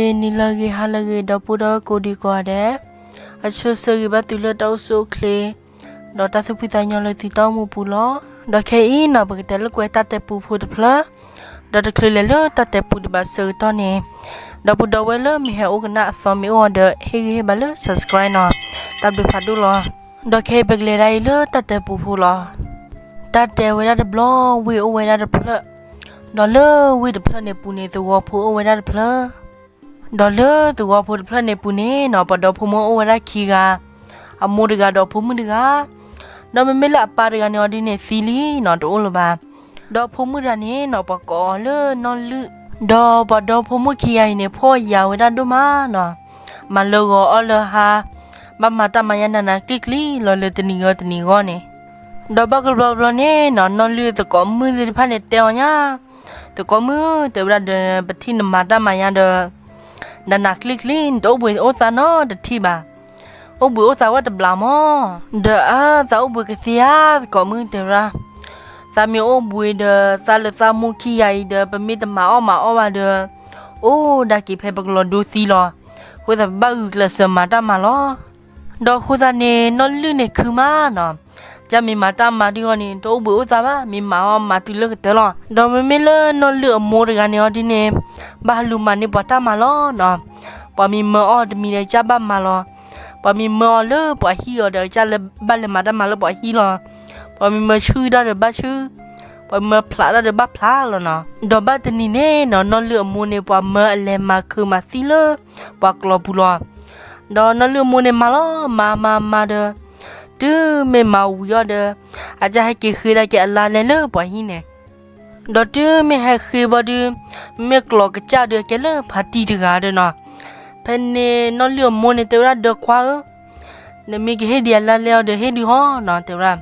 မုၢ်နံၤလၢအဂ့ၤ ဟါလၢအဂ့ၤ ဒီပုၢ်ဒီဝဲၢ်ကိးဒံကိးဂၤဒဲး, အဆိဆၢဂ့ၤဘၣ်သုလၢတၢ်အိၣ်ဆူၣ်အိၣ်ချ့, ဒီးတၢ်သူၣ်ဖှံသးညီလၢသုတၢ်အိၣ်မူပူၤလီၤ. ဒီးခဲအံၤန့ၣ် ပကတဲလၢကွဲတၢ်တဲပူဖိတဖျၢၣ်, ဒီးတချုးလဲၤလၢတၢ်တဲပူဒံးဘၣ်အဆၢကတီၢ်န့ၣ်, ဒီပုၢ်ဒီဝဲၢ်လၢမ့ၢ်ဟဲအိၣ်ကနၣ်အသီမ့ၢ်အိၣ်အီၤဒီး ဟ့ၣ်ဂံၢ်ဟ့ၣ်ဘါလၢ subscribe နီၤ, တၢ်ဘျုးဖးဒိၣ်လီၤ. ဒီးခဲအံၤပကလဲၤဒၣ်အံၤလၢတၢ်တဲပူဖိလီၤ. တၢ်တဲဝဲဒၣ်တဘျီ ဝ့ၢ်အိၣ်ဝဲဒၣ်တဖျၢၣ်, ဒီးလၢဝ့ၢ်တဖျၢၣ်န့ၣ်ပူၤန့ၣ် သဝီဖိအိၣ်ဝဲဒၣ်တဖျၢၣ်, ဒီးလၢသဝီဖိတဖျၢၣ်န့ၣ်ပူၤန့ၣ်နီၤ ပှၤဒီဖိမိၢ်အိၣ်ဝဲဒၣ်ခံဂၤ, အမိၢ်တဂၤဒီးအဖိမုၣ်တဂၤ, ဒီးမ့မ့ၢ်လၢအပၢ်တဂၤန့ၣ်အီၤဒ်န့ၣ်သံလံနီၤ တအိၣ်လၢၤဘၣ်. ဒီးဖိမုၣ်တဂၤန့ၣ်နီၤ ပှၤကိးအီၤလၢနီၢ်လုၢ်, ဒီးပှၤဒီဖိမိၢ်ခံဂၤအံၤန့ၣ် ဖှီၣ်ယာ်ဝဲဒၣ်ဒိၣ်မးနီၤ, မၤလၢဂီၤအီၣ်လၢဟါ, ဘၣ်မၤတၢ်မၤညါနးနးကျံၣ်ကျံၣ်လီၤလၢတနံၤဂီၢ်တနံၤဂီၢ်န့ၣ်, ဒီးဘၣ်ကဘျီဘျီန့ၣ်နီၤ နီၢ်လုၢ်သကိးမုၣ်သ့ၣ်တဖၣ်န့ၣ်တဲအီၤညါ, သကိးမုၣ်တဲဝဲဒၣ်ဒီး ပထံၣ်နမၤတၢ်မၤညါဒီး နးနးကျံၣ်ကျံၣ် နတအိၣ်ဘှံးအိၣ်သါနီတထံၣ်ဘၣ်, အိၣ်ဘှံးအိၣ်သါဝဲတဘျီမး, ဒီးအါ သးအိၣ်ဘှံးကသ့ဧါ သကိးမုၣ်တဲဝဲဒၣ်, သးမ့ၢ်အိၣ်ဘှံးဒီး သးလၢသးမိၢ်ခံဂၤအံၤဒီး ပမ့ၢ်တမၤအီၣ်မၤအီၣ်ဘၣ်ဒီး အိၣ်ဒၣ်က့ၤဖဲပကလီၤဒိသံလီၤ, အဃိသတးပဘၣ်ဂုာ်ကျဲးစၢးမၤတၢ်မၤလီၤ. ဒီးအဃိသတးန့ၣ် နီၢ်လုၢ်န့ၣ်ခုမးနီၤ, ကမ့ၢ်မၤတၢ်မၤဒ်အံၤန့ၣ် တအိၣ်ဘှံးအိၣ်သါဘၣ်, မ့ၢ်မၤအီၣ်မၤတုၤလၢကတၢၢ်လီၤ. ဒီးမ့မ့ၢ်လၢနီၢ်လုၢ်အမိၢ်တဂၤန့ၣ်အီၤဒ်န့ၣ်, ဘၣ်ဟးလူၤမၤန့ၢ်ပှၤတၢ်မၤလီၤနီၤ, ပှၤမ့ၢ်မၢအီၣ်တမံၤဒီး ကဘၣ်မၤလီၤ, ပှၤမ့ၢ်မၢအီၤလၢပှၤဟံၣ်အီၤဒီး ကဘၣ်လဲၤမၤတၢ်မၤလၢပှၤဟံၣ်လီၤ, ပှၤမ့ၢ်မၢဆှုၣ်တၢ်ဒီးဘၣ်ဆှုၣ်, ပှၤမၢဖျးတၢ်ဒီးဘၣ်ဖျးလီၤနီၤ. ဒီးဘၣ်တနံၤန့ၣ်နီၤ နီၢ်လုၢ်အမိၢ်န့ၣ် ပှၤမၢအလဲၤမၤခုးမၤသံလၢပှၤကျီပူၤလီၤ. ဒီးနီၢ်လုၢ်အမိၢ်န့ၣ်မၤလီၤ မၤမၤမၤဒီး တုၤမ့ၢ်မၤဝံၤအီၤဒီး အကစၢ်ဟဲက့ၤဃ့ဒၣ်က့ၤအလါလဲလၢပှၤဟံၣ်န့ၣ်, ဒီးတုၤမ့ၢ်ဟဲဃ့ဘၣ်ဒုး မ့ၢ်ကျိးကစၢ်ဒုးအကဲလၢဖးတံၢ်တဂၤဒီးနီၤ, ဖဲန့ၣ်နီၢ်လုၢ်အမိၢ်န့ၣ်တဲဝဲဒၣ် ဒီးခွါဧၢ, နမ့ၢ်ကဟ့ၣ်ဒံးယၤလါလဲအီၤဒီးဟ့ၣ်ဒုးဟီနီၤ တဲဝဲဒၣ်,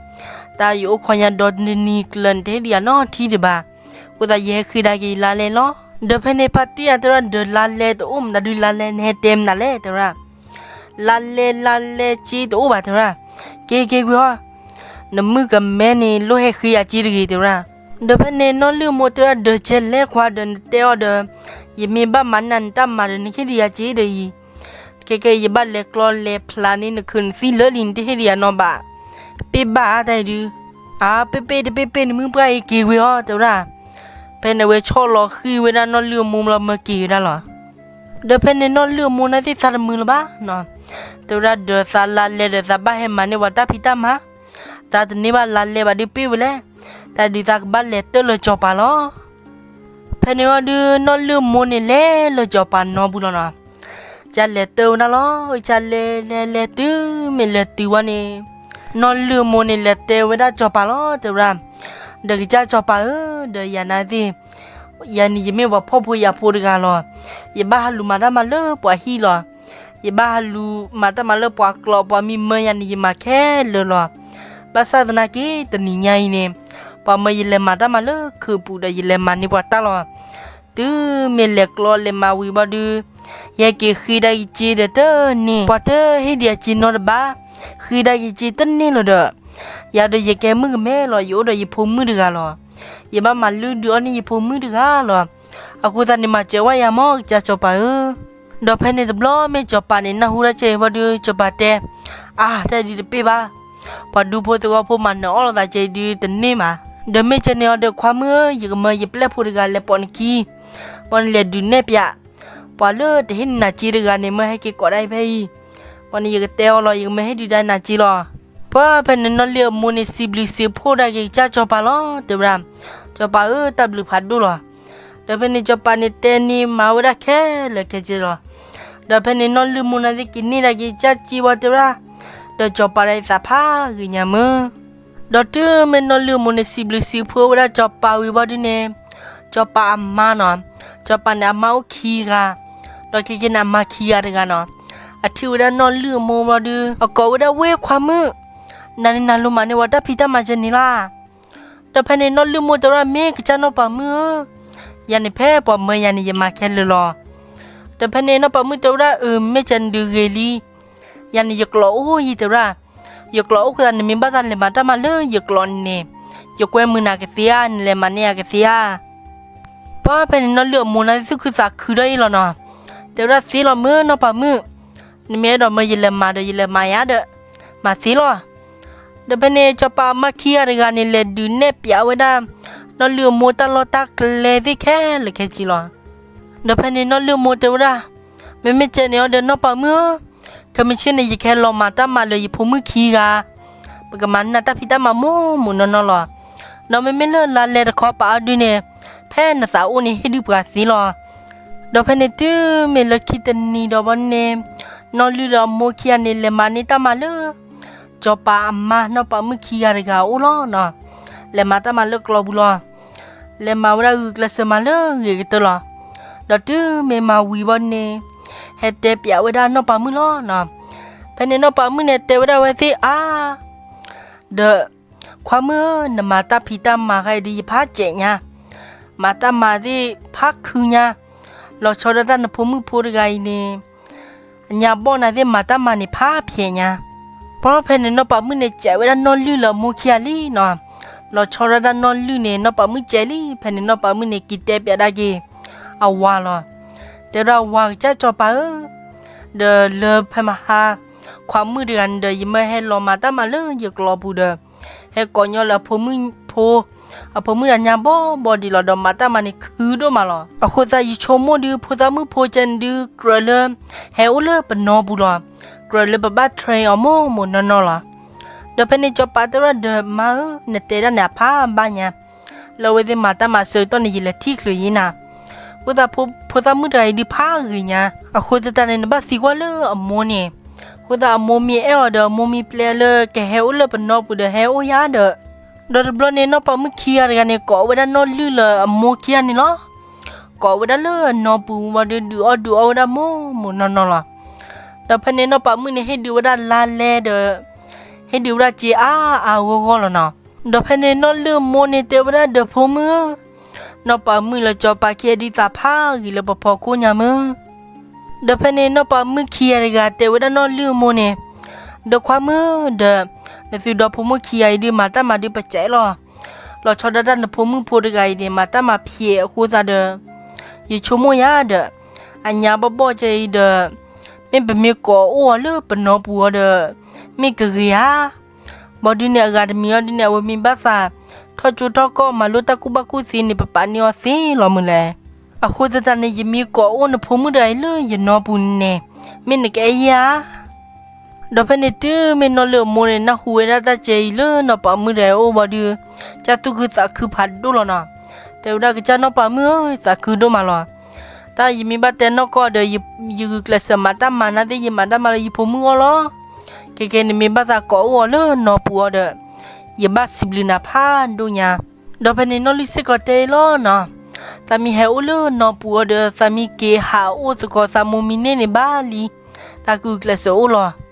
တၢ်ယအိၣ်ခိးညါဒီတနံၤကျၢၤ နတဟ့ၣ်ဒံးယၤနီတထံၣ်ဒံးဘၣ်, အဃိသတးယဟဲဃ့ဒၣ်က့ၤယလါလဲလီၤ. ဒီးဖဲန့ၣ်ဖးတံၢ်အတဲဝဲဒၣ် ဒီးလါလဲတအိၣ်မနုၤဒုး လါလဲနဟဲတဲမနုၤလဲၣ် တဲဝဲဒၣ်, လါလဲလါလဲ စ့တအိၣ်ဘၣ်တဲဝဲဒၣ်, က့ၤက့ၤကွံာ်အီၤ, နမုၣ်ကမဲန့ၣ် လိၣ်ဟဲဃ့အစ့တဂ့ၤ တဲဝဲဒၣ်. ဒီးဖဲန့ၣ်နီၢ်လုၢ်အမိၢ်တဲဝဲဒၣ် ဒီးကဲလဲၣ်ခွါဒီး နတဲအီၤဒီး ယမ့ၢ်ဘၣ်မၤနၢၤနတၢ်မၤဒီး နဟ့ၣ်ဒံးယၤစ့ဒီးအံၤ, ခဲကဲယဘၣ်လဲၤကျီလဲၤဖျးန့ၢ်နခုးနသံလၢလံ နတဟ့ၣ်ဒံးယၤနီၤဘၣ်, ပ့ၢ်ဘၣ်ဧါတၢ်အံၤဒုး, အါ ပ့ၢ်ပ့ၢ်တပ့ၢ်ပ့ၢ် နမုၣ်ပှၢ်အံၤက့ၤကွံာ်အီၤ တဲဝဲဒၣ်. ဖဲန့ၣ်အဝဲဆီၣ်လီၤဃံဝဲဒၣ်နီၢ်လုၢ်အမိၢ်လီၤ မၢက့ၤဝဲဒၣ်လီၤ. ဒီးဖဲန့ၣ်နီၢ်လုၢ်အမိၢ်န့ၣ်သ့ၣ်သးတမုာ်လၢၤဘၣ်နီၤ, တဲဝဲဒၣ် ဒီးသးလါလဲဒီးသးဘၣ်ဟဲမၤန့ၢ်ပှၤတၢ်ဖံးတၢ်မၤ, သးတန့ၢ်ဘၣ်လါလဲဘၣ်ဒုးပ့ၢ်ဝဲလဲၣ်, တၢ်ဒုးသးကဘၣ်လဲၤတၢၢ်လၢစီၤပၤလီၤ. ဖဲန့ၣ်အီၤဒုး နီၢ်လုၢ်အမိၢ်န့ၣ်လဲၤလၢစီၤပၤနီပူၤလီၤနီၤ, ကစၢ်လဲၤတၢၢ်ဝဲဒၣ်လီၤ, ကစၢ်လဲၤလဲၤလဲၤတုၤမ့ၢ်လဲၤတုၤဝဲန့ၣ်, နီၢ်လုၢ်အမိၢ်န့ၣ်လဲၤတဲဝဲဒၣ်စီၤပၤလီၤ တဲဝဲဒၣ်, ဒီးကစၢ်စီၤပၤဧၢ, ဒီးယၤနာ်သ့ၣ် ယၤန့ၣ်ယမ့ၢ်ပှၤဖှီၣ်ဖိယာ်ဖိတဂၤလီၤ. ယဘၣ်ဟးလူၤမၤတၢ်မၤလၢပှၤဟံၣ်လီၤ. ယဘၣ်ဟးလူၤမၤတၢ်မၤလၢပှၤကျီ, ပှၤမံမၢယၤန့ၣ် ယမၤခဲလၢာ်လီၤ. ဘၣ်ဆၣ်သနာ်က့ တနံၤညါအံၤန့ၣ် ပှၤမၢယလဲၤမၤတၢ်မၤလၢခုးပူၤဒီး ယလဲၤမၤန့ၢ်ပှၤတၢ်လီၤ. တုၤမ့ၢ်လဲၤကျီလဲၤမၤဝံၤဘၣ်ဒုး ယဟဲက့ၤဃ့ဒၣ်ယစ့ဒီးတန့ၢ်, ပှၤတဟ့ၣ်ဒံးယၤစ့နီတဘ့ၣ်, ဃ့ဒၣ်ယစ့တန့ၢ်လီၤဒီး ယၤဒီးယကဲမုၣ်ကမဲလီၤ, ယအိၣ်ဒီးယဖိမုၣ်တဂၤလီၤ. ယဘၣ်မၤလုၢ်ဒုးအီၣ်န့ၢ်ယဖိမုၣ်တဂၤလီၤ. အဃိသတးန့ၣ် မၤစၢၤဝဲယၤမၢ် ကစၢ်စီၤပၤဧၢ. ဒီးဖဲန့ၣ်တဘျီ မ့ၢ်စီၤပၤန့ၣ်နၢ်ဟူဒၣ်ကဲအံၤဘၣ်ဒုး စီၤပၤတဲ, အါ တၢ်ဒုးတပ့ၢ်ဘၣ်. ပှၤဒူဖိသဝီဖိမၤနၢၤအီၣ်လိာ်သးကဲအံၤဒုးတန့ၢ်မး. ဒီးမ့ၢ်ကဲန့ၣ်အီၤဒီး ခွါမုၣ်ဧၢ, ယကမၢယပျဲၢ်ဖိတဂၤလဲၤပိာ်နခံ, ဘၣ်နလဲၤဒုးနဲၣ်ပၠး ပှၤလၢတဟ့ၣ်နၤစ့တဂၤန့ၣ် မၢဟဲက့ၤကိးဒၣ်အံၤဖဲအံၤ, ဘၣ်န့ၣ်ယကတဲအီၤလီၤ, ယကမၢဟ့ၣ်ဒုးဒၣ်နၤစ့လီၤ. ပှၤဖဲန့ၣ်နီၢ်လုၢ်အမိၢ်န့ၣ် စံးဘျုးစံးဖှိၣ်ဒၣ်က့ၤကစၢ်စီၤပၤလီၤ, တဲဝဲဒၣ်, စီၤပၤဧၢ, တၢ်ဘျုးဖးဒိၣ်လီၤ. ဒီးဖဲန့ၣ်စီၤပၤန့ၣ်တဲန့ၢ်မၤဝဲဒၣ်ခဲလၢာ်ခဲဆ့လီၤ. ဒီးဖဲန့ၣ်နီၢ်လုၢ်အမိၢ်န့ၣ်သ့ၣ်က့ၤန့ၢ်ဒၣ်က့ၤကစၢ်စ့ဝံၤ တဲဝဲဒၣ်, ဒီးစီၤပၤဒၣ်အံၤသးဖးဂ့ၤညါမုၢ် ဒီးတုၤမ့ၢ်နီၢ်လုၢ်အမိၢ်န့ၣ် စံးဘျုးစံးဖှိၣ်ဝဲဒၣ်စီၤပၤဝံၤဘၣ်ဒုးန့ၣ်, စီၤပၤအမါနီၤ, စီၤပၤန့ၣ်အမါအိၣ်ခံဂၤ, ဒီးခဲကနံၣ်အမါခံဂၤတဂၤနီၤ, အထံၣ်ဝဲဒၣ်နီၢ်လုၢ်အမိၢ်ဘၣ်ဒုး အကိးဝဲဒၣ်ဝဲခွါမုၣ်, နၤန့ၣ်နၤလိၤမၤန့ၢ်ဝဲတၢ်ဖံးတၢ်မၤကဲန့ၣ်လီၤ. ဒီးဖဲန့ၣ်နီၢ်လုၢ်အမိၢ်တဲဝဲဒၣ် မ့ၢ်ကစၢ်နီၢ်ပၤမုၣ်ဧၢ, ယၤန့ၣ်ဖဲပှၤမၢယၤန့ၣ် ယမၤခဲလၢာ်လီၤ. ဒီးဖဲန့ၣ်နီၢ်ပၤမုၣ်တဲဝဲဒၣ် အၢ မ့ၢ်ကဲန့ၣ်ဒုးဂ့ၤလံ ယၤန့ၣ်ယကျိးအိၣ်ယံၤတဲဝဲဒၣ်, ယကျိးအိၣ်ဃုာ်သး နမ့ၢ်ဘၣ်သးလဲၤမၤတၢ်မၤလၢယကျိးန့ၣ်, ယကွဲမုာ်နၤကသ့ဧါ, နလဲၤမၤန့ၢ်ယၤကသ့ဧါ. ပှၤဖဲန့ၣ်နီၢ်လုၢ်အမိၢ်န့ၣ်သ့ၣ်သူၣ်ခုသးခုဒီးအံၤလီၤနီၤ. တဲဝဲဒၣ်သ့လီၤမ့ၢ်နီၢ်ပၤမုၣ်, နမ့ၢ်အဲၣ်ဒိးမၢယလဲၤမၤဒီးယလဲၤမၤယါဒီး, မၤသ့လီၤ. ဒီးဖဲန့ၣ် စီၤပၤအမါခံဂၤတဂၤန့ၣ် လဲၤဒုးနဲၣ်ပၠးဝဲဒၣ် နီၢ်လုၢ်အမိၢ်တၢ်လီၢ်တၢ်ကျဲသ့ၣ်ခဲလၢာ်ခဲဆ့လီၤ. ဒီးဖဲန့ၣ် နီၢ်လုၢ်အမိၢ်တဲဝဲဒၣ်, မ့မ့ၢ်ကဲန့ၣ်အီၤဒီးနီၢ်ပၤမုၣ်ဧၢ, ခဲမုၢ်ဆ့ၣ်န့ၣ် ယကဟဲလီၤမၤတၢ်မၤလၢယဖိမုၣ်ခံဂၤ, ပကမၤန့ၢ်တၢ်ဖံးတၢ်မၤမိၢ်မိၢ်နီၢ်နီၢ်လီၤ. ဒီးမ့မ့ၢ်လၢလါလဲတခီပၤအီၤဒုန့ၣ်, ဖဲနသးအိၣ်န့ၣ် ဟ့ၣ်ဒုးပှၤသ့လီၤ. ဒီးဖဲန့ၣ်တုၤမ့ၢ်လၢခံတနံၤဒီးဘီန့ၣ်, နီၢ်လုၢ်ဒီးအမိၢ်ခံဂၤန့ၣ် လဲၤမၤန့ၢ်တၢ်မၤလၢ စီၤပၤအမါနီၢ်ပၤမုၣ်ခံဂၤတဂၤအအိၣ်လီၤနီၤ. လဲၤမၤတၢ်မၤလၢကျီပူၤလီၤ. လဲၤမၤဝဲဒၣ်ဂုာ်ကျဲးစၢးမၤလၢဂ့ၤကတၢၢ်လီၤ. ဒီးတုၤမ့ၢ်မၤဝံၤဘီန့ၣ်, ဟဲတဲပၠးဝဲဒၣ်နီၢ်ပၤမုၣ်လီၤနီၤ. ဖဲန့ၣ်နီၢ်ပၤမုၣ်န့ၣ် တဲဝဲဒၣ်ဝဲသ့ၣ်အါ ဒီး, ခွါမုၣ်ဧၢ, နမၤတၢ်ဖံးတၢ်မၤခါအံၤဒုး ယဖးစဲးညါ, မၤတၢ်မၤသ့ၣ်ဖးခုညါ, လီၤဆီဒၣ်တၢ်နဖိမုၣ်ဖိတဂၤအံၤန့ၣ်, အညါဘီၣ်နၤသ့ၣ်မၤတၢ်မၤန့ၣ်ဖးဖျဲးညါ. ပီဖဲန့ၣ်နီၢ်ပၤမုၣ်န့ၣ် စဲးဝဲဒၣ်နီၢ်လုၢ်လၢအမိၢ်ခံဂၤလံနီၤ. လီၤဆီဒၣ်တၢ်နီၢ်လုၢ်န့ၣ် နီၢ်ပၤမုၣ်စဲးလံ. ဖဲန့ၣ်နီၢ်ပၤမုၣ်န့ၣ် က့ၤတဲပၠးဒၣ်က့ၤ အဝၤလီၤ. တဲဝဲဒၣ်ဝၤကစၢ်စီၤပၤဧၢ, ဒီးလၢဖဲမဟါ ခွးမုၣ်တဂၤန့ၣ်ဒီး ယမၢဟဲလီၤမၤတၢ်မၤလၢယကျီပူၤဒီး, ဟဲကိးညီလၢအဖိမုၣ်ဖိ, အဖိမုၣ်တဂၤညါဘီၣ်ဘီၣ်ဒံးလီၤ. ဒီးမၤတၢ်မၤန့ၣ်ခုဒိၣ်မးလီၤ. အဃိသတးယဆိကမိၣ်ဒုး ဖိသၣ်မုၣ်ဖိကဲန့ၣ်ဒုး ကြၢးလၢ ဟဲအိၣ်လၢပနီပူၤလီၤ. ကြၢးလၢပဘၣ် train အီၤမိၢ်မိၢ်နီၢ်နီၢ်လီၤ. ဒီးဖဲန့ၣ်စီၤပၤတဲဝဲဒၣ်ဒီး မါဧၢ, နတဲဒၣ်န့ၣ်အဖးဘၣ်ညါ, လၢအဝဲသ့ၣ်မၤတၢ်မၤဆၢကတီၢ်န့ၣ် ယလဲၤထံၣ်ချုးယ့နၤ. အဃိသတးဖိသၣ်မုၣ်တဂၤအံၤဒုးဖးဂ့ၤညါ. အဃိသတးန့ၣ် နဘၣ်သံကွၢ်လၢအမိၢ်န့ၣ်. အဃိသတးအမိၢ်မ့ၢ်အဲၣ်အီၤဒီး အမိၢ်မ့ၢ်ပျဲလၢကဟဲအိၣ်လၢပနီပူၤဒီး ဟဲအိၣ်ယၤဒီး, ဒီးတဘျီန့ၣ် နီၢ်ပၤမုၣ်ခံဂၤတဂၤန့ၣ် ကိးဝဲဒၣ်နီၢ်လုၢ်လၢအမိၢ်ခံဂၤန့ၣ်လီၤ. ကိးဝဲဒၣ်လၢအနီပူၤဝံၤဒီး ဒုးအီၣ်ဒုးအီဝဲဒၣ်မိၢ်မိၢ်နီၢ်နီၢ်လီၤ. ဒီးဖဲန့ၣ်နီၢ်ပၤမုၣ်န့ၣ် ဟ့ၣ်ဒုးဝဲဒၣ်လါလဲဒီး ဟ့ၣ်ဒုးဝဲဒၣ်စ့အါအါဂီၢ်ဂီၢ်လီၤနီၤ. ဒီးဖဲန့ၣ်နီၢ်လုၢ်အမိၢ်န့ၣ်တဲဝဲဒၣ်ဒီးဖိမုၣ်ဧၢ, နီၢ်ပၤမုၣ်လၢစီၤပၤခံဂၤဒုးသးဖးဂ့ၤလၢပဖီခိၣ်ညါမုၢ်. ဒီးဖဲန့ၣ်နီၢ်ပၤမုၣ်ခံဂၤတဂၤတဲဝဲဒၣ်နီၢ်လုၢ်အမိၢ်န့ၣ်, ဒီးခွါမုၣ်ဒီး, နသုဒီဖိမိၢ်ခံဂၤအံၤဒုးမၤတၢ်မၤဒုးပစဲးလီၤ. လီၤဆီဒၣ်တၢ်နဖိမုၣ်ဖိတဂၤအံၤန့ၣ် မၤတၢ်မၤဖျဲးအဃိသတးဒီး, ယဆိကမိၣ်ယၤဒီး, အညါဘီၣ်ဘီၣ်ကဲအံၤဒီး, မ့ၢ်ပမ့ၢ်ကိးအိၣ်အီၤလၢပနီပူၤအီၤဒီး, မ့ၢ်ကဂ့ၤဧါ. ဘီဒုန့ၣ်အဂၤတမံၤအီၤဒုန့ၣ် အဝဲမ့ၢ်ဘၣ်သးထီၣ်ကၠိထီၣ်ကီၢ်မၤလိတၢ်ကူၣ်ဘၣ်ကူၣ်သ့န့ၣ် ပပာ်န့ၢ်အီၤသ့လီၤမုၢ်လဲၣ်. အဃိသတးန့ၣ် ယမ့ၢ်ကိးအိၣ်နဖိမုၣ်တဂၤအံၤလၢယနီပူၤန့ၣ်, မ့ၢ်နကအဲၣ်ယၤဧါ. ဒီးဖဲန့ၣ်တုၤမ့ၢ်နီၢ်လုၢ်အမိၢ်န့ၣ် နၢ်ဟူဝဲဒၣ်တၢ်ကဲအံၤလၢနီၢ်ပၤမုၣ်တဂၤအံၤအအိၣ်ဘီဒု, ကစၢ်သူၣ်ခုသးခုဖးဒိၣ်လီၤနီၤ. တဲဝဲဒၣ်ကစၢ်နီၢ်ပၤမုၣ်ဧၢ, သးခုဒိၣ်မးလီၤ. တၢ်ယမ့ၢ်ဘၣ်တဲနီၢ်ကီၢ်ဒီး, ယဂုာ်ကျဲးစၢးမၤတၢ်မၤနၤသ့ၣ် ယမၤတၢ်မၤလၢယဖိမုၣ်အဂီၢ်လီၤ. ခဲကဲနမ့ၢ်ဘၣ်သးကိးအိၣ်အီၤလၢနီပူၤအီၤဒီး, ယဘၣ်စံးဘျုးနၤဖးဒိၣ်ညါ. ဒီးဖဲန့ၣ်နီၢ်လုၢ်စ့ၢ်ကီးတဲအံၤလီၤနီၤ. သးမ့ၢ်ဟဲအိၣ်လၢနီပူၤအီၤဒီး သးမ့ၢ်က့ၤဟးအိၣ်သကိးသးမိၢ်မံၤန့ၢ်န့ၣ်ဘၣ်လံ, သးကဂုာ်ကျဲးစၢးအိၣ်လီၤ.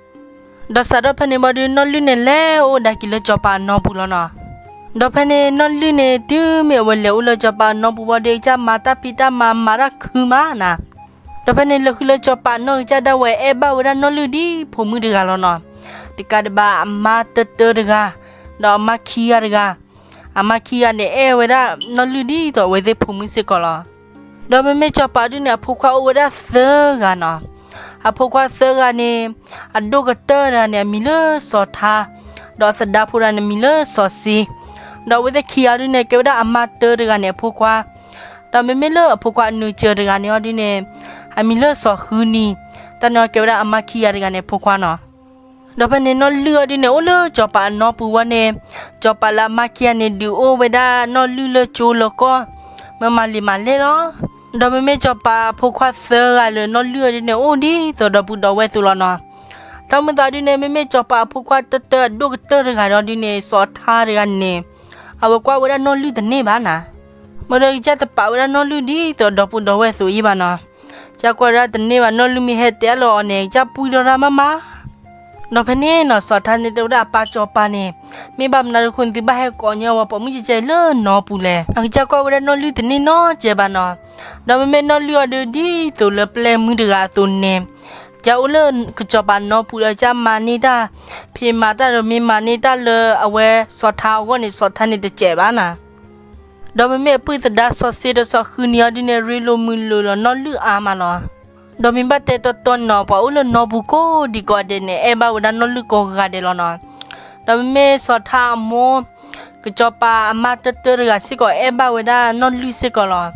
ဒီးစးထီၣ်ဖဲန့ၣ်ဘီဒု နီၢ်လုၢ်န့ၣ်လဲၤအိၣ်ဒၣ်က့ၤလၢစီၤပၤအနီပူၤလီၤနီၤ. ဒီးဖဲန့ၣ်နီၢ်လုၢ်န့ၣ် တုၤမ့ၢ်အဝဲလဲၤအိၣ်လၢစီၤပၤအနီပူၤဘီဒု ကစၢ်မၤတၢ်ဖံးတၢ်မၤမၤတၢ်ခုမးနၤ. ဒီးဖဲန့ၣ်လၢဃုလၢစီၤပၤနီၢ်ကစၢ်ဒၣ်ဝဲအဲၣ်ဘၣ်ဝဲဒၣ်နီၢ်လုၢ်ဒ်ဖိမုၣ်တဂၤလီၤနီၤ. တကးဒံးဘၣ်အမါတၢတၢတဂၤ, ဒီးအမါခံဂၤတဂၤ, အမါခံဂၤန့ၣ်အဲၣ်ဝဲဒၣ်နီၢ်လုၢ်ဒ်သိးအဝဲသ့ၣ်ဖိမုၣ်စ့ၢ်ကီးလီၤ. ဒီးမ့မ့ၢ်စီၤပၤဒုန့ၣ် အဖိခွါအိၣ်ဝဲဒၣ်သၢဂၤနီၤ. အဖိခွါသၢဂၤန့ၣ်, အဒိၣ်ကတၢၢ်တဂၤန့ၣ် အမံၤလၢစီၤထါ, ဒီးအသဒါဖိတဂၤန့ၣ် အမံၤလၢစီၤစ့, ဒီးအဝဲသ့ၣ်ခံဂၤဒုန့ၣ် ကဲဝဲဒၣ်အမါတၢတဂၤန့ၣ်အဖိခွါ, ဒီးမ့မ့ၢ်လၢအဖိခွါအနၢၤစၢၤတဂၤန့ၣ်အီၤဒုန့ၣ်, အမံၤလၢစီၤဃုနံၤ, တၢ်န့ၣ်အီၤကဲဝဲဒၣ်အမါခံဂၤတဂၤန့ၣ်အဖိခွါနီၤ. ဒီးဖဲန့ၣ်နီၢ်လုၢ်အီၤဒုန့ၣ် အိၣ်လၢစီၤပၤအနီပူၤဝဲန့ၣ်, စီၤပၤလၢအမါခံဂၤန့ၣ် ဒုးအိၣ်ဝဲဒၣ်နီၢ်လုၢ်လၢကၠိလၢကီၢ်, မၢမၤလံာ်မၤလဲၢ်လီၤ. ဒီးမ့မ့ၢ်စီၤပၤအဖိခွါသၢဂၤလၢနီၢ်လုၢ်အီၤဒုန့ၣ် အိၣ်ဒ်သိးဒီပုၢ်ဒီဝဲၢ်အသိးလီၤနီၤ. တၢ်မုၢ်သးဒုန့ၣ် မ့မ့ၢ်စီၤပၤအဖိခွါတၢတၢအဒိၣ်ကတၢၢ်တဂၤဒီးဒုန့ၣ် စီၤထါတဂၤန့ၣ်, အဝဲကွၢ်ဝဲဒၣ်နီၢ်လုၢ်တန့ၢ်ဘၣ်နၤ. မ့ၢ်ဒီးကစၢ်တပာ်ဝဲဒၣ်နီၢ်လုၢ်ဒ်သိးဒီပုၢ်ဒီဝဲၢ်အသိးအံၤဘၣ်နီၤ. ကစၢ်ကွၢ်ဝဲဒၣ်တန့ၢ်ဘၣ် နီၢ်လုၢ်မ့ၢ်ဟဲတဲအါလီၤအီၤန့ၣ် ကစၢ်ပှံၢ်ထီၣ်တၢ်မးမး ဒီးဖဲန့ၣ်နီၤ စီၤထါန့ၣ်တဲဝဲဒၣ်အပၢ်စီၤပၤန့ၣ်, မ့ၢ်ဘၣ်မနုၤအဃိန့ၣ် သုဘၣ်ဟဲကိးညီအဝဲပိာ်မုၣ်ကဲကဲအံၤလၢနီၢ်ပူၤလဲၣ်. အကစၢ်ကွၢ်ဝဲဒၣ်နီၢ်လုၢ်တန့ၢ်နီတစဲးဘၣ်နီၤ. ဒီးမ့မ့ၢ်နီၢ်လုၢ်အီၤဒုးဒ်သိးလၢပျဲၢ်မုၢ်တဂၤအသိးန့ၣ်, ကစၢ်အိၣ်လၢစီၤပၤနီပူၤဒီး ကစၢ်မၤန့ၢ်တၢ်ဖံးမၤတၢ်ဒီးမ့ၢ်မၤန့ၢ်တၢ်လၢအဝဲစီၤထါအဂီၢ်န့ၣ် စီၤထါန့ၣ်တစဲးဘၣ်နၤ. ဒီးမ့မ့ၢ်အပုၢ်သဒါစီၤစ့ဒီးစီၤဃုနံၤအီၤဒုန့ၣ် ရ့လိာ်မုာ်လိာ်လီၤနီၢ်လုၢ်အါမးလီၤ. ဒီးမ့ၢ်ဘၣ်တဲတီတီန့ၣ်နီၤ ပှၤအိၣ်လၢနီပူၤကိးဒံကိးဂၤဒဲးန့ၣ် အဲၣ်ဘၣ်ဝဲဒၣ်နီၢ်လုၢ်ကိးဂၤဒဲးလီၤနီၤ. ဒီးမ့မ့ၢ်စီၤထါအမိၢ် ကစီၤပၤအမါတၢတၢတဂၤစ့ၢ်ကီး အဲၣ်ဘၣ်ဝဲဒၣ်နီၢ်လုၢ်စ့ၢ်ကီးလီၤ.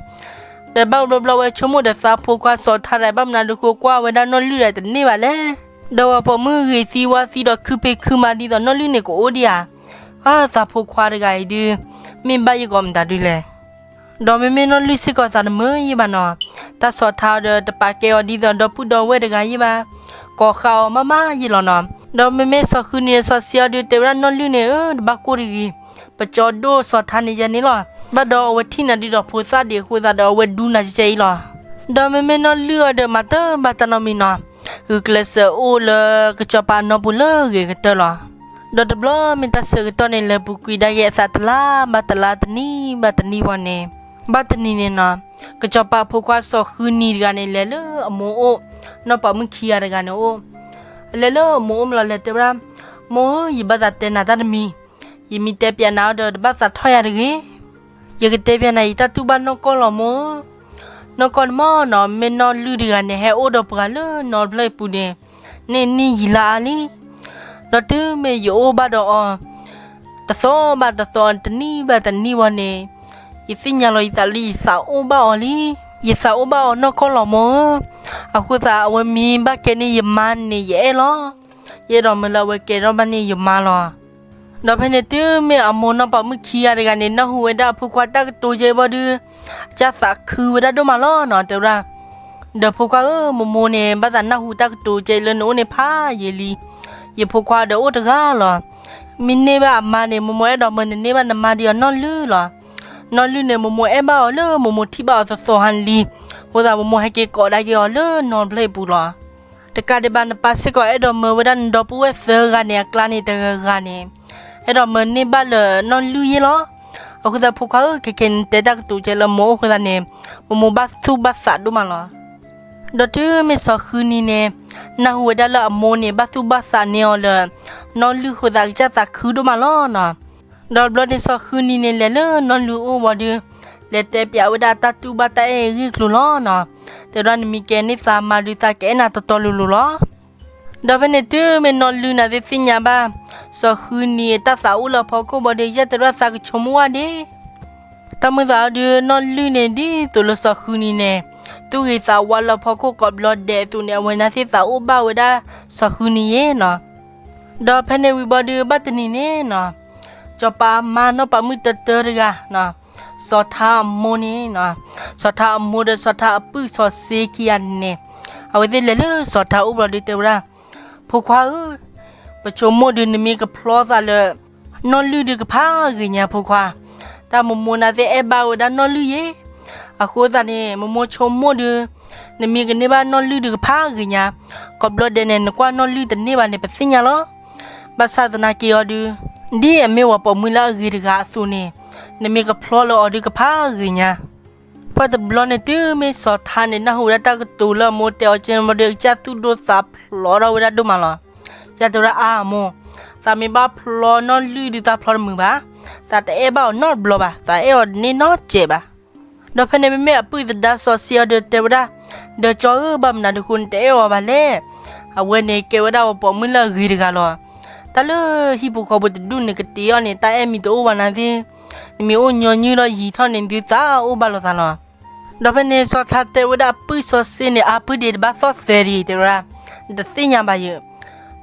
ဒီးဘၣ်ဘျီဘျီဝဲဆိကမိၣ်ဒီးသးဖိခွါစီၤထါဒီး ဘၣ်မနုၤဒုးဃိကွၢ်ဝဲဒၣ်နီၢ်လုၢ်ဒီးတန့ၢ်ဘၣ်လဲၣ်. ဒီးပှၤပိာ်မုၣ်ဂ့ၤသံဝါသံဒီးခုဖံးခုမၤဒ်သိးနီၢ်လုၢ်န့ၣ်ကအိၣ်ဒံးဧါ. အၢ သးဖိခွါတဂၤအံၤဒုး မ့ၢ်ဘၣ်ယိၣ်ကိးမတၤဒုးလဲၣ်. ဒီးမ့မ့ၢ်နီၢ်လုၢ်စ့ၢ်ကီးသးတမုာ်ယံာ်ဘၣ်နီၤ, တၢ်စီၤထါအီၤဒီးတပာ်ကဲအီၤဒ်သိးဒီပုၢ်ဒီဝဲၢ်တဂၤယံာ်ဘၣ်, ကိးဃါအီၤမးမးယံာ်လီၤနီၤ. ဒီးမ့မ့ၢ်စီၤဃုနံၤစီၤစ့အီၤဒုးတဲဝဲဒၣ်နီၢ်လုၢ်န့ၣ် အၢ တဘၣ်ကိၢ်တဂ့ၤ, ပကၠီဒိၣ်စီၤထါန့ၣ်ယဲန့ၣ်လီၤ. ဘၣ်ဒီးအဝဲထံၣ်နၤဒ်သိးဖိသၣ်ဒံးအဃိသတးဒီး အဝဲဒူနၤကဲကဲအံၤလီၤ. ဒီးမ့မ့ၢ်နီၢ်လုၢ်အီၤဒီးမၤတၢ်ဘၣ်တၢ်နီတမံၤနီၤ, ဂုာ်ကျဲးစၢးအိၣ်လၢကစီၤပၤနီပူၤလၢအဂ့ၤကတၢၢ်လီၤ. ဒီးတဘျီမ့ၢ်တၢ်ဆၢကတီၢ်န့ၣ် လဲၤပူၤကွံာ်ဒၣ်က့ၤအသးတလါဘၣ်တလါတနံၣ်ဘၣ်တနံၣ်ဝံၤန့ၣ်, ဘၣ်တနံၤန့ၣ်နီၤ, ကစီၤပၤအဖိခွါစီၤဃုနံၤတဂၤန့ၣ် လဲၤလၢအမိၢ်အိၣ်, နီၢ်ပၤမုၣ်ခံဂၤတဂၤန့ၣ်အိၣ်, လဲၤလၢအမိၢ်အိၣ်မးလီၤ လဲၤတဲဝဲဒၣ်, မိၢ်ဧၢ, ယဘၣ်သးတဲနၤတၢ်တမံၤ, ယမ့ၢ်တဲပျးနၤအီၤဒီး တဘၣ်သးထီၣ်ယၤတဂ့ၤ. ယကတဲပျးနၤ ယတၢ်တူၢ်ဘၣ်နီၢ်ကီၢ်လီၤမိၢ်ဧၢ. နီၢ်ကီၢ်န့ၣ်မ့ၢ်နီၤ, မ့ၢ်နီၢ်လုၢ်တဂၤန့ၣ် ဟဲအိၣ်ဒီးပှၤလၢနီတဘျီအံၤအပူၤန့ၣ်, န့ၢ်နံၣ်ယံာ်လါအါလံ. ဒီးတုၤမ့ၢ်ယအိၣ်ဘၣ်ဒီးအီၤ တသီဘၣ်တသီ တနံၣ်ဘၣ်တနံၣ်ဝံၤန့ၣ်, ယသ့ၣ်ညါလီၤယသးလၢယသးအိၣ်ဘၣ်အီၤလံ. ယသးအိၣ်ဘၣ်အီၤနီၢ်ကီၢ်လီၤမိၢ်ဧၢ. အဃိသတးအဝဲမ့ၢ်ဘၣ်ကဲန့ၢ်ယမါန့ၣ် ယအဲၣ်လီၤ. ယအဲၣ်ဒိးမၢလၢအဝဲကဲထီၣ်ဘၣ်န့ၢ်ယမါလီၤ. ဒီးဖဲန့ၣ်တုၤမ့ၢ်အမိၢ်နီၢ်ပၤမုၣ်ခံဂၤတဂၤန့ၣ် နၢ်ဟူဝဲဒၣ်အဖိခွါတၢ်ကတိၤကဲအံၤဘၣ်ဒီး, အကစၢ်သးခုဝဲဒၣ်ဒိၣ်မးလီၤနီၤ. တဲဝဲဒၣ်, ဒီးဖိခွါဧၢ, မိၢ်မိၢ်န့ၣ် ဘၣ်သးနၢ်ဟူတၢ်ကတိၤကဲအံၤလၢနအိၣ်န့ၣ်ဖးယံာ်လံ. ယဖိခွါဒီးအိၣ်တဂၤလီၤ. မ့ၢ်န့ၢ်ဘၣ်အမါန့ၣ် မိၢ်မိၢ်အဲၣ်ဒိးမၢနန့ၢ်ဘၣ်နမါဒ်အီၤနီၢ်လုၢ်လီၤ. နီၢ်လုၢ်န့ၣ် မိၢ်မိၢ်အဲၣ်ဘၣ်အီၤလၢမိၢ်မိၢ်ထံၣ်ဘၣ်အီၤသသီဟါလံ. အဃိသတးမိၢ်မိၢ်ဟဲက့ၤကိးဒၣ်က့ၤအီၤလၢနီတဘျီအံၤအပူၤလီၤ. တကးဒံးဘၣ် နပၢ်စ့ၢ်ကီးအဲၣ်ဒိးမၢဝဲဒၣ်နဒီပုၢ်ဝဲၢ်သၢဂၤန့ၣ် အကျါန့ၣ်တဂၤဂၤန့ၣ်, အဲၣ်ဒိးမၢန့ၢ်ဘၣ်လၢနီၢ်လုၢ်ယဲလီၤ. အဃိသတးဖိခွါဧၢ, ခဲခဲနတဲတၢ်ကတိၤကဲလၢမိၢ်အိၣ်အဃိသတးန့ၣ်, မိၢ်မိၢ်ဘၣ်သူၣ်ဘၣ်သးဒိၣ်မးလီၤ. ဒီးတုၤမ့ၢ်စီၤဃုနံၤန့ၣ်, နၢ်ဟူဝဲဒၣ်လၢအမိၢ်န့ၣ် ဘၣ်သူၣ်ဘၣ်သးန့ၢ်အီၤလၢ နီၢ်လုၢ်အဃိသတး အကစၢ်သးခုဒိၣ်မးလီၤနီၤ. ဒီးဘျီန့ၣ်စီၤဃုနံၤန့ၣ် လဲၤလၢနီၢ်လုၢ်အအိၣ်ဝံၤဒီး, လဲၤတဲပျးဝဲဒၣ်အတၢ်တူၢ်ဘၣ်တၢ်အဲၣ်အဂ့ၢ်အကျိၤလီၤနီၤ. တဲဝဲဒၣ်နမ့ၢ်ကဲန့ၢ်သးမါဒုး သးကအဲၣ်နၤတီတီလိၤလိၤလီၤ. ဒီးဖဲန့ၣ်တုၤမ့ၢ်နီၢ်လုၢ်န့ၣ်သ့ၣ်ညါဘၣ် စီၤဃုနံၤအတၢ်သးအိၣ်လၢအဖီခိၣ်ဘၣ်ဒီး ကစၢ်တဲဝဲဒၣ်သးကဆိကမိၣ်ဝဲဒၣ် တၢ်မုၢ်သးအီၤဒုး နီၢ်လုၢ်န့ၣ် ဒ်သိးလၢစီၤဃုနံၤန့ၣ် သူၣ်ဂ့ၤသးဝါလၢအဖီခိၣ် ကိးဘျီဒဲးအသိးန့ၣ် အဝဲန့ၣ်သ့ၣ်သးအိၣ်ဘၣ်ဝဲဒၣ်စီၤဃုနံၤယဲနီၤ. ဒီးဖဲန့ၣ်ဝံၤဘၣ်ဒီး ဘၣ်တနံၤန့ၣ်နီၤ, စီၤပၤအမါနီၢ်ပၤမုၣ်တၢတၢတဂၤ, စီၤထါအမိၢ်န့ၣ်, စီၤထါအမိၢ်ဒီးစီၤထါအပုၢ်စီၤစ့ခံဂၤန့ၣ်, အဝဲသ့ၣ်လဲၤလၢစီၤထါအိၣ်ဘျီဒီးတဲဝဲဒၣ်, ဖိခွါဧၢ, ပဆိကမိၣ်ဒုးနမ့ၢ်ကဖျီသးလၢ နီၢ်လုၢ်ဒုးကဖးဂ့ၤညါဖိခွါ, တၢ်မိၢ်မိၢ်န့ၣ်သ့ၣ်အဲၣ်ဘၣ်ဝဲဒၣ်နီၢ်လုၢ်ယဲ, အဃိသတးန့ၣ် မိၢ်မိၢ်ဆိကမိၣ်ဒုး နမ့ၢ်ကန့ၢ်ဘၣ်နီၢ်လုၢ်ဒုးကဖးဂ့ၤညါ, ကိးဘျီဒဲးန့ၣ် နကွၢ်နီၢ်လုၢ်တန့ၢ်ဘၣ်န့ၣ် ပသ့ၣ်ညါလီၤ. ဘၣ်ဆၣ်သနာ်က့အီၤဒုး, ဒ်အမ့ၢ်ပှၤပိာ်မုၣ်လၢအဂ့ၤတဂၤအသိးန့ၣ်, နမ့ၢ်ကဖျီလၢအီၤဒုးကဖးဂ့ၤညါ. ပှၢ်တဘျီန့ၣ်တုၤမ့ၢ်စီၤထါန့ၣ် နၢ်ဟူဝဲဒၣ်တၢ်ကတိၤလၢအမိၢ်တဲအီၤကဲန့ၣ်ဘၣ်ဒီး ကစၢ်သူၣ်ဒိၣ်သးဖျိးထီၣ်ဝဲဒၣ်ဒိၣ်မးလီၤ. ကစၢ်တဲဝဲဒၣ်အါမိၢ်, သးမ့ၢ်ဘၣ်ဖျီနီၢ်လုၢ်ဒုးသးဖျီတမုာ်ဘၣ်, သးတအဲၣ်ဘၣ်အီၤနီတဘျီဘၣ်, သးအဲၣ်အီၤန့ၢ်နီတစဲးဘၣ်. ဒီးဖဲန့ၣ်မ့မ့ၢ်အပုၢ်သဒါစီၤစ့အီၤဒီးတဲဝဲဒၣ်, ဒီးကၠီဧၢ ဘၣ်မနုၤဒုးဃိနတအဲၣ်အီၤဘၣ်လဲၣ်. အဝဲန့ၣ်ကဲဝဲဒၣ်ပှၤပိာ်မုၣ်လၢအဂ့ၤတဂၤလီၤ. တၢ်လၢဟံၣ်ဖိဃီဖိတဒူၣ်န့ၣ်ကတ့အီၤန့ၣ် တၢ်အဲၣ်မ့ၢ်တအိၣ်ဘၣ်နၤသ့ၣ်, နမ့ၢ်အိၣ်ညီနုၢ်ဒီးယံာ်ထီၣ်န့ၣ် နသုသးအိၣ်ဘၣ်လိာ်သးလီၤ. ဒီးဖဲန့ၣ်စီၤထါတဲဝဲဒၣ်အပုၢ်စီၤစ့န့ၣ် အါပုၢ်ဒံးတဘၣ်သီၣ်သဲးဒံး တဲဝဲဒၣ်, နတသ့ၣ်ညါဘၣ်ယဲ,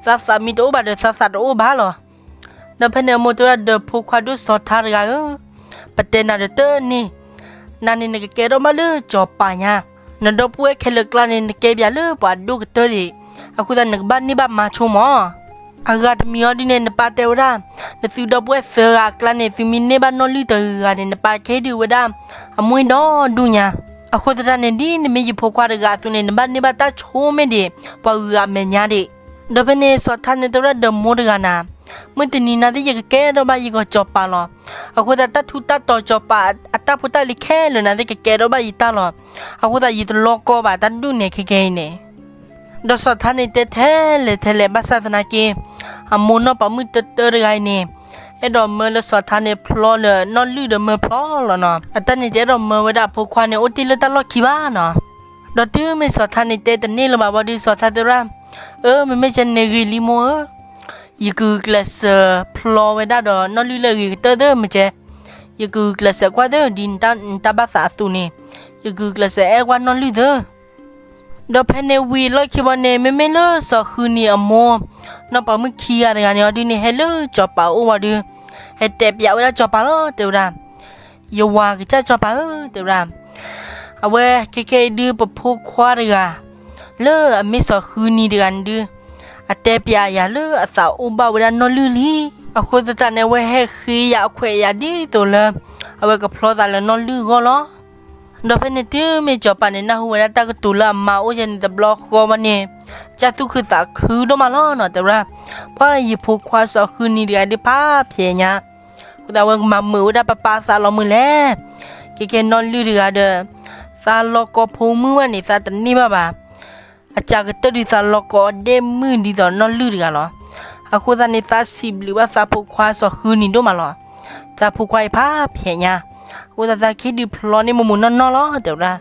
သးသးမ့ၢ်တအိၣ်ဘၣ်ဒီးသးသးတအိၣ်ဘၣ်လီၤ. ဒီးဖဲန့ၣ်အမိၢ်တဲဝဲဒၣ်ဒီးဖိခွါဒိၣ်စီၤထါတဂၤဧၢ, ပတဲနၤဒီးတန့ၢ်, နၤန့ၣ်နကကဲထီၣ်ဘၣ်လၢစီၤပၤညါ, နဒီပုၢ်ဝဲၢ်ခဲလၢာ်ကျါန့ၣ် နကဲပၠးလၢပှၤဒိၣ်ကတၢၢ်ဒံး, အဃိသတးနကဘၣ်န့ၢ်ဘၣ်မၤဆိမး. အဂၤတမံၤအီၤဒုးန့ၣ် နပၢ်တဲဝဲဒၣ်, နသုဒီပုၢ်ဝဲၢ်သၢဂၤအကျါန့ၣ် သုမ့ၢ်န့ၢ်ဘၣ်နီၢ်လုၢ်တဂၤန့ၣ် နပၢ်ကဟ့ၣ်ဒုးဝဲဒၣ်အမှံဒီဒူၣ်ညါ, အဃိသတးန့ၣ် ဒ်နမ့ၢ်ယဖိခွါတဂၤအသိးန့ၣ် နဘၣ်န့ၢ်ဘၣ်တၢ်ဆိမ့ၢ်ဒံး ပှၤဂုၤဂၤအမဲာ်ညါဒံး. ဒီးဖဲန့ၣ်စီၤထါန့ၣ်တဲဝဲဒၣ်ဒီးမိၢ်တဂၤနၤ, မုၢ်တနံၤနၤသ့ၣ်ယကကဲထီၣ်ဘၣ်ယကီၢ်စီၤပၤလီၤ. အဃိသတးတၢ်ထူးတၢ်တီၤစီၤပၤအတၢ်ဖိတၢ်လံၤခဲလၢာ်နၤသ့ၣ်ကကဲထီၣ်ဘၣ်ယတၢ်လီၤ. အဃိသတးယတလီကီဘၣ်တၢ်ဒူၣ်န့ၣ်ခဲခဲအံၤန့ၣ် ဒီးစီၤထါန့ၣ်တဲထဲလဲၣ်ထဲလဲၣ် ဘၣ်ဆၣ်သနာ်က့ အမိၢ်နီၢ်ပၤမုၣ်တၢတၢတဂၤအံၤန့ၣ် အဲၣ်ဒိးမၢလၢစီၤထါန့ၣ်ဖျီလၢနီၢ်လုၢ်ဒီးမၢဖျီလီၤနီၤ. အတၢ်န့ၣ်တအဲၣ်ဒိးမၢဝဲဒၣ်အဖိခွါန့ၣ်အိၣ်တ့ၢ်လၢတၢ်လီၢ်ခံဘၣ်နီၤ. ဒီးတုၤမ့ၢ်စီၤထါန့ၣ်တဲတန့ၢ်လၢၤဘၣ်ဘၣ်ဒီး စီၤထါတဲဝဲဒၣ်, အၢ မ့မ့ၢ်ကဲန့ၣ်ဂ့ၤလံမိၢ်ဧၢ, ယကဂုာ်ကျဲးစၢးဖျီဝဲဒၣ်ဒီးနီၢ်လုၢ်လၢအဂ့ၤကတၢၢ်သၢ မ့ၢ်ကဲ, ယကဂုာ်ကျဲးစၢးကွၢ်သၢ ဒ်နတၢ်ဘၣ်သးအသိးန့ၣ်, ယကဂုာ်ကျဲးစၢးအဲၣ်ကွၢ်နီၢ်လုၢ်သၢ. ဒီးဖဲန့ၣ်ဝံၤအလီၢ်ခံဘီန့ၣ် မ့မ့ၢ်လၢစီၤဃုနံၤအမိၢ် နီၢ်ပိာ်မုၣ်ခံဂၤတဂၤန့ၣ်အီၤဒုန့ၣ် ဟဲလၢစီၤပၤအအိၣ်ဝံၤဒီး ဟဲတဲပျးဝဲဒၣ်စီၤပၤလီၤ တဲဝဲဒၣ်, ယဝၤကစၢ်စီၤပၤဧၢ တဲဝဲဒၣ်, အဝဲခဲခဲအံၤဒုးပဖိခွါတဂၤ လၢအမ့ၢ်စီၤဃုနံၤတဂၤန့ၣ်ဒုး အတဲပျးယၤလၢအသးအိၣ်ဘၣ်ဝဲဒၣ်နီၢ်လုၢ်လံ. အဃိသတးန့ၣ် အဝဲဟဲဃ့ယၤအခွဲးအယာ်ဒ်သိးလၢ အဝဲကဖျီသးလၢနီၢ်လုၢ်အဂီၢ်လီၤ. ဒီးဖဲန့ၣ်တုၤမ့ၢ်စီၤပၤန့ၣ် နၢ်ဟူဝဲဒၣ်တၢ်ကတိၤလၢအမါအိၣ်ယဲန့ၣ်တဘျီဃီဘၣ်န့ၣ်, ကစၢ်သူၣ်ခုသးခုဒိၣ်မးလီၤနီၤ တဲဝဲဒၣ်, ပှၤယဖိခွါစီၤဃုနံၤတဂၤဒုးဖးဖျဲးညါ, အဃိသတးဝဲကမၤမုာ်ဝဲဒၣ်ပၢ်ပၢ်သးလီၤမုၢ်လဲၣ်. ခဲခဲနီၢ်လုၢ်တဂၤဒီး သးလီၤကီဖိမုၣ်ဘၣ်န့ၣ် သးတန့ၢ်ဘၣ်ဘၣ် အစှၤကတၢၢ်ဒုးသးလီၤကီအဒဲၣ်မုၣ်ဒ်သိးနီၢ်လုၢ်တဂၤလီၤ. အဃိသတးန့ၣ် သးစံးဘျုးဘၣ်သးဖိခွါစီၤဃုနံၤဒိၣ်မးလီၤ. သးဖိခွါအံၤဖးဖျဲးညါ, အဃိသတးသးကဟ့ၣ်ဒုးဖျီန့ၢ်မိၢ်မိၢ်နီၢ်နီၢ်လီၤ တဲဝဲဒၣ်.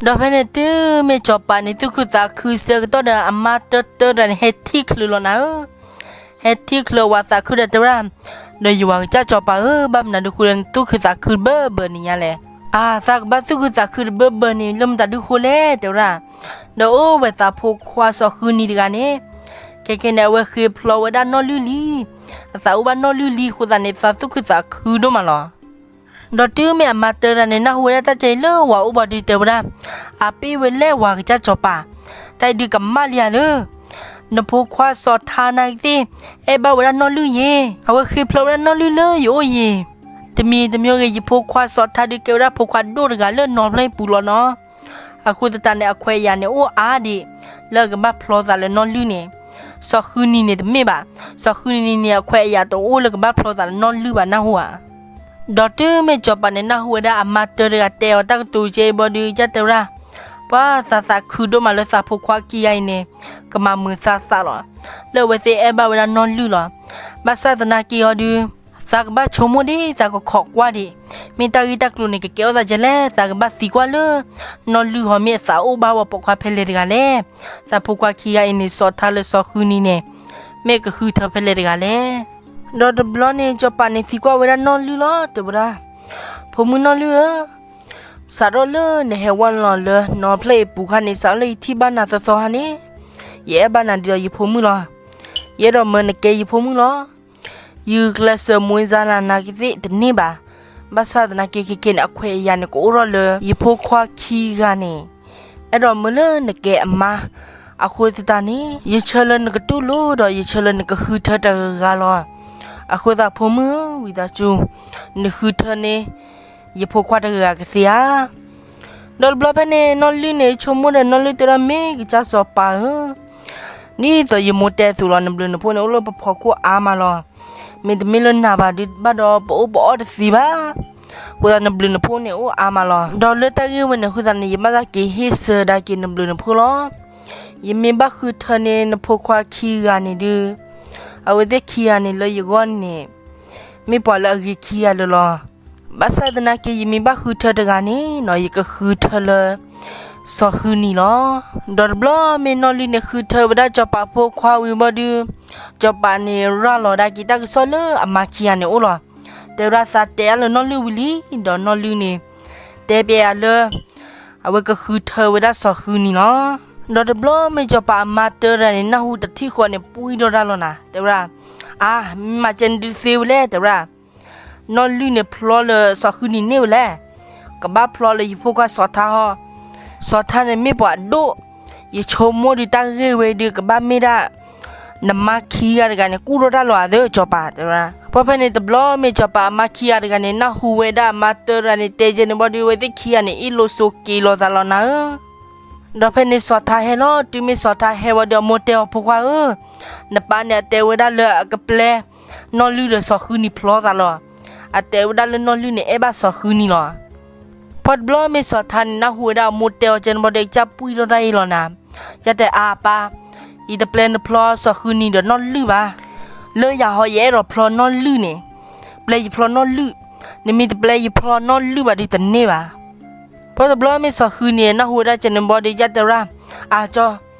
ဒီးဖဲန့ၣ်တုၤမ့ၢ်စီၤပၤန့ၣ် သူၣ်ခုသးခုဆၢကတီၢ်ဒီး အမါတၢတၢတဂၤန့ၣ် ဟဲထံၣ်ချုးလီၤနၤဧၢ ဟဲထံၣ်ချုးအဝၤသးခုဒီးတဲဝဲဒၣ်, ဒီးယဝၤကစၢ်စီၤပၤဧၢ, ဘၣ်မနုၤဒုးဃိလၢနသူၣ်ခုသးခုတဘၢဘၢန့ၣ်ညါလဲၣ်. အၢ သးကဘၣ်သူၣ်ခုသးခုတဘၢဘၢန့ၣ် လၢမတၤဒုးဃိလဲၣ် တဲဝဲဒၣ်. ဒီးအိၣ်ဝဲသးဖိခွါစီၤဃုနံၤတဂၤန့ၣ်, ခဲခဲန့ၣ် အဝဲဃ့ဖျီဝဲဒၣ်နီၢ်လုၢ်လံ, အသးအိၣ်ဘၣ်နီၢ်လုၢ်လံအဃိသတးန့ၣ် သးသူၣ်ခုသးခုဒိၣ်မးလီၤ. ဒီးတုၤမ့ၢ်အမါတၢတဂၤန့ၣ် နၢ်ဟူဝဲဒၣ်တၢ်ကဲအံၤလၢဝၤအိၣ်ဘၣ်ဒီးတဲဝဲဒၣ်, အပ့ၢ်ဝဲလဲၣ်ဝၤကစၢ်စီၤပၤ, တၢ်အံၤဒုးကမၣ်လံဧါလၢ နဖိခွါစီၤထါနာ်က့သ့ၣ် အဲၣ်ဘၣ်ဝဲဒၣ်နီၢ်လုၢ်ယ့ၤ, အဝဲဃ့ဖျီဝဲဒၣ်နီၢ်လုၢ်လၢယအိၣ်ယ့ၤ. တမံၤတမံၤဂ့ၤ ယဖိခွါစီၤထါဒုးကဲဝဲဒၣ်ဖိခွါဒိၣ်တဂၤလၢနီၢ်ဖျၢၣ်အံၤပူၤလီၤနီၤ. အဃိသတးန့ၣ် အခွဲးအယာ်န့ၣ်အိၣ်အါဒံး လၢအကဘၣ်ဖျီသးလၢနီၢ်လုၢ်န့ၣ်, စီၤဃုနံၤန့ၣ်တမ့ၢ်ဘၣ်. စီၤဃုနံၤန့ၣ် အခွဲးအယာ်တအိၣ်လၢကဘၣ်ဖျီသးလၢနီၢ်လုၢ်ဘၣ်နၢ်ဟူဧါ. ဒီးတုၤမ့ၢ်စီၤပၤန့ၣ် နၢ်ဟူဝဲဒၣ်အမါတၢတဂၤတဲအီၤတၢ်ကတိၤကဲအံၤဘၣ်ဒီး ကစၢ်တဲဝဲဒၣ်, ပှၤသးသးခုဒိၣ်မးလၢသးဖိခွါခံဂၤအံၤန့ၣ် ကမၤမုာ်သးသးလီၤ. လၢအဝဲသ့ၣ်အဲၣ်ဘၣ်ဝဲဒၣ်နီၢ်လုၢ်လီၤ. ဘၣ်ဆၣ်သနာ်က့အီၤဒုး သးကဘၣ်ဆိကမိၣ်ဒံး သးကခိးကွၢ်ဒံး, မ့ၢ်တၢ်ဂ့ၢ်တၢ်ကျိၤန့ၣ် ကကဲထီၣ်သးဒ်လဲၣ်. သးကဘၣ်သံကွၢ်လၢ နီၢ်လုၢ်ဟီမ့ၢ်အသးအိၣ်ဘၣ်ဝဲပိာ်ခွါဖဲလဲၣ်တဂၤလဲၣ်. သးဖိခွါခံဂၤအံၤန့ၣ် စီၤထါလၢစီၤဃုနံၤန့ၣ် မ့ၢ်ကဃုထၢဖဲလဲၣ်တဂၤလဲၣ်. ဒီးတဘျီန့ၣ် စီၤပၤန့ၣ်သံကွၢ်ဝဲဒၣ်နီၢ်လုၢ်လီၤ တဲဝဲဒၣ်, ဖိမုၣ်နီၢ်လုၢ်ဧၢ, စးထီၣ်လၢနဟဲဝဲလီၤလၢနီၢ်ဖျၢၣ်အံၤပူၤခါန့ၣ် စးထီၣ်လၢယထံၣ်ဘၣ်နၤသီသီခါန့ၣ်, ယအဲၣ်ဘၣ်နၤဒ်သိးယဖိမုၣ်လီၤ. ယအဲၣ်ဒိးမၢနကဲယဖိမုၣ်လီၤ. ယကျဲးစၢးမွေးစားနၤနာ်က့သ့ၣ်တန့ၢ်ဘၣ်. ဘၣ်ဆၣ်သနာ်က့ခဲခဲန့ၣ် အခွဲးအယာ်န့ၣ် ကအိၣ်ထီၣ်လၢယဖိခွါခံဂၤန့ၣ် အဲၣ်ဒိးမၢလၢနကဲအမါ. အဃိသတးန့ၣ် ယဆၢလၢနကတူၢ်လိာ်ဒီး ယဆၢလၢနကဃုထၢတဂၤဂၤလီၤ. အဃိသတးဖိမုၣ်ဧၢ, ဝံသးစူၤ နဃုထၢန့ၢ် ယဖိခွါတဂၤဂၤကသ့ဧါ. ဒီးတဘျီဖဲန့ၣ် နီၢ်လုၢ်န့ၣ် ဆိကမိၣ်ဒီး နီၢ်လုၢ်တဲဒၣ် မ့ၢ်ကစၢ်စီၤပၤဧၢ, ဒ်သိးယမိၢ်တဲအသိးလီၤ, နဘျုးနဖှိၣ်န့ၣ် အိၣ်လၢပဖီခိၣ်အါမးလီၤ. မ့တမ့ၢ်လၢနၤဘၣ်ဒုးဘၣ်ဒီး ပအိၣ်ပအီၣ်တသ့ဘၣ်. အဃိသတးနဘျုးနဖှိၣ်န့ၣ်အိၣ်အါမးလီၤ. ဒီးလၢတၢ်ဂ့ၢ်ဝဲန့ၣ်အဃိသတးန့ၣ် ယဘၣ်သးက့ၤဟ့ၣ်ဆၢဒၣ်က့ၤနဘျုးနဖှိၣ်လီၤ. ယမ့ၢ်ဘၣ်ဃုထၢန့ၢ်နဖိခွါခံဂၤန့ၣ်ဒုး, အဝဲသ့ၣ်ခံဂၤန့ၣ်လၢယဂီၢ်န့ၣ် မ့ၢ်ပှၤလၢအဂ့ၤခံဂၤလၢာ်လီၤ. ဘၣ်ဆၣ်သနာ်က့ ယမ့ၢ်ဘၣ်ဃုထၢတဂၤန့ၣ်နီၤ ယကဃုထၢလၢ စီၤဃုနံၤလီၤ. ဒီးတဘျီမ့ၢ်နီၢ်လုၢ်န့ၣ် ဃုထၢဝဲဒၣ်စီၤပၤဖိခွါဝံၤဘၣ်ဒီး, စီၤပၤန့ၣ်ရၤလီၤဒၣ်က့ၤတၢ်ကစီၣ်လၢအမါခံဂၤန့ၣ်အိၣ်လီၤ. တဲဝဲဒၣ်သးတဲအါလၢနီၢ်လုၢ်ဝံၤလံ, ဒီးနီၢ်လုၢ်န့ၣ် တဲပျဲယၤလၢ အဝဲကဃုထၢဝဲဒၣ်စီၤဃုနံၤလီၤ. ဒီးတဘျီမ့ၢ်စီၤပၤအမါတၢတဂၤန့ၣ် နၢ်ဟူတထံၣ်ဃီန့ၣ် ပှံၢ်ထီၣ်တၢ်လီၤနၤ, တဲဝဲဒၣ်, အါ, မ့ၢ်မၤကဲန့ၣ်ဒုးသ့ဝဲလဲၣ်, တဲဝဲဒၣ်. နီၢ်လုၢ်န့ၣ်ဖျီလၢစီၤဃုနံၤန့ၢ်ဝဲလဲၣ်, ကဘၣ်ဖျီလၢယဖိခွါစီၤထါဟီ, စီၤထါန့ၣ်မ့ၢ်ပှၤဒိၣ်, ယဆိကမိၣ်ဒုးတၢ်ဂ့ၢ်ဝဲဒုး ကဘၣ်မ့ၢ်ဒၣ် နမါခံဂၤတဂၤန့ၣ် ကူၣ်ထီၣ်တၢ်လီၤဧါသၢ စီၤပၤ, တဲဝဲဒၣ်. ပှၤဖဲန့ၣ်တဘျီမ့ၢ်စီၤပၤအမါခံဂၤတဂၤန့ၣ် နၢ်ဟူဝဲဒၣ်အမါတၢတဂၤန့ၣ် တဲကဲန့ၣ်ဘၣ်ဒီး အဝဲသ့ၣ်ခံဂၤန့ၣ် အ့ၣ်လိာ်ဆိးက့လိာ်သးလီၤနၤဧၢ. ဒီးဖဲန့ၣ်စီၤထါဟဲလီၤ. တုၤမ့ၢ်စီၤထါဟဲဝံၤဒီး အမိၢ်တဲအီၤ ဖိခွါဧၢ, နပၢ်န့ၣ်အတဲဝဲဒၣ်လၢအကပျဲ နီၢ်လုၢ်ဒီးစီၤဃုနံၤဖျီသးလီၤ. အတဲဝဲဒၣ်လၢနီၢ်လုၢ်န့ၣ် အဲၣ်ဘၣ်စီၤဃုနံၤလီၤ. ပှၤတဘျီမ့ၢ်စီၤထါန့ၣ် နၢ်ဟူဝဲဒၣ်အမိၢ်တဲအီၤကဲန့ၣ်ဘၣ်ဒီး ကစၢ်ပှံၢ်ထီၣ်တၢ်အ့ၣ်လီၤနၤ, ကစၢ်တဲအါပၢ်, ယတပျဲနဖျီစီၤဃုနံၤဒီးနီၢ်လုၢ်ဘၣ်. လၢယၤဟီ ယအဲၣ်ဒိးဖျီနီၢ်လုၢ်န့ၣ်, ပျဲယဖျီနီၢ်လုၢ်, နမ့ၢ်တပျဲယဖျီနီၢ်လုၢ်ဘၣ်ဒီးတန့ၢ်ဘၣ်. ဖဲတဘျီမ့ၢ်စီၤဃုနံၤန့ၣ် နၢ်ဟူဝဲဒၣ်ကဲန့ၣ်ဘီဒီး ကစၢ်တဲဝဲဒၣ်, အၢ ကၠီ,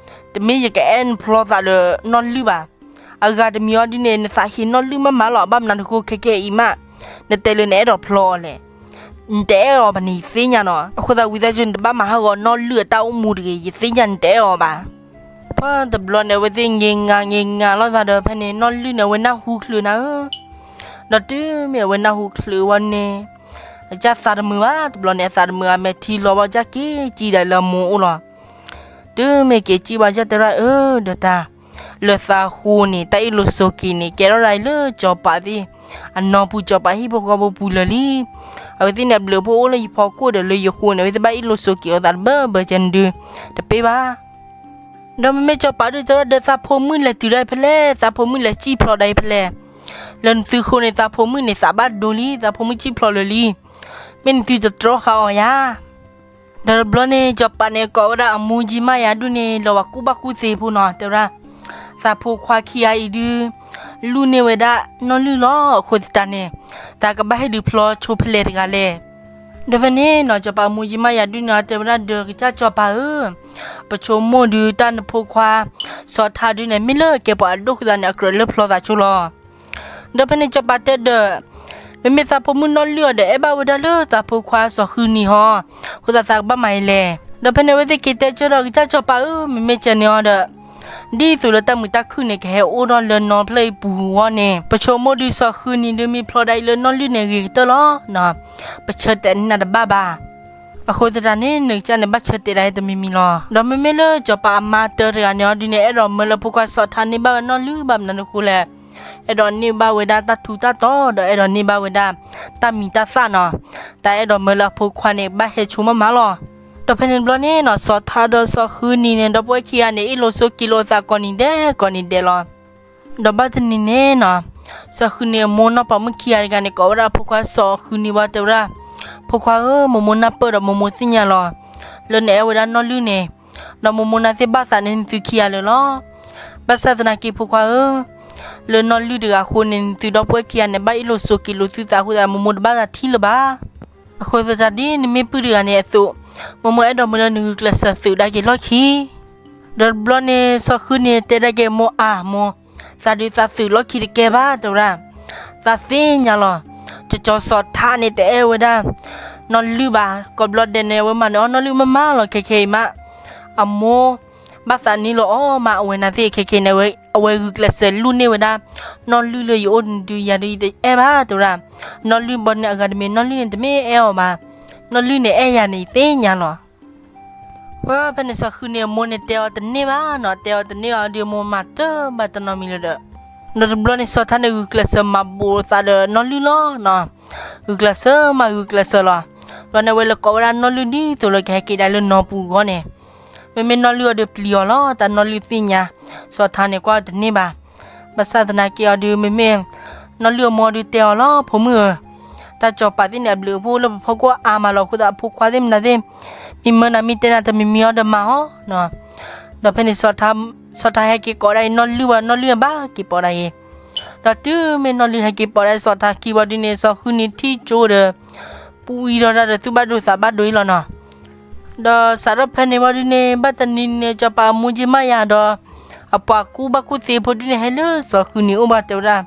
တမ့ၢ်ယကအဲၣ်နဖျီသးဒီးနီၢ်လုၢ်ဘၣ်. အဂၤတမံၤအီၤဒုန့ၣ် နသးဟ့နီၢ်လုၢ်မးမးလီၤ. ဘၣ်မနုၤတဃိ ခဲခဲအံၤမး နတဲလၢနအဲၣ်ဒိးဖျီအီၤလဲၣ်. နတအဲၣ်အီၤဘၣ်န့ၣ် ယသ့ၣ်ညါနီၤ. အဃိသတး ဝံသးစူၤ နတဘၣ်မၤဟးဂီၤနီၢ်လုၢ်အတၢ်အိၣ်မူတဂ့ၤ, ယသ့ၣ်ညါနတအဲၣ်အီၤဘၣ်. ဖဲတဘျီန့ၣ် အဝဲသ့ၣ်ငဲၤငါငဲၤငါလိာ်သးဒီး ဖဲန့ၣ် နီၢ်လုၢ်န့ၣ် အဝဲနၢ်ဟူချုးနၤဧၢ. ဒီးတုၤမ့ၢ်အဝဲနၢ်ဟူချုးဝံၤန့ၣ် အကစၢ်သးတမုာ်ဘၣ်. တဘျီန့ၣ် အသးတမုာ် အမဲာ်ထံလီၤဘၣ် ကစၢ်က့ၤစံၣ်ဒၣ်လၢအမိၢ်အိၣ်လီၤ. တုၤမ့ၢ်က့ၤစံၣ်ဘၣ် ကစၢ်တဲဝဲဒၣ်, အၢ ဒီးတၢ် လၢသးဃိန့ၣ် တၢ်အ့ၣ်လိာ်ဆိးက့ၤန့ၣ် ကဲထီၣ်ဒၣ်အံၤလၢစီၤပၤသ့ၣ် အနီၢ်ပူၤ, စီၤပၤဟံၣ်ဖိဃီဖိပူၤလၢာ်လံ. အဝဲသ့ၣ်န့ၣ် အဘျုးအဖှိၣ်အိၣ်လၢယဖီခိၣ်ဒီးလၢယဃိန့ၣ် အဝဲသ့ၣ်ဘၣ်အ့ၣ်လိာ်ဆိးက့ၤအသးတဘၢဘၢကဲန့ၣ်ဒုး တပ့ၢ်ဘၣ်. ဒီးမ့မ့ၢ်စီၤပၤဒုးတဲဝဲဒၣ်, ဒီးသးဖိမုၣ်လဲၤတုၤဒၣ်အံၤဖဲလဲၣ်, သးဖိမုၣ်လဲၤစံၣ်ဖျိးဒၣ်အံၤဖဲလဲၣ်. လၢနသုဃိန့ၣ် သးဖိမုၣ်န့ၣ် သးဘၣ်ဒိလံ, သးဖိမုၣ်စံၣ်ဖျိးလၢာ်လံ. မ့ၢ်နသုတတြီဃာ်အီၤဧါ. ဒီးတဘျီန့ၣ် စီၤပၤန့ၣ် ကိးဝဲဒၣ်အမိၢ်ကၠံမါယၤဒုန့ၣ် လီၤဝဲကူၣ်ဘၣ်ကူၣ်သ့ဖိနီၤ, တဲဝဲဒၣ်, သးဖိခွါခံဂၤအံၤဒုး လူၢ်န့ၢ်ဝဲဒၣ်နီၢ်လုၢ်လီၤ. အဃိသတးန့ၣ် သးကဘၣ်ဟ့ၣ်ဒုးဖျီဆိဖဲလဲၣ်တဂၤလဲၣ်. ဒီးဖဲန့ၣ်နီၤ စီၤပၤအမိၢ်ကၠံမါယၤဒုန့ၣ် တဲဝဲဒၣ်ဒီး ကစၢ်စီၤပၤဧၢ, ပဆိကမိၣ်ဒုး တၢ်နဖိခွါ စီၤထါဒုန့ၣ် မ့ၢ်လၢအကဲပှၤအဒိၣ်ဃုာ်သးန့ၣ် အကြၢးလၢဖျီသးဆိလီၤ. ဒီးဖဲန့ၣ်စီၤပၤတဲဒီး, မ့မ့ၢ်သးဖိမုၣ်နီၢ်လုၢ်အီၤဒီး အဲၣ်ဘၣ်ဝဲဒၣ်လၢသးဖိခွါစီၤဃုနံၤဟီ, အဃိသတးသးကဘၣ်မၤအံၤလဲၣ်. ဒီးဖဲန့ၣ်အဝဲသ့ၣ်က့ၤတဲကၢဒီး ကစၢ်စီၤပၤဧၢ, မ့မ့ၢ်ကဲန့ၣ်အီၤဒီး ဒ်သိးလၢတၢ်မုာ်တၢ်ခုၣ်န့ၣ် ကဟဲအိၣ်ထီၣ်လၢနီၢ်ဖျၢၣ်အံၤပူၤအဂီၢ်န့ၣ် ပဆိကမိၣ်ဒုးစီၤဃုနံၤဒုးမ့ၢ်ဖျီဒၣ်အံၤလၢနီၢ်လုၢ်န့ၣ်ဂ့ၤကတၢၢ်လီၤ. ပဆၢတဲာ်န့ၢ်နၤတဘၣ်ဘၣ်. အဃိသတးန့ၣ် နကစၢ်န့ၣ်ဘၣ်ဆၢတဲာ်ဒၣ်အံၤတမံၤမံၤလီၤ. ဒီးမ့မ့ၢ်လၢစီၤပၤအမါတၢတဂၤန့ၣ်အီၤဒုန့ၣ် အဲၣ်ဒိးမၢလၢအဖိခွါစီၤထါန့ၢ်ဘၣ်ဝဲနီၢ်လုၢ် ဘၣ်မနုၤတဃိလဲၣ်. အဲၣ်ဒိးန့ၢ်ဘၣ်ဝဲဒၣ်တၢ်ထူးတၢ်တီၤ ဒီးအဲၣ်ဒိးန့ၢ်ဘၣ်ဝဲဒၣ် တၢ်မံၤတၢ်သၣ်နီၤ. တၢ်အဲၣ်ဒိးမၢလၢအဖိခွါန့ၣ် ဘၣ်ဟဲဆိမးမးလီၤ. ဒီးဖဲန့ၣ်တဘျီန့ၣ်နီၤ စီၤထါဒီးစီၤဃုနံၤန့ၣ် ဒီပုၢ်ဝဲၢ်ခံဂၤန့ၣ် အ့ၣ်လိာ်ဆိးက့လိာ်အသးကိးနံၤဒဲးကိးနံၤဒဲးလီၤ. ဒီးဘၣ်တနံၤန့ၣ်နီၤ စီၤဃုနံၤအမိၢ်နီၢ်ပိာ်မုၣ်ခံဂၤတဂၤန့ၣ် ကိးဝဲဒၣ်အဖိခွါစီၤဃုနံၤဝံၤ တဲဝဲဒၣ်, ဖိခွါဧၢ, မိၢ်မိၢ်နၢ်ပၢၢ်ဒီးမိၢ်မိၢ်သ့ၣ်ညါလီၤ လၢနအဲၣ်ဝဲဒၣ်နီၢ်လုၢ်န့ၣ်, ဒီးမိၢ်မိၢ်နၢ်သ့ၣ်ဘၣ်သးန့ၢ်နသုခံဂၤလၢာ်လီၤ. ဘၣ်ဆၣ်သနာ်က့ဖိခွါဧၢ, လၢနီၢ်လုၢ်တဂၤအဃိန့ၣ် နသုဒီပုၢ်ဝဲၢ်ခံဂၤန့ၣ် ဘၣ်အ့ၣ်လိာ်ဆိးက့လိာ်သုသးအဃိသတး မိၢ်မိၢ်တဘၣ်သးထံၣ်လၢၤဘၣ်. အဃိသတးဒ်နမ့ၢ်ပုၢ်တဂၤန့ၣ်အသိး, မိၢ်မိၢ်အဲၣ်ဒိးမၢလၢနဂုာ်ကျဲးစၢးသုးဒါက့ၤလီၢ်ခံ. ဒီးတဘျီန့ၣ် စီၤဃုနံၤတဲဒၣ်က့ၤမိၢ်, အၢ မိၢ်, သးဒုးသးသုးလီၢ်ခံတကဲဘၣ် တဲဝဲဒၣ်, သးသ့ၣ်ညါလီၤ. ကၠီစီၤထါန့ၣ် တအဲၣ်ဝဲဒၣ်နီၢ်လုၢ်ဘၣ်. ကိးဘျီဒဲးန့ၣ် အဝဲမၤနၢၤအီၣ်နီၢ်လုၢ်မးမးလီၤ. ခဲခဲအံၤမး အမိၢ် ဘၣ်သးန့ၢ်လီၤအီၤမး အဝဲန့ၣ်သ့ၣ် ခဲခဲအံၤန့ၣ် အဝဲဂုာ်ကျဲးစၢးလူၢ်န့ၢ်ဝဲဒၣ်နီၢ်လုၢ်လၢယအိၣ်ဒုး ယၤဒုးယတအဲၣ်ဘၣ် တဲဝဲဒၣ်. နီၢ်လုၢ်ဘီန့ၣ်အဂၤတမံၤ နီၢ်လုၢ်န့ၣ်တမ့ၢ်အဲၣ်အီၤဘၣ်. နီၢ်လုၢ်န့ၣ်အဲၣ်ယၤန့ၣ် ယသ့ၣ်ညါလီၤ. ဖဲန့ၣ်စီၤဃုနံၤအမိၢ်န့ၣ် တဲအီၤတန့ၢ်ဘၣ်နီၤ, တဲအီၤတန့ၢ်ဘၣ်ဒီး မိၢ်မၤတၢ်ဘၣ်တနီၤမံၤလၢၤဒီး, ဒီးတဘျီန့ၣ် စီၤထါန့ၣ် ဂုာ်ကျဲးစၢးမၤဘူးအသးဒီးနီၢ်လုၢ်လီၤနီၤ. ဂုာ်ကျဲးစၢးမး ဂုာ်ကျဲးစၢးလီၤ. ဘျီန့ၣ် အဝဲလဲၤကိးဝဲဒၣ်နီၢ်လုၢ် ဒ်သိးလၢကဟဲက့ၤဒၣ်လၢနီၢ်ပူၤအဂီၢ်န့ၣ်, မ့မ့ၢ်နီၢ်လုၢ်အီၤဒီးပျံၤအီၤလီၤ. တၢ်နီၢ်လုၢ်သ့ၣ်ညါ, စီၤထါန့ၣ် ကွၢ်အီၤတန့ၢ်ဘၣ်. ဘၣ်ဆၣ်သနာ်က့အီၤဒုး မ့မ့ၢ်နီၢ်လုၢ်အမိၢ်ဒုးတဲအီၤလီၤ, ဖိမုၣ်ဧၢ, တၢ်စီၤပၤသ့ၣ်န့ၣ် အဘျုးအဖှိၣ်လၢပဖီခိၣ်အါမးလီၤ. အဃိသတး အဖိခွါသ့ၣ်မနုၤသ့ၣ် မ့ၢ်မၢနၤ မ့ၢ်တဲနၤ တမံၤမံၤအီၤဒီးမၤအီၤ. ဒီးဖဲန့ၣ် စီၤထါဟဲက့ၤကိးဒၣ်အံၤနီၢ်လုၢ်ဝံၤ နီၢ်လုၢ်ဘၣ်က့ၤပိာ်ဒၣ်အံၤ, ဒီးတုၤမ့ၢ်နီၢ်လုၢ်ဟဲက့ၤပိာ်ဒၣ်စီၤထါခံဘီဒုန့ၣ် စီၤဃုနံၤထံၣ်ကၠိဒီး ပူအံၤဒီးတၢ်ဒီးသူၣ်ဘၣ်ဒိသးဘၣ်ဒိအံၤလီၤနီၤ. ဒီးစးထီၣ်ဖဲန့ၣ်ဝံၤဒုန့ၣ် ဘၣ်တနံၤန့ၣ် စီၤပၤအမိၢ်ကၠံမါယၤဒီး အပှၤကူၣ်ဘၣ်ကူၣ်သ့ဖိဒုန့ၣ် ဟဲလၢစီၤဃုနံၤအိၣ်ဘၣ်တဲဝဲဒၣ်,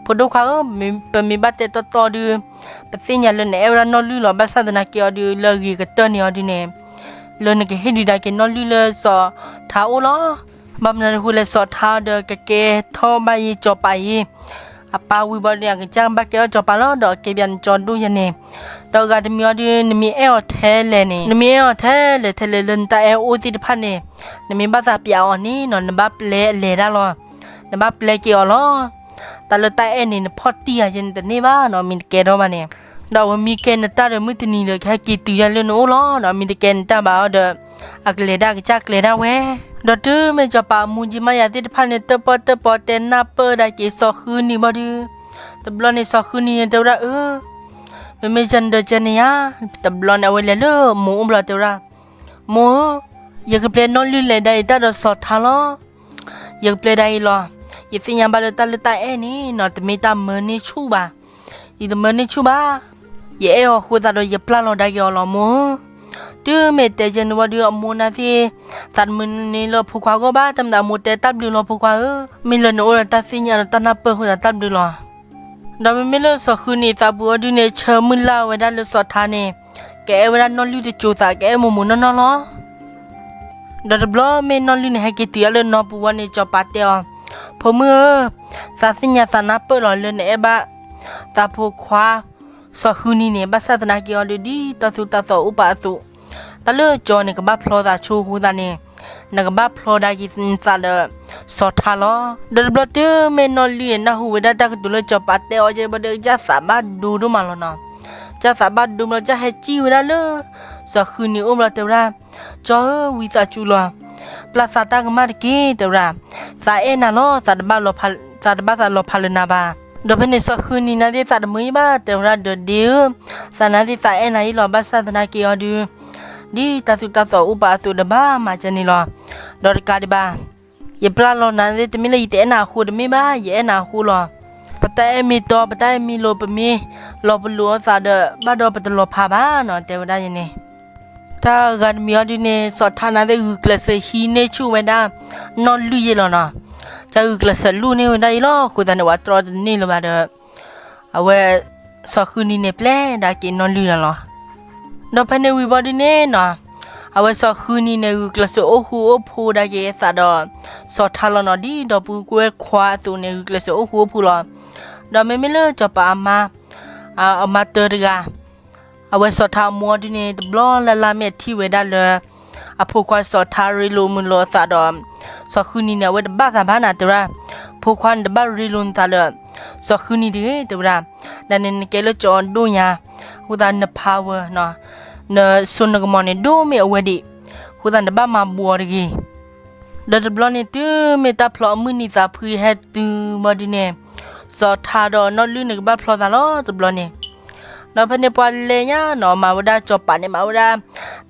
ဖိဒိၣ်ခွါဧၢ, ပမ့ၢ်ဘၣ်တဲတီတီဒုး ပသ့ၣ်ညါလၢနအဲၣ်ဝဲဒၣ်နီၢ်လုၢ်လီၤ. ဘၣ်ဆၣ်သနာ်က့အီၤဒုး လၢအဂ့ၤကတၢၢ်န့ၣ်အီၤဒုန့ၣ် လၢနကဟ့ၣ်ဒုးဒါက့ၤနီၢ်လုၢ်လၢစီၤထါအိၣ်လီၤ. ဘၣ်မနုၤတဃိလဲၣ် စီၤထါဒီးကကဲထီၣ်ဘၣ်ယ့ၢ်စီၤပၤယ့ၢ် အပၢ်ဝံၤဘီဒုန့ၣ် အကစၢ်ဘၣ်ကဲထီၣ်စီၤပၤလီၤ. ဒီးကဲဘၣ်နကၠီဒိၣ်ယဲန့ၣ်, ဒီးအဂၤတမံၤအီၤဒုး နမ့ၢ်အဲၣ်အီၤထဲလဲၣ်န့ၣ်, နမ့ၢ်အဲၣ်အီၤထဲလဲၣ်ထဲလဲၣ်လၢနတၢ်အဲၣ်အိၣ်သ့ၣ်တဖၣ်န့ၣ်, နမ့ၢ်ဘၣ်သးပျးအီၤန့ၣ်နီၤ နဘၣ်ပျဲအလဲၤဒၣ်လီၤ. နဘၣ်ပျဲက့ၤအီၤလီၤ. တၢ်လၢတၢ်အဲၣ်န့ၣ် နဖီၣ်တံၢ်ယၤယဲန့ၣ်တန့ၢ်ဘၣ်နီၤ မ့ၢ်တကဲထီၣ်ဘၣ်န့ၣ်, ဒီးအဝဲမ့ၢ်ကဲနတၢ်ဒီး မုၢ်တနံၤဒီး ကဟဲက့ၤတုၤဒၣ်လၢနအိၣ်လီၤနီၤ. မ့ၢ်တကဲနတၢ်ဘၣ်အီၤဒီး အကလဲၤဒၣ်ကစၢ်ကျဲၤဒၣ်ဝဲ. ဒီးတုၤမ့ၢ်စီၤပၤအမိၢ်ကၠံမါယၤသ့ၣ်တဖၣ်န့ၣ် တၢၣ်ပီၣ်တၢၣ်ပီတဲနၢ်ပၢၢ်ဒၣ်က့ၤစီၤဃုနံၤဘီဒုး, တဘျီန့ၣ်စီၤဃုနံၤန့ၣ်တဲဝဲဒၣ်အၢ မ့မ့ၢ်ယၤနဒီးကဲန့ၣ်ယၤ, တဘျီန့ၣ် အဝဲလဲၤလၢမိၢ်အိၣ်ဘျီတဲဝဲဒၣ်, မိၢ်ဧၢ, ယကပျဲနီၢ်လုၢ်လဲၤဒၣ်အံၤတၢ်ဒီးစီၤထါလီၤ. ယကပျဲဒၣ်အံၤလီၤ. ယသ့ၣ်ညါဘၣ်လၢတၢ်လၢတၢ်အဲၣ်န့ၣ်နီၤ တမ့ၢ်တၢ်မၢန့ၢ်ဆူၣ်ဘၣ်. ယတမၢန့ၢ်ဆူၣ်ဘၣ်. ယအဲၣ်အီၤအဃိသတးဒီး ယပျၢ်လီၤဒၣ်က့ၤအီၤလီၤ မိၢ်ဧၢ. တုၤမ့ၢ်တဲယဲန့ၣ်ဝံၤဒီး အမိၢ်နာ်သ့ၣ် သးတမုာ်န့ၢ်လၢအဖိခွါအဂီၢ်ဘၣ်, တၢ်မၤအမိၢ်တဲတၢ်ဘျုးလီၤဖိခွါဧၢ, မ့ၢ်လၢနအိၣ်ဒီးတၢ်သ့ၣ်ညါဒီးတၢ်နၢ်ပၢၢ်အဃိသတးတၢ်ဘျုးလီၤ. ဒီးမ့မ့ၢ်လၢစီၤဃုနံၤသးပူၤအီၤဒုန့ၣ် ဆၢမုၢ်လၢ်ဝဲဒၣ်လၢစီၤထါန့ၣ် ကအဲၣ်ဝဲဒၣ်နီၢ်လုၢ်တစိၤသး ကအဲၣ်မိၢ်မိၢ်နီၢ်နီၢ်လီၤ. ဒီးတဘျီမ့ၢ်နီၢ်လုၢ်န့ၣ်ဟဲက့ၤတုၤအလၢနီၢ်ပူၤဝံၤန့ၣ် စီၤပၤတဲအီၤ, ဖိမုၣ်ဧၢ, သးသ့ၣ်ညါသးနၢ်ပၢၢ်လီၤလၢနအဲၣ်ဘၣ် သးဖိခွါ စီၤဃုနံၤန့ၣ် ဘၣ်ဆၣ်သနာ်က့အီၤဒုး ဒ်တၢ်သူတၢ်သီအိၣ်ပာ်အသိး, တၢ်လၢကၠီန့ၣ် ကဘၣ်ဖျီသးဆိအဃိသတးန့ၣ် နကဘၣ်ဖျီဒၣ်က့ၤနသးဒီးစီၤထါလီၤ. ဒီးတဘျီတုၤမ့ၢ်နီၢ်လုၢ်န့ၣ် နၢ်ဟူဝဲဒၣ်တၢ်ကတိၤလၢစီၤပၤတဲအီၤ ကဲဘၣ်ဒီး ကစၢ်သးဘၣ်ဒိဒိၣ်မးလီၤနီၤ. ကစၢ်သးဘၣ်ဒိဘျီ ကစၢ်ဟဲစံၣ်ဝဲဒၣ်လၢ စီၤဃုနံၤအိၣ်ဘျီတဲဝဲဒၣ်, ကၠီဧၢ, ဝံသးစူၤလီၤ ပျၢ်သးတၢ်ကမၣ်တက့ၢ် တဲဝဲဒၣ်, သးအဲၣ်နၤလီၤ, သးတဘၣ်သးလီၤဖးလၢနၤဘၣ်. ဒီးဖဲန့ၣ်စီၤဃုနံၤနာ်သ့ၣ်သးတမုာ်အံၤဘၣ် တဲဝဲဒၣ်ဒီး ဒ့ဧၢ, သးနာ်သ့ၣ်သးအဲၣ်နၤအံၤလီၤ ဘၣ်ဆၣ်သနာ်က့အီၤဒုး ဒ်တၢ်သူတၢ်သီအိၣ်ပာ်အသိးဒီးဘၣ်မၤစၢၤန့ၣ်လီၤ. ဒီးတကးဒံးဘၣ် ယပျၢ်လီၤနၤသ့ၣ် တမ့ၢ်လၢယတအဲၣ်နၤအဃိတမ့ၢ်ဘၣ်, ယအဲၣ်နၤအဃိလီၤ. ပတၢ်အဲၣ်မ့ၢ်တီ ပတၢ်အဲၣ်မ့ၢ်လိၤ ပမ့ၢ်လီၤပလိာ်အသးဒီး ဘၣ်ဒီးပတလီၤဖးဘၣ်နီၤ တဲဝဲဒၣ်ယဲန့ၣ်. တၢ်ဂၤတမံၤအီၤဒုန့ၣ် စီၤထါနာ်သ့ၣ်ဂုာ်ကျဲးစၢးဟံးန့ၢ်ဆူၣ်ဝဲဒၣ် နီၢ်လုၢ်ယဲလီၤနီၤ. တၢ်ဂုာ်ကျဲးစၢးလူၢ်န့ၢ်ဝဲဒၣ်အံၤလီၤ အဃိသတးန့ၣ် ဝဲတြီတန့ၢ်လၢၤဘၣ်ဒီး အဝဲ စီၤဃုနံၤန့ၣ် ပျဲဒၣ်က့ၤနီၢ်လုၢ်လီၤလီၤ. ဒီးဖဲန့ၣ်ဝံၤဘၣ်ဒုန့ၣ်နီၤ အဝဲစီၤဃုနံၤန့ၣ် ဂုာ်ကျဲးစၢးအိၣ်ဃူအိၣ်ဖိးဒၣ်က့ၤအသးဒီး စီၤထါလီၤနီၤ ဒ်ဒီပုၢ်ဝဲၢ်ခွါအသိးန့ၣ် ဂုာ်ကျဲးစၢးအိၣ်ဃူအိၣ်ဖိးလီၤ. ဒီးမ့မ့ၢ်လၢစီၤပၤအမါ အမါတၢတဂၤ အဝဲစီၤထါအမိၢ်ဒုန့ၣ် တဘျီလၢ်လၢ်မ့ၢ်အထံၣ်ဝဲဒၣ်လၢ အဖိခွါစီၤထါရ့လိာ်မုာ်လိာ်အသးဒီး စီၤဃုနံၤန့ၣ် အဝဲတဘၣ်သးဘၣ်နၤ တဲဝဲဒၣ်, ဖိခွါန့ၣ်တဘၣ်ရ့လိာ်နသးလၢ စီၤဃုနံၤတဂ့ၤ တဲဝဲဒၣ်, ဒ်န့ၣ်နကဲလၢကၠီဒိၣ်ညါ အဃိသတးန power နီၤ နစိနကမီၤန့ၣ် ဒိၣ်မ့ၢ်အဝဲဒံး, အဃိသတးနတဘၣ်မၤဘှီတဂ့ၤ. ဒီးတဘျီန့ၣ်တုၤမ့ၢ်တၢ်ဖျီအမုၢ်နံၤသးဖှံဟဲတုၤဘၣ်ဒုန့ၣ် စီၤထါဒီးနီၢ်လုၢ်န့ၣ်ကဘၣ်ဖျီသးလီၤတဘျီန့ၣ်. ဒီးဖဲန့ၣ်ပှၤလဲၤညါနီၤ မၤဝဲဒၣ်စီၤပၤန့ၣ် မၤဝဲဒၣ်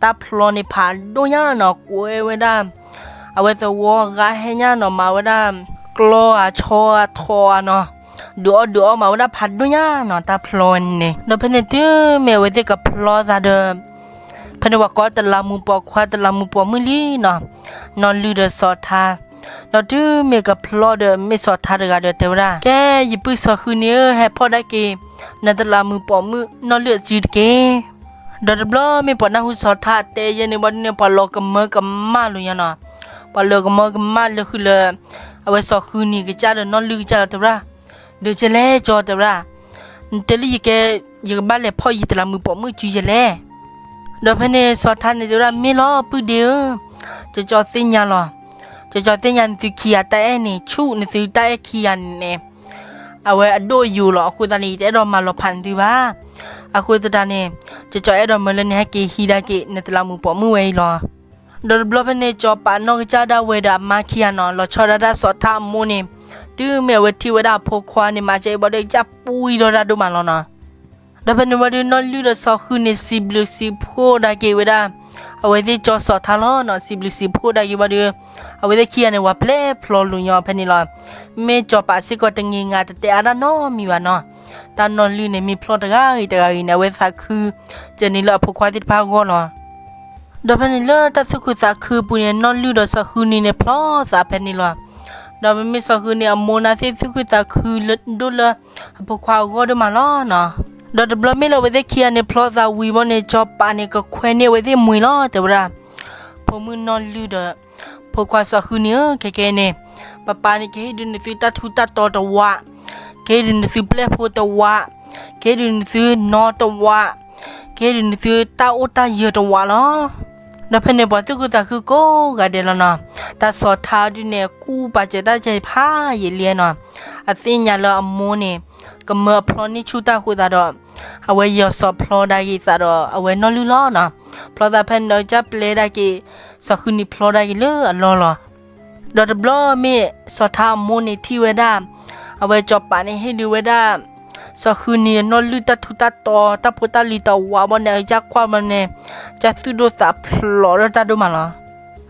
တၢ်ဖျီန့ၣ်ဖးဒိၣ်ညါနီၤ ကွဲဝဲဒၣ် အဝဲသဝီဂၤဟဲညါနီၤ မၤဝဲဒၣ် ကျီဧါဆီဧါထိးဧါနီၤ ဒုးအီၣ်ဒုးအီမၤဝဲဒၣ်ဖးဒိၣ်ညါနီၤ တၢ်ဖျီဝဲန့ၣ်န့ၣ်. ဒီးဖဲန့ၣ်တုၤမ့ၢ်အဝဲသ့ၣ်ကဖျီသးဒီး ဖဲန့ၣ်ပှၤကိးတလးမူးပိာ်ခွါတလးမူးပိာ်မုၣ်လံနီၤ နီၢ်လုၢ်ဒီးစီၤထါ. ဒီးတုၤမ့ၢ်ကဖျီဒီးမ့ၢ်စီၤထါတဂၤဒီးတဲဝဲဒၣ် ကဲ ယပုၢ်စီၤဃုနံၤဧၢ ဟဲဖီၣ်ဒၣ်က့ၤ နတလးမူးပိာ်မုၣ်နီၢ်လုၢ်အစုတက့ၢ်. ဒီးတဘျီမ့ၢ်ပှၤနၢ်ဟူစီၤထါအတဲယဲန့ၣ်ဘၣ်ဒုန့ၣ် ပှၤလီၤကမၢကမၣ်လိာ်ညါနီၤ ပှၤလီၤကမၢကမၣ်လၢဃုာ်လၢ အဝဲစီၤဃုနံၤကစၢ်ဒီးနီၢ်လုၢ်ကစၢ်လီၤ တဲဝဲဒၣ် ဒီးကဲလဲၣ်ကၠီ တဲဝဲဒၣ် နတဲလၢယကဲ ယကဘၣ်လဲၤဖီၣ်ယတလးမူးပိာ်မုၣ်စုယဲလဲၣ်. ဒီးဖဲန့ၣ်စီၤထါန့ၣ်တဲဝဲဒၣ် မ့ၢ်လီၤ ပုၢ်ဒ့ဧၢ, ကၠီကၠီသ့ၣ်ညါလီၤ. ကၠီကၠီသ့ၣ်ညါနသုခံဂၤတၢ်အဲၣ်န့ၣ် ဆူၣ်နသုတၢ်အဲၣ်ခံဂၤန့ၣ်န့ၣ် အဝဲအဒိၣ်အယိာ်လီၤ. အဃိသတးန့ၣ် ယတအဲၣ်ဒိးမၤလီၤဖးနသုဘၣ်. အဃိသတးန့ၣ် ကၠီကၠီအဲၣ်ဒိးမၢလၢနဟဲက့ၤဟံးဒၣ်က့ၤ နတလးမူးပိာ်မုၣ်ဝဲအံၤလီၤ. ဒီးတဘျီဖဲန့ၣ် စီၤပၤနီၢ်ကစၢ်ဒၣ်ဝဲဒီးအမါခံဂၤနီၤ လီၤဆီဒၣ်တၢ်စီၤထါအမိၢ်န့ၣ် တုၤမ့ၢ်အဝဲထံၣ်ဝဲဒၣ်အဖိခွါန့ၣ် မၤစၢၤအံၤဘၣ်ဒီး ကစၢ်ပူအံၤဒီးတၢ်ဒိၣ်မးလီၤနီၤ. ဒီးဖဲန့ၣ်ဝံၤဒီး နီၢ်လုၢ်ဒီးစီၤဃုနံၤန့ၣ် စံးဘျုးစံးဖှိၣ်ဒၣ်က့ၤဝဲဒၣ် အဝဲသ့ၣ်ကၠီစီၤထါလီၤနီၤ. စံးဘျုးစံးဖှိၣ်ဒၣ်က့ၤဝံၤဒီး အဝဲသ့ၣ်ခံဂၤန့ၣ် ဝဲပျဲဖျီလိာ်ညီ ဖဲန့ၣ်လီၤ. မ့ၢ်စီၤပၤစ့ၢ်ကီးတဂ့ၤဂၤတတဲအါတၢ်နီတမံၤဘၣ်နီၤ. တၢ်နီၢ်လုၢ်န့ၣ် မ့ၢ်ဖျီတဂၤဂ့ၤတဂၤဂ့ၤန့ၣ် အဝဲသးခု ကဲန့ၣ်လၢအဖိခွါသ့ၣ်တဖၣ်အဂီၢ်လီၤ. ဒီးဖဲန့ၣ်လၢတၢ်သူၣ်ခုသးခုအပူၤန့ၣ် နီၢ်လုၢ်ဒီးစီၤဃုနံၤန့ၣ်ဖျီသးဖဲန့ၣ်လီၤ. ဒီးမ့မ့ၢ်စီၤဃုနံၤအမိၢ်နာ်သ့ၣ်သူၣ်ခုသးခုဒိၣ်လၢအဖိခွါအဂီၢ်ဒိၣ်မးလီၤနီၤ. ဒီးတဘျီမ့ၢ်လၢအဝဲသ့ၣ်ခံဂၤန့ၣ်ဖျီသးဝံၤဘၣ်န့ၣ် စီၤပၤန့ၣ် ကခွဲန့ၢ်အဝဲသ့ၣ်မှံၤလီၤ တဲဝဲဒၣ် ဖိမုၣ်နီၢ်လုၢ်ဒီး ဖိခွါစီၤဃုနံၤဧၢ, ခဲကနံၣ်အံၤန့ၣ် ပပၢ်န့ၣ် ကဟ့ၣ်ဒုးနသုတၢ်ထူးတၢ်တီၤတဝး, ကဟ့ၣ်ဒုးနသုပျဲၢ်ဖိတဝး, ကဟ့ၣ်ဒုးနသုနီတဝး, ကဟ့ၣ်ဒုးနသုတၢ်အိၣ်တၢ်ယၢၤတဝးလီၤ. ဒီးဖဲန့ၣ်ပှၤသူၣ်ခုသးခုကိးဂၤဒဲးလီၤနီၤ. တၢ်စီၤထါဒုးန့ၣ် ကူၣ်ပာ်စၢၤတၢ်ကဲဖးယံာ်လံနီၤ. အသ့ၣ်ညါလၢအမိၢ်န့ၣ် ကမၢအဖျီန့ၢ်ဆူၣ်တၢ်အဃိသတးဒီး အဝဲယီၤစီၤဖျီဒၣ်က့ၤသးဒီး အဝဲနီၢ်လုၢ်လီၤနီၤ. ဖျီသးဖဲန့ၣ်ဒီး ကစၢ်ပျဲဒၣ်က့ၤ စီၤဃုနံၤဖျီဒၣ်က့ၤလၢအလီၢ်လီၤ. ဒီးတဘျီမ့ၢ်စီၤထါအမိၢ်န့ၣ်ထံၣ်ဝဲဒၣ် အဝဲစီၤပၤန့ၣ်ဟ့ၣ်ဒုးဝဲဒၣ် စီၤဃုနံၤနီၢ်လုၢ်တၢ်ထူးတၢ်တီၤ တၢ်ဖိတၢ်လံၤတဝးဘၣ်န့ၣ် အကစၢ်ကွၢ်ဘၣ်န့ၣ် ကစၢ်သူၣ်ဒိၣ်သးဖျိးဒီးတၢ်ဒိၣ်မးလီ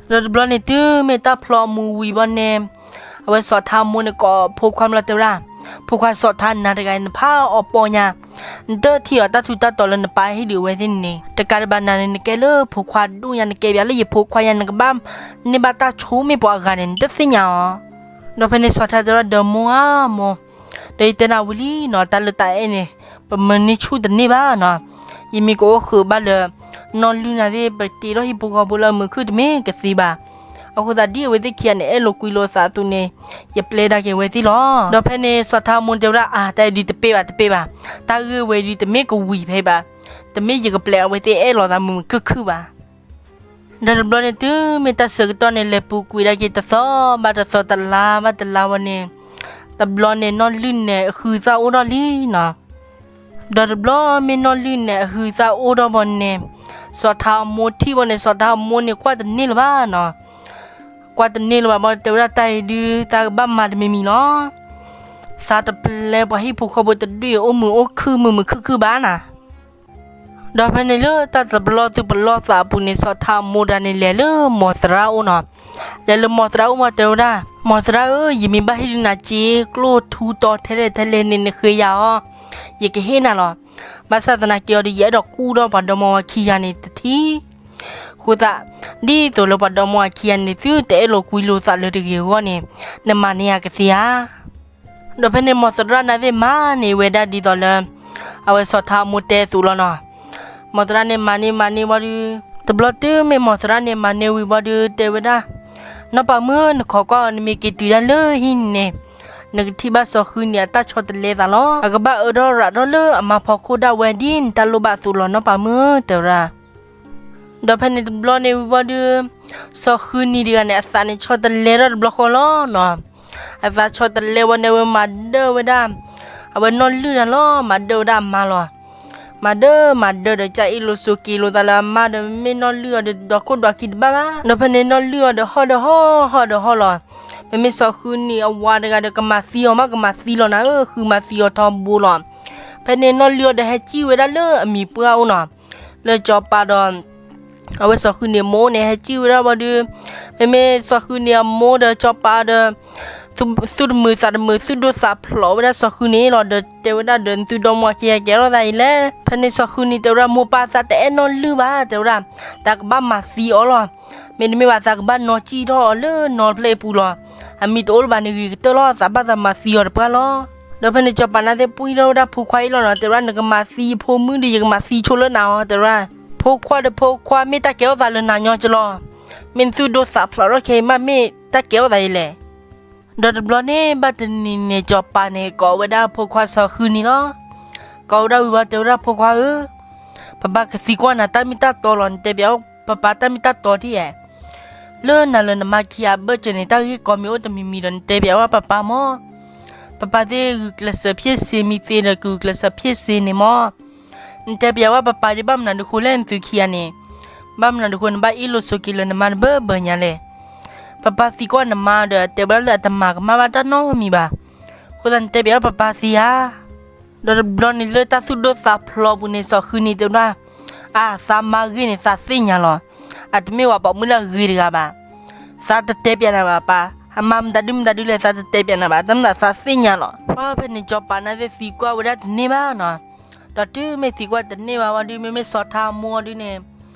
ၤ. ဒီးတဘျီန့ၣ် တုၤမ့ၢ်တၢ်ဖျီအမူၤဝံၤဘၣ်န့ၣ် အဝဲစီၤထါအမိၢ်န့ၣ် ကိးဖိခွါမ့ၢ်လီၤတဲဝဲဒၣ် ဖိခွါစီၤထါနၤတဂၤအံၤ နဖးအီၤပီညါ, နတထံၣ်အီၤတၢ်ထူးတၢ်တီၤလၢနပၢ်ဟ့ၣ်ဒုးအဝဲသ့ၣ်န့ၣ်, တကးဒံးဘၣ်နၤန့ၣ် နကဲလၢဖိခွါဒိၣ်ညါ နကဲပၠးလၢယဖိခွါညါ နကဘၣ်န့ၢ်ဘၣ်တၢ်ဆိ မ့ၢ်ပှၤအဂၤန့ၣ် နတသ့ၣ်ညါအီၤ. ဒီးဖဲန့ၣ်စီၤထါတဲဝဲဒၣ် ဒီးမိၢ်ဧါမိၢ်, ဒီးယတဲနၤဝံၤလံနီၤ, တၢ်လၢတၢ်အဲၣ်န့ၣ် ပမၤန့ၢ်ဆူၣ်တန့ၢ်ဘၣ်နီၤ. ယမ့ၢ်ကအိၣ်ဃုာ်ဘၣ်လၢ နီၢ်လုၢ်နၤသ့ၣ် ပတ့ထီၣ်ဟံၣ်ဖိဃီဖိလၢအမုာ်ခုၣ်တမ့ၢ်ကသ့ဘၣ်. အဃိသတးဒ်အဝဲသ့ၣ်ခံဂၤန့ၣ် အဲၣ်လိာ်ကွံလိာ်သးအသိးန့ၣ် ယပျဲဒၣ်က့ၤဝဲသ့ၣ်လီၤ. ဒီးဖဲန့ၣ်စီၤထါအမိၢ်တဲဝဲဒၣ် အါ တၢ်အံၤဒုးတပ့ၢ်ဘၣ် တပ့ၢ်ဘၣ်, တၢ်ဂ့ၢ်ဝဲဒုးတမ့ၢ်ကဝံၤဖဲဘၣ်, တမ့ၢ်ယကပျဲအဝဲသ့ၣ်အဲၣ်လိာ်သးမုာ်မုာ်ခုၣ်ခုၣ်ဘၣ်. ဒီးတဘျီန့ၣ် တုၤမ့ၢ်တၢ်ဆၢကတီၢ်န့ၣ် လဲၤပူၤကွံာ်ဒၣ်က့ၤတသီဘၣ်တသီ တလါဘၣ်တလါဝံၤန့ၣ်, တဘျီန့ၣ် နီၢ်လုၢ်နဲၣ်အဟုးသၣ်အိၣ်ထီၣ်လံနီၤ. ဒီးတဘျီမ့ၢ်နီၢ်လုၢ်နဲၣ်အဟုးသၣ်အိၣ်ထီၣ်ဘၣ်န့ၣ်, စီၤထါအမိၢ်ထံၣ်ဘၣ်န့ၣ် စီၤထါအမိၢ်န့ၣ် ကွၢ်တန့ၢ်လၢၤဘၣ်နီၤ. ကွၢ်တန့ၢ်လၢၤဘၣ်ဘၣ် တဲဝဲဒၣ် တၢ်အံၤဒုး သးကဘၣ်မၤတမံၤမံၤလီၤ. သးတပျဲပှၤဟံၣ်ဖိဃီဖိတဒူၣ်အံၤ အိၣ်မုာ်အိၣ်ခုၣ်မုာ်မုာ်ခုၣ်ခုၣ်ဘၣ်နၤ. ဒီးဖဲန့ၣ်လၢတၢ်တပလီၢ်သူၣ်ပလီၢ်သးအပူၤန့ၣ် စီၤထါအမိၢ်တဂၤန့ၣ် လဲၤလၢမိၢ်သရၣ်အိၣ်နီၤ. လဲၤလၢမိၢ်သရၣ်အိၣ်ဝံၤ တဲဝဲဒၣ်, မိၢ်သရၣ်ဧၢ, ယမ့ၢ်ဘၣ်ဟ့ၣ်ဒုးနၤစ့ကျိၣ်ထူတီထဲလဲၣ်ထဲလဲၣ်န့ၣ် နဃ့ယၤအီၤ, ယကဟ့ၣ်နၤလီၤ. ဘၣ်ဆၣ်သနာ်က့အီၤဒီး ယအဲၣ်ဒိးကူၣ်ထီၣ်ပှၤဒီမါဝၤခံဂၤန့ၣ်တထံၣ်. အဃိသတး ဒ်သိးလၢပှၤဒီမါဝၤခံဂၤန့ၣ် သုတအဲၣ်လိာ်ကွံလိာ်သးလၢတဂ့ၤအဂီၢ်န့ၣ်, နမၤန့ၢ်ယၤကသ့ဧါ. ဒီးဖဲန့ၣ်မိၢ်သရၣ်န့ၣ်သ့ၣ်မၤန့ၢ်ဝဲဒၣ်ဒ်သိးလၢ အဝဲစီၤထါအမိၢ်တဲအသိးလီၤနီၤ. မိၢ်သရၣ်န့ၣ်မၤန့ၢ်မၤန့ၢ်ဝံၤဒီး, တဘျီတုၤမ့ၢ်မိၢ်သရၣ်န့ၣ်မၤန့ၢ်ဝံၤဝံၤဒီး တဲဝဲဒၣ်, နီၢ်ပၤမုၣ်ဧၢ, နခိးကွၢ်အီၤ နမ့ၢ်က့ၤတုၤဒၣ်လၢဟံၣ်န့ၣ်, နကထံၣ်ဘၣ်စီၤဃုနံၤအတၢ်ဆီတလဲသးလီၤ. အကဘၣ်အၢထီၣ်ရးထီၣ်လၢအမါဖီခိၣ်ဒၣ်ဝဲ ဒ်နတၢ်လိၣ်ဘၣ်အသိးလီၤ နီၢ်ပၤမုၣ်ဧၢ, တဲဝဲဒၣ်. ဒီးဖဲန့ၣ်တဘျီန့ၣ်ဝံၤဝံၤဒီး, စီၤဃုနံၤတဂၤန့ၣ် အသးန့ၣ်ဆီတလဲထီၣ်တဘျီဃီလီၤနီၤ. အသးဆီတလဲဝံၤန့ၣ် အဝဲမၤဒၢဝဲဒၣ် အဝဲနီၢ်လုၢ်တဂၤလီၤ, မၤဒၢဝဲဒၣ်အမါလီၤ. မၤဒၢမၤဒၢဒီး ကအ့ၣ်လိာ်ဆိးက့လိာ်သးလၢအမါဒီး မ့မ့ၢ်နီၢ်လုၢ်အီၤဒီး ဒီးခိၣ်ဒီးခံတဘၣ်ဘၣ်. ဒီးဖဲန့ၣ် နီၢ်လုၢ်အီၤဒီးဟီၣ်ဒီးဟီၣ် ဟီၣ်ဒီးဟီၣ်လီၤ. မ့မ့ၢ်စီၤဃုနံၤအဝၤတဂၤဒီး ကမၤသံအီၤမး ကမၤသံလီၤနၤဧၢ, ဃုမၤသံအီၤထီဘိလီၤ. ဖဲန့ၣ်နီၢ်လုၢ်အီၤဒီး ဟဲစံၣ်ဝဲဒၣ်လၢအမံၤပှၢ်အိၣ်နီၤ, လၢစီၤပၤဒီး အဝဲစီၤဃုနံၤအမိၢ်န့ၣ် ဟဲစံၣ်ဝဲဒၣ်ဝံၤဒီး, မ့မ့ၢ်စီၤဃုနံၤအမိၢ်ဒီးစီၤပၤဒီး သူၣ်တမုာ်သးတမုာ် သူၣ်ဒိၣ်သးဖျိးဝဲဒၣ်စီၤဃုနံၤလီၤ. ဒီးတဲဝဲဒၣ်ဒီး သုဒီမါဝၤခံဂၤကဲထီၣ်သးအံၤလဲၣ်. ဖဲန့ၣ်စီၤဃုနံၤတဲဝဲဒၣ် မိၢ်ပၢ် သးတအဲၣ်နီၢ်လုၢ်ဘၣ် တဲဝဲဒၣ်, သးကဘၣ်မၤသံအီၤလီၤ. မ့တမ့ၢ်ဘၣ် သးကဘၣ်နီၣ်ကံၣ်ထီၣ်အီၤလၢနီတဖျၢၣ်အပူၤလီၤ. အမံၤတအိၣ်လၢၤဘၣ်န့ၣ် ဂ့ၤကတၢၢ်လီၤ, သးဘၣ်သးမၤသံအီၤတပှၢ်လီၤ. ဒီးဖဲန့ၣ်စီၤပၤန့ၣ်သ့ၣ်ပှံၢ်ထီၣ်ဝဲဒၣ်ဖိခွါအံၤလီၤနီၤ, တဲဝဲဒၣ် နကမၤသံယဖိမုၣ်ဒီး ယကမၤသံဆိလၢနၤအီၤ တဲဝဲဒၣ်. ဖိခွါဒီးဖိခွါ မ့ၢ်တၢ်ကဲထီၣ်သးလၢနၤညီကလီၤ. မ့ၢ်နသူၣ်ဒိၣ်သးဖျိးထီၣ်ခဲအံၤမး မ့ၢ်တၢ်ကဲထီၣ်သးအံၤလဲၣ်. ဒီးတဘျီန့ၣ် ဘၣ်တနံၤန့ၣ် စီၤပၤန့ၣ် ကိးဝဲဒၣ်ဖိခွါစီၤဃုနံၤလီၤ. ကိးဝဲဒၣ်ဝံၤဘၣ် တဲဝဲဒၣ် ဖိခွါဧၢ, ပပၢ်ကသံကွၢ်နၤတၢ်မ့ၢ်တၢ်တီလီၤ. နတဲပၠးဝဲပပၢ်တၢ်မ့ၢ်တၢ်တီဒ်လဲၣ်. လၢနၤလၢနမါခံဂၤအဘၢၣ်စၢၤန့ၣ် တၢ်ဂ့ၢ်ကီမ့ၢ်အိၣ်တမံၤမံၤဒီး နတဲပၠးဝဲပပၢ်မး. ပပၢ်သ့ၣ်ဂုာ်ကျဲးစၢးဖျ့ၣ်စ့မံသ့ဒီး ကဂုာ်ကျဲးစၢးဖျ့ၣ်စ့န့ၣ်မး. နတဲပၠးဝဲပပၢ်ဒီး ဘၣ်မနုၤဒုးဃိလဲၣ် နသုခံဂၤန့ၣ်, ဘၣ်မနုၤဒုးဃိ နဘၣ်အ့ၣ်လိာ်ဆိးက့လိာ်နမါတဘၢဘၢညါလဲၣ်. ပပၢ်သံကွၢ်နမါဒီး တဲဝဲဒၣ်လၢအတမၤကမၣ်ဘၣ်တၢ်နီတမံၤဘၣ်. အဃိသတးနတဲပၠးဝဲပပၢ်သ့ဧါ. ဒီးတဘျီန့ၣ်လၢတၢ်သူၣ်ဒိၣ်သးဖျိးပူၤန့ၣ် စီၤဃုနံၤတဲဝဲဒၣ်, အါ သးမါဂ့ၢ်န့ၣ် သးသ့ၣ်ညါလီၤ. အတမ့ၢ်ဝဲပိာ်မုၣ်လၢအဂ့ၤတဂၤဘၣ်. သးတတဲပၠးနၤဘၣ်ပၢ်, အမၤမတၤဒုမတၤဒုလဲၣ် သးတတဲပၠးနၤဘၣ်, တမ့ၢ်သးသ့ၣ်ညါလီၤ. ပှၤဖဲန့ၣ်စီၤပၤန့ၣ်သ့ၣ်သံကွၢ်ဝဲဒၣ်တန့ၢ်ဘၣ်နီၤ. ဒီးတုၤမ့ၢ်သံကွၢ်တန့ၢ်ဘၣ်ဝံၤဒီး မ့မ့ၢ်စီၤထါအမိၢ်ဒုန့ၣ်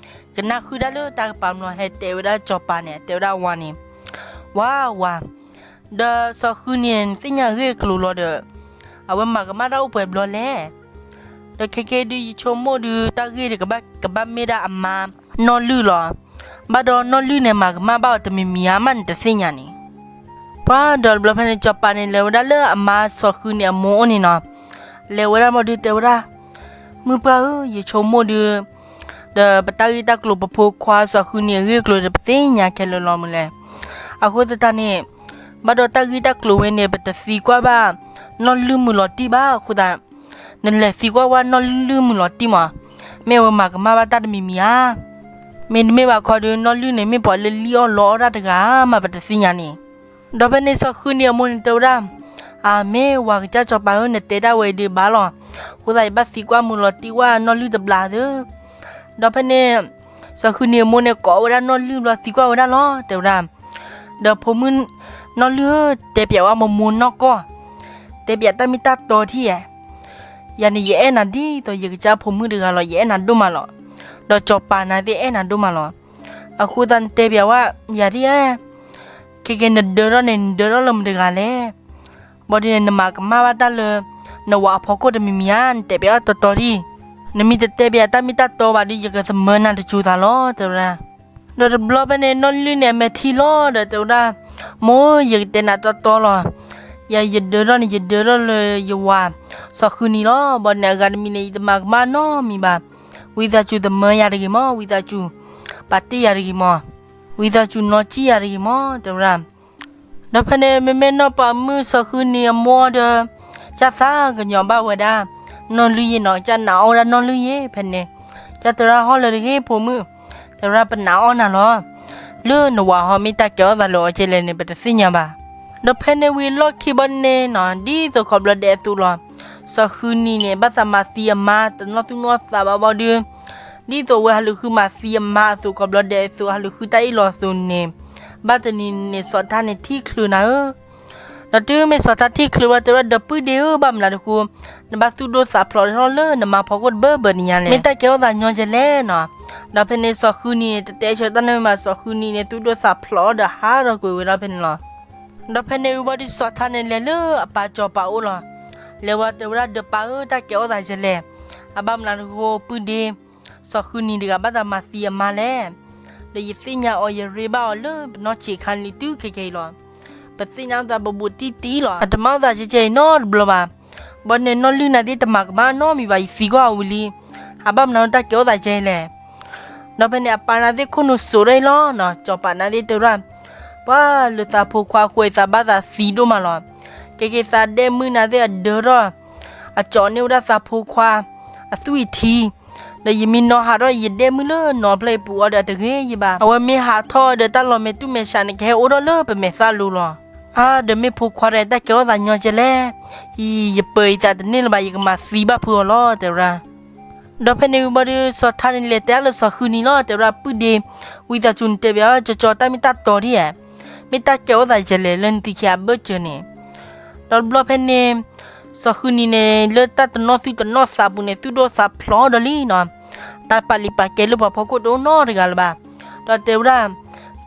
ကနၣ်ဃုာ်ဒၣ်လၢတၢ်ကပၤမနီၤ ဟဲတဲဝဲဒၣ်စီၤပၤန့ၣ် တဲဝဲဒၣ်ဝၤန့ၣ်, ဝၤဝၤ, ဒီးစီၤဃုနံၤန့ၣ် နသ့ၣ်ညါဂ့ၢ်ကျိၤလီၤဒီး အဝဲမၤကမၣ်တၢ်အိၣ်ပှဲၤဘျီလဲၣ်. ဒီးခဲကနံၣ်ဒုး ယဆိကမိၣ်ဒုး တၢ်ဂ့ၢ်ဒုးကဘၣ် ကဘၣ်မ့ၢ်ဒၣ်အမါနီၢ်လုၢ်လီၤ. ဘၣ်ဒီးနီၢ်လုၢ်န့ၣ် မၤကမၣ်ဘၣ်အီၤတမံၤမံၤဧါ မ့ၢ်နတသ့ၣ်ညါန့ၣ်. ပှၤဒီးတဘျီဖဲန့ၣ် စီၤပၤန့ၣ် လဲၤဝဲဒၣ်လၢအမါစီၤဃုနံၤအမိၢ်အိၣ်န့ၣ်နီၤ. လဲၤဝဲဒၣ်ဘၣ်ဒုးတဲဝဲဒၣ်, မုၢ်ပှၢ်ဧၢ, ယဆိကမိၣ်ဒုး ဒီးပတၢ်ဂ့ၢ်တၢ်ကျိၤ ပဖိခွါစီၤဃုနံၤအဂ့ၢ်အကျိၤဒီး ပသ့ၣ်ညါခဲလၢာ်လီၤမးလဲၣ်. အဃိသတးန့ၣ် ဘၣ်ဒီးတၢ်ဂ့ၢ်တၢ်ကျိၤဝဲန့ၣ် ပတသံကွၢ်ဘၣ်နီၢ်လုၢ်မုၢ်လီၤတံၢ်ဘၣ်အဃိသတး နလဲၤသံကွၢ်ဝဲနီၢ်လုၢ်မုၢ်လီၤတံၢ်မး, မ့ၢ်အဝဲမၤကမၣ်ဘၣ်တၢ်တမံၤမံၤဧါ. မ့တမ့ၢ်ဘၣ်ခီဒုး နီၢ်လုၢ်န့ၣ် မ့ၢ်ပှၤလၢလံၣ်အီၣ်လီအီၣ်တၢ်တဂၤဧါ မ့ၢ်ပတသ့ၣ်ညါန့ၣ်. ဒီးဖဲန့ၣ်စီၤဃုနံၤအမိၢ်န့ၣ်တဲဝဲဒၣ်, အၢ မ့ၢ်ဝၤကစၢ်စီၤပၤဧၢ, နတဲဒၣ်ဝဲအံၤဒုးဘၣ်လီၤ. အဃိသတး ယဘၣ်သံကွၢ်မုၢ်လီၤတံၢ်ဝဲနီၢ်လုၢ်တဘျီသု. ဒီးဖဲန့ၣ် စီၤဃုနံၤအမိၢ်န့ၣ် ကိးဝဲဒၣ်နီၢ်လုၢ်ဘျီ သံကွၢ်ဝဲဒၣ်လီၤ တဲဝဲဒၣ်, ဒီးဖိမုၣ်နီၢ်လုၢ်ဧၢ, တဲပၠးဝဲမိၢ်မိၢ်နီၢ်ကီၢ်, တဲပၠးတၢ်မ့ၢ်တၢ်တီထံၣ်ဧါ. ယၤန့ၣ် ယအဲၣ်နၤဒ်သိးယကစၢ်ဖိမုၣ်တဂၤလီၤ, ယအဲၣ်နၤဒိၣ်မးလီၤ. ဒီးစီၤပၤနၤသ့ၣ်အဲၣ်နၤဒိၣ်မးလီၤ. အဃိသတးနတဲပၠးဝဲ ယၤဒ်ဧါ, ခဲကဲနဒၢထီၣ်န့ၣ် နဒၢထီၣ်လၢမတဂၤလဲၣ်. ဘၣ်ဒ်န့ၣ် နမၤကမၣ်ဘၣ်တၢ်လၢ နဝၤအဖီခိၣ်တမံၤမံၤဧါ, နတဲပၠးအီၤတီတီဒံၣ်. နမ့ၢ်တတဲပၠးတၢ်မ့ၢ်တၢ်တီဘၣ်ဒီး ယကသမၢနၤတစိၤသးလီၤ တဲဝဲဒၣ်. ဒီးတဘျီဖဲန့ၣ် နီၢ်လုၢ်န့ၣ် အမဲာ်ထံလီၤဒီးတဲဝဲဒၣ်, မိၢ် ယကတဲနၤတီတီလီၤ. ယၤယဒၢထီၣ်န့ၣ် ယဒၢထီၣ်လၢယဝၤစီၤဃုနံၤလီၤ. ဘၣ်ဒ်န့ၣ် အဂၤတမံၤန့ၣ် ယတမၤကမၣ်နီတမံၤဘၣ်. ဝံသးစူၤသမၢယၤတဂ့ၤမၢ်, ဝံသးစူၤပာ်တ့ၢ်ယၤတဂ့ၤမၢ်, ဝံသးစူၤနီၢ်ကံၣ်ယၤတဂ့ၤမၢ် တဲဝဲဒၣ်. ဒီးဖဲန့ၣ် မ့မ့ၢ်နီၢ်ပိာ်မုၣ်စီၤဃုနံၤအမိၢ်ဒီး ကၢ်သးကညီၤဘၣ်ဝဲဒၣ် နီၢ်လုၢ်ယ့ၣ်နီၤ, ကၢ်နာ်အီၣ်ဝဲဒၣ်နီၢ်လုၢ်ယ့ၣ်ဖဲန့ၣ်, ကၢ်တဲဝဲဒၣ် ဟီၣ်လၢတဂ့ၤ ဖိမုၣ်, တဲဝဲဒၣ် ပနာ်အီၣ်နၤလီၤ. လၢနဝၤဟီၣ်မ့ၢ်တၢ်ကဲထီၣ်သးလၢအီၤကဲလဲၣ်န့ၣ် ပတသ့ၣ်ညါဘၣ်. ဒီးဖဲန့ၣ်ဝံၤလီၢ်ခံဘၣ်န့ၣ်နီၤ ဒ်သိးခီဘျီဒဲးအသိးလီၤ. စီၤဃုနံၤန့ၣ် ဘၣ်သးမၤသံအမါ တနီၣ်သူၣ်နီၣ်သးဘၣ်ဘၣ်ဒီး ဒ်သိးဝဲဟးလူၤဃုမၤသံအမါအသိး ခီဘျီဒဲးအသိး ဟးလူၤဃုတၢ်အ့ၣ်လိာ်အသိးန့ၣ်, ဘၣ်တနံၤန့ၣ် စီၤထါန့ၣ်ထံၣ်ချုးနၤဧၢ. ဒီးတုၤမ့ၢ်စီၤထါထံၣ်ချုးဘၣ် တဲဝဲဒၣ် ဒီးပုၢ်ဒ့ဧၢ, ဘၣ်မနုၤတဃိ နဘၣ်သူၣ်ဒိၣ်သးဖျိးထီၣ်လၢနမါဖီခိၣ်တဘၢဘၢန့ၣ်ညါလဲၣ်. မ့ၢ်တၢ်ကဲထီၣ်သးညီကဲလဲၣ်နီၤ. ဒီးဖဲန့ၣ်စီၤဃုနံၤန့ၣ် တတဲဆၢတၢ်နီတမံၤဘၣ်, စီၤဃုနံၤန့ၣ် သူၣ်ဒိၣ်သးဖျိးဒီးဟးထီၣ်ကွံာ်ဝဲဒၣ်ဖဲန့ၣ်လီၤ. ဒီးဖဲန့ၣ်ဝံၤဘၣ်ဒီး စီၤထါန့ၣ်လဲၤလၢအပၢ်စီၤပၤအိၣ်လီၤ. လဲၤဝဲတဲဝဲဒၣ် ဒီးပၢ်ဧၢ, တၢ်ကဲထီၣ်သးယဲလဲၣ်. အဘၣ်မနုၤတဃိ ပုၢ်ဒ့ စီၤဃုနံၤတဂၤဘၣ်သးမၤသံအမါလဲၣ်. ဒီးယသ့ၣ်ညါအီၤ ယရ့ဘၣ်အီၤလၢပနီၢ်ဆံးခါလံတုၤခဲကနံၣ်အံၤလီၤ. ပသ့ၣ်ညါသးဘူးဘူးတံၢ်တံၢ်လီၤ. အတမၤအီၣ်သးကဲကဲအံၤနီတဘျီဘၣ်. ဘၣ်န့ၣ်နီၢ်လုၢ်နၤသ့ၣ်တမၤကမၣ်နီတမံၤဘၣ်, ယသံကွၢ်အီၤဝံၤလံ. အဘၣ်မနုၤတၢ်ကဲထီၣ်သးကဲလဲၣ်. ဒီးဖဲန့ၣ်အပၢ်နၤသ့ၣ်ခိၣ်နူာ်စိးဒၣ်အံၤလီၤနီၤ, စီၤပၤနၤသ့ၣ်တဲဝဲဒၣ်, ပှၤလၢသးဖိခွါအဃိ သးဘၣ်သးသံဒိၣ်မးလီၤ. ခဲကဲသးဒဲမုၣ်နၤသ့ၣ်အဒၢထီၣ် အကၠီန့ၢ်ဝဲဒၣ်သးဖိခွါအသွံၣ်ထံ, ဒီးယမ့ၢ်နီၤဟးထီၣ် ယဒဲမုၣ်လၢနီၤဖျၢၣ်အံၤပူၤအီၤဒီးအတဂ့ၤယဘၣ်. အဝဲမ့ၢ်ဟးထီၣ်ဒီးတၢ်လီၤမဲာ်တူၢ်မဲာ်ဆှးန့ၣ် ကဟဲအိၣ်ထီၣ်လၢပမဲာ်သၣ်လိၤလီၤ. အါ ဒီးမ့ၢ်ဖိခွါဒီးတၢ်ကဲထီၣ်သးညီကဲလဲၣ်. ယပၢၤယသးတန့ၢ်လၢၤဘၣ်, ယကမၤသံဘၣ်ဖုးအီၤလီၤ တဲဝဲဒၣ်. ဒီးဖဲန့ၣ်ဝံၤဘၣ်ဒီး စီၤထါန့ၣ်လဲၤတဲအါလၢစီၤဃုနံၤလီၤ, တဲဝဲဒၣ် ပုၢ်ဒ့, ဝံသးစူၤနတဲပၠးကၠီကၠီတၢ်မ့ၢ်တၢ်တီဒ်ဧါ, မ့ၢ်တၢ်ကဲထီၣ်သးယဲလဲၣ်လၢနသုခံအဘၢၣ်စၢၤန့ၣ်. ဒီးတဘျီဖဲန့ၣ် စီၤဃုနံၤန့ၣ် လၢတၢ်တနီၣ်သူၣ်တနီၣ်သးပူၤန့ၣ် သူၣ်ဒိၣ်သးဖျိးဒီးလံနီၤ, တၢ်ပာ်လုၢ်ပာ်ကဲလၢပှၤဖီခိၣ်တအိၣ်နီတဂၤလၢၤဘၣ်. ဒီးတဲဝဲဒၣ်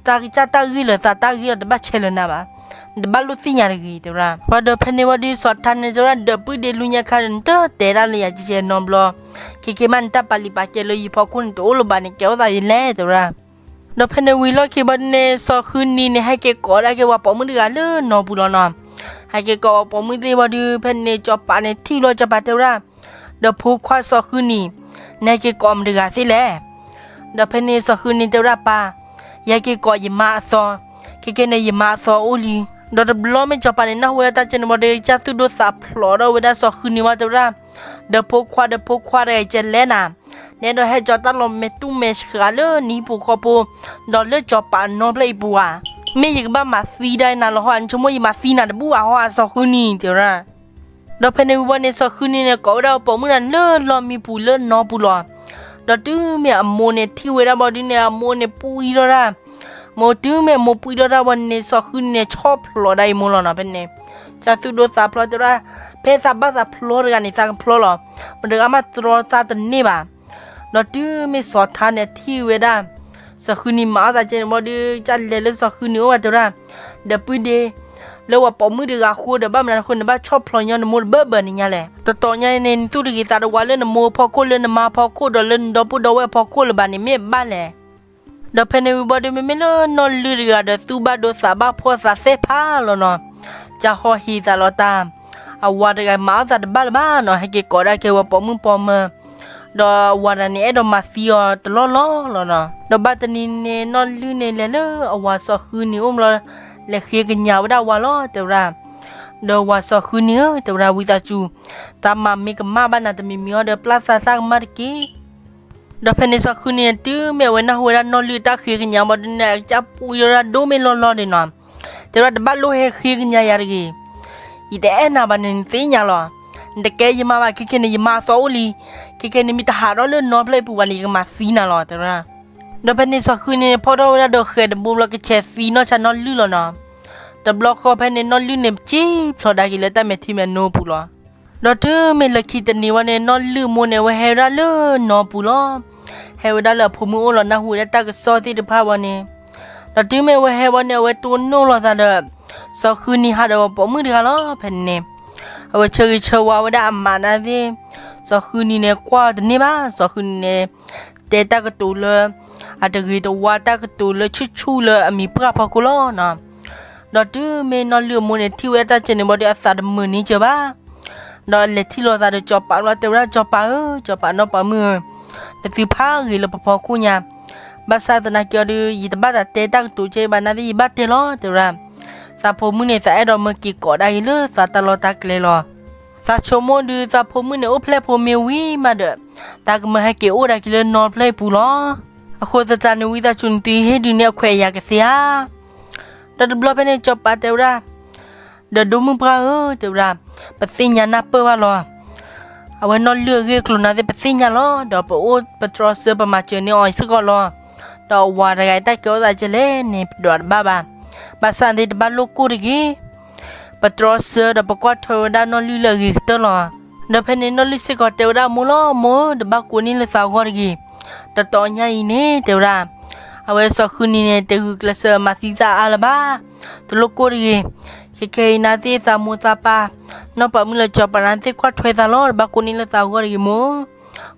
သးကစၢ်တၢ်ဂ့ၢ်လၢသးတၢ်ဂ့ၢ်ဒီး တဘၣ်ဆဲးလၢၤနၤဘၣ်, နတဘၣ်လိၣ်သ့ၣ်ညါတဂ့ၤ တဲဝဲဒၣ်. ပှၤဒီးဖဲန့ၣ်ဝံၤဒီး စီၤထါန့ၣ်တဲဝဲဒၣ် ဒီးပုၢ်ဒ့ လူညါခါဒီး နတတဲဒၣ်လၢယၤကဲကဲနီတဘျီ, ခဲကဲမး နတၢ်ပာ်လုၢ်ပာ်ကဲလၢယဖီခိၣ်န့ၣ် တအိၣ်လၢၤဘၣ်န့ၣ် ကဲထီၣ်သးယဲလဲၣ် တဲဝဲဒၣ်. ဒီးဖဲန့ၣ်ဝံၤလီၢ်ခံဘၣ်န့ၣ် စီၤဃုနံၤန့ၣ် ဟဲက့ၤကိးဒၣ်က့ၤပှၤပိာ်မုၣ်တဂၤလၢနီၢ်ပူၤလီၤနီၤ. ဟဲက့ၤကိးပှၤပိာ်မုၣ်သ့ၣ်ဝံၤဒီး ဖဲန့ၣ်စီၤပၤန့ၣ်ထံၣ်ဘျီ စီၤပၤတဲဝဲဒၣ်, ဒီးဖိခွါစီၤဃုနံၤ, နဟဲက့ၤကိးမတဂၤသ့လဲၣ်. ဒီးဖဲန့ၣ်စီၤဃုနံၤတဲဝဲဒၣ် ပၢ်, ယဟဲက့ၤကိးယမါအသီ, ခဲကဲန့ၣ် ယမါအသီအိၣ်လံ. ဒီးတဘျီမ့ၢ်စီၤပၤန့ၣ် နၢ်ဟူဝဲဒၣ်တၢ်ကဲန့ၣ်ဝံၤဒီး ကစၢ်သူၣ်ဒိၣ်သးဖျိးဒီးဝဲဒၣ်စီၤဃုနံၤဝံၤ တဲဝဲဒၣ်, ဒီးဖိခွါ ဒီးဖိခွါတဂၤကဲလဲၣ်နၤ, နအဲၣ်ဒိးဟဲကၠီတၢ်လီၤမဲာ်တူၢ်မဲာ်ဆှးလၢနဟံၣ်ပူၤဃီပူၤ, ဒီးလၢစီၤပၤနီၢ်ဖျၢၣ်အံၤပူၤဧါ. မ့ၢ်ယကဘၣ်မၤသံဒၣ်နၤလီၤဟီ, နဆိကမိၣ်ယမၤသံနၤတဘူၣ်ဘၣ်ဟီဧါ စီၤဃုနံၤ တဲဝဲဒၣ်. ဒီးဖဲန့ၣ်ဝံၤဘၣ်န့ၣ် စီၤဃုနံၤန့ၣ် ကိးဝဲဒၣ်ပှၤပိာ်မုၣ်တဂၤန့ၣ်လၢလီၢ်မံပူၤလၢနီၢ်ပူၤလီၤ. ဒီးတုၤမ့ၢ်အမိၢ်န့ၣ်ထံၣ်ဝဲဒၣ်ဘၣ်ဒုန့ၣ် အမိၢ်န့ၣ်ပှံၢ်ထီၣ်တၢ်, မိၢ်တုၤမ့ၢ်အမိၢ်ပှံၢ်ထီၣ်တၢ်ဘၣ်န့ၣ် စီၤဃုနံၤန့ၣ် ဆီၣ်ဖျိးဒၣ်အံၤမိၢ်လီၤနီၤ. ဖဲန့ၣ် ကစၢ်သူၣ်ဒိၣ်သးဖျိးတဲဝဲဒၣ်, ဖဲသးဘၣ်သးဖျိးတဂၤန့ၣ် သးကဖျိးလီၤ, မတဂၤမးတြီသးတန့ၢ်ဘၣ်. ဒီးတုၤမ့ၢ်စီၤထါန့ၣ်ထံၣ်ဝဲဒၣ် စီၤဃုနံၤမၤအီၣ်သးကဲန့ၣ်ဘၣ်ဒီး ကစၢ်လဲၤလၢစီၤဃုနံၤအိၣ်ဝဲတဲဝဲဒၣ်, ဒီးပုၢ်ဒ့, လၢပှၤပိာ်မုၣ်တဂၤအဃိဒီး ဘၣ်မနုၤအဃိ နဘၣ်ဆီၣ်ဖျိးညီနမိၢ်တဘၢဘၢန့ၣ်ညါလဲၣ်. တတီၤညါအံၤန့ၣ် နသူၣ်တဂ့ၤသးတဝါလၢနမိၢ်အဖီခိၣ် လၢနမါအဖီခိၣ် ဒီးလၢနဒီပုၢ်ဒီဝဲၢ်အဖီခိၣ်လၢၤဘၣ်န့ၣ် မ့ၢ်အဘၣ်လဲၣ်. ဒီးဖဲန့ၣ်ဝံၤဘၣ်ဒီး မ့မ့ၢ်လၢနီၢ်လုၢ်တဂၤဒီး သူၣ်ဘၣ်ဒိသးဘၣ်ဖှီၣ်သးသ့ၣ်ဖးလီၤနီၤ. ကစၢ်ဟီၣ်ဟ့သးလီၤတၢ်, အဝၤတဂၤမၤအီၣ်သးတဘၣ်လၢၤဘၣ်နီၤ, ဟဲက့ၤကိးဒၣ်က့ၤပှၤပိာ်မုၣ်ပိာ်မၢၤ, ဒီးအဝၤတဂၤန့ၣ် အဲၣ်ဒိးမၤသံအီၤတလီၢ်လီၢ်လီၤနီၤ. ဒီးဘၣ်တနံၤန့ၣ် နီၢ်လုၢ်န့ၣ်လဲၤလၢအဝၤစီၤဃုနံၤအိၣ်ဘျီ, လဲၤဃ့ကညးဝဲဒၣ်အဝၤလီၤ တဲဝဲဒၣ်. ဒီးဝၤစီၤဃုနံၤဧၢ တဲဝဲဒၣ်, ဝံသးစူၤ, သးမၤမ့ၢ်ကမၣ်ဘၣ်နၤတမံၤမံၤအီၤဒီး ပျၢ်သးတၢ်ကမၣ်တက့ၢ်. ဒီးဖဲန့ၣ်စီၤဃုနံၤန့ၣ် တုၤမ့ၢ်အဝဲနၢ်ဟူဝဲဒၣ်နီၢ်လုၢ်တၢ်ဃ့ကညးဘၣ်ဒုန့ၣ် အကစၢ်ပှံၢ်ထီၣ်ဒၣ်ဒိၣ်မ့ၢ်လီၢ်လီၢ်ဒံးနီၤ. တဲဝဲဒၣ် တဘၣ်လိၣ်ဟဲဃ့ကညးယၤတဂ့ၤ. ယတအဲၣ်နၤဘၣ်န့ၣ် နသ့ၣ်ညါလီၤ. နတကဲယမါဘၣ်, ခဲကဲန့ၣ် ယမါအသီအိၣ်လံ. ခဲကဲန့ၣ်မ့ၢ်တဟးထီၣ်လၢနီၢ်ဖျၢၣ်အံၤပူၤဘၣ်န့ၣ် ယကမၤသံနၤလီၤ တဲဝဲဒၣ်. ဒီးဖဲန့ၣ်စီၤဃုနံၤန့ၣ် ဖီၣ်ထီၣ်ဝဲဒၣ်ဒီးဃဲၤတဘိဘျီ ကဆဲးသံနီၢ်ဆါနီၢ်လုၢ်လီၤနီၤ. တဘျီဃီဖဲန့ၣ် နီၢ်လုၢ်န့ၣ် ပစံၣ်ဖျိးဒၣ်က့ၤလၢတၢ်မဲာ်ထံမဲာ်နိပူၤလီၤ. ဒီးတုၤမ့ၢ်လၢခံတနံၤဝဲန့ၣ် နီၢ်လုၢ်အမိၢ်န့ၣ် အဝဲဟဲဝဲဒၣ်လၢနီၢ်ပူၤလီၤ. ဟဲဝဲဒၣ်လၢအဖိမုၣ်အိၣ်လီၤ နၢ်ဟူဝဲဒၣ်တၢ်ကစီၣ်သ့ၣ်တဖၣ်ဝဲန့ၣ်, ဒီးတုၤမ့ၢ်အဝဲဟဲဝဲန့ၣ် အဝဲတိၢ်နီၣ်လိာ်သးဒီး စီၤဃုနံၤဟးဒီးပိာ်မုၣ်တဂၤလီၤ. ဖဲန့ၣ် အဝဲဆၢဂ့ၤဆၢဝါဝဲဒၣ်အမးနၤသ့ၣ်, စီၤဃုနံၤန့ၣ် ကွၢ်တန့ၢ်ဘၣ်. စီၤဃုနံၤန့ၣ် တဲတၢ်ကတိၤလၢ အတဂ့ၤတဝါ တၢ်ကတိၤလၢဆူၣ်ဆူၣ်လၢအမံၤပှၢ်ဖီခိၣ်လီၤနီၤ. ဒီးတုၤမ့ၢ်နီၢ်လုၢ်အမိၢ်န့ၣ် ထံၣ်ဝဲတၢ်စဲန့ၣ်ဘၣ်ဒီး အသးတမုာ်န့ၢ်ကၢၤဘၣ်. ဒီးအလဲၤထံၣ်လိာ်သးဒီးစီၤပၤလီၤ တဲဝဲဒၣ် စီၤပၤဧၢ, စီၤပၤနီၢ်ပိာ်မုၣ်ဧၢ, နသုဖးဂ့ၤလၢပဖီခိၣ်ညါ, ဘၣ်ဆၣ်သနာ်က့အီၤဒီး ယတဘၣ်သးတဲတၢ်ကတိၤကဲဘၣ်နၤသ့ၣ် ယဘၣ်တဲလီၤ တဲဝဲဒၣ်. သးဖိမုၣ်န့ၣ် သးအဲၣ်ဒိးမၢက့ၤကိးဒၣ်က့ၤလၢသးတၢ်လီၢ်တၢ်ကျဲလီၤ. သးဆိကမိၣ်ဒုး သးဖိမုၣ်န့ၣ် အိၣ်ဖျဲၣ်ဖိမ့ၢ်ဝံၤမးဒီး သးကမၢဟဲက့ၤအိၣ်ဒၣ်က့ၤလၢနီၢ်ဖျၢၣ်အံၤပူၤလီၤ. အဃိသတးန့ၣ် ဝံသးစူၤနသုဟ့ၣ်ဒုးန့ၢ်အခွဲးအယာ်ကသ့ဧါ. ဒီးတဘျီဖဲန့ၣ် စီၤပၤတဲဝဲဒၣ်, ဒီးဒိၣ်မုၣ်ပှၢ်ဧၢ, တဲဝဲဒၣ်, ပသ့ၣ်ညါနၢ်ပၢၢ်ဘၣ်လီၤ. အဝဲနီၢ်လုၢ်အဂ့ၢ်အကျိၤနၤသ့ၣ် ပသ့ၣ်ညါလီၤ. ဒီးပအိၣ်ပတြီဆၢပမၤစၢၤန့ၢ်အီၤအံၤစ့ၢ်ကီးလီၤ. ဒီးအဝၤတဂၤအံၤ တၢ်ကဲထီၣ်သးကဲလဲၣ်န့ၣ် ပဒွးတဘၣ်ဘၣ်. ဘၣ်ဆၣ်သ့ၣ်တဘၣ်လိၣ်ကိၢ်တဂ့ၤ. ပတြီဆၢဒီးပကွၢ်ထွဲဝဲဒၣ်နီၢ်လုၢ်လၢအဂ့ၤကတၢၢ်လီၤ. ဒီးဖဲန့ၣ်နီၢ်လုၢ်စ့ၢ်ကီးတဲဝဲဒၣ် မိၢ်လီၤ, မိၢ်ဧၢ, တဘၣ်ကိးန့ၢ်လၢသးဂီၢ်တဂ့ၤ. တတီညါအံၤန့ၣ် တဲဝဲဒၣ်, အဝဲစီၤဃုနံၤန့ၣ် တဂုာ်ကျဲးစၢးမၤသံသးအါလၢၤဘၣ်. တလိၣ်ကိၢ်တဂ့ၤ. ခဲခဲအံၤနၤသ့ၣ်သးမိၢ်သးပၢ်, နီၢ်ပိာ်မုၣ်လၢစီၤပၤနၤသ့ၣ်ကွၢ်ထွဲသးလီၤ. တဘၣ်ကိးန့ၢ်လၢသးဂီၢ်တဂ့ၤ မိၢ်ဧၢ.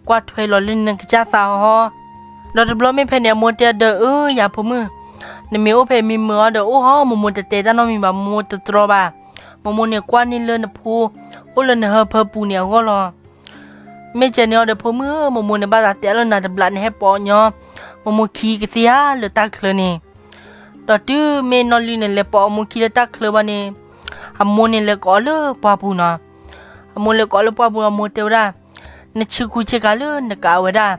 ကွၢ်ထွဲလီၤလၢနကစၢ်သးဟီ. ဒီးတဘျီမ့ၢ်ဖဲန့ၣ် အမိၢ်တဲအီၤဒီး အၢ ယၤဖိမုၣ်, နမ့ၢ်အိၣ်ဖဲမံမုာ်အီၤဒီးအိၣ်ဟီ, မိၢ်မိၢ်တတဲတၢ်နီတမံၤဘၣ်, မိၢ်မိၢ်တတြီဘၣ်. မိၢ်မိၢ်န့ၣ် ကွၢ်န့ၢ်လၢနဖိ အိၣ်လၢနဟၢဖၢပူၤန့ၣ်အဂီၢ်လီၤ. မ့ၢ်ကဲန့ၣ်အီၤဒီးဖိမုၣ်ဧၢ, မိၢ်မိၢ်န့ၣ် ဘၣ်သးတဲလၢနၤတဘျီန့ၣ် ဟဲပိာ်ညီ မိၢ်မိၢ်ခံကသ့ဧါလၢတၢ်ချၢန့ၣ်. ဒီးတုၤမ့ၢ်နီၢ်လုၢ်န့ၣ် လဲၤပိာ်အမိၢ်ခံလၢတၢ်ချၢဘၣ်န့ၣ်, အမိၢ်န့ၣ်လဲၤကိးအီၤလၢပှၢ်ပူၤနီၤ. အမိၢ်လဲၤကိးအီၤလၢပှၢ်ပူၤ အမိၢ်တဲဝဲဒၣ်, နဆူးခူဆ့ကၤလၢနကးဝဲဒၣ်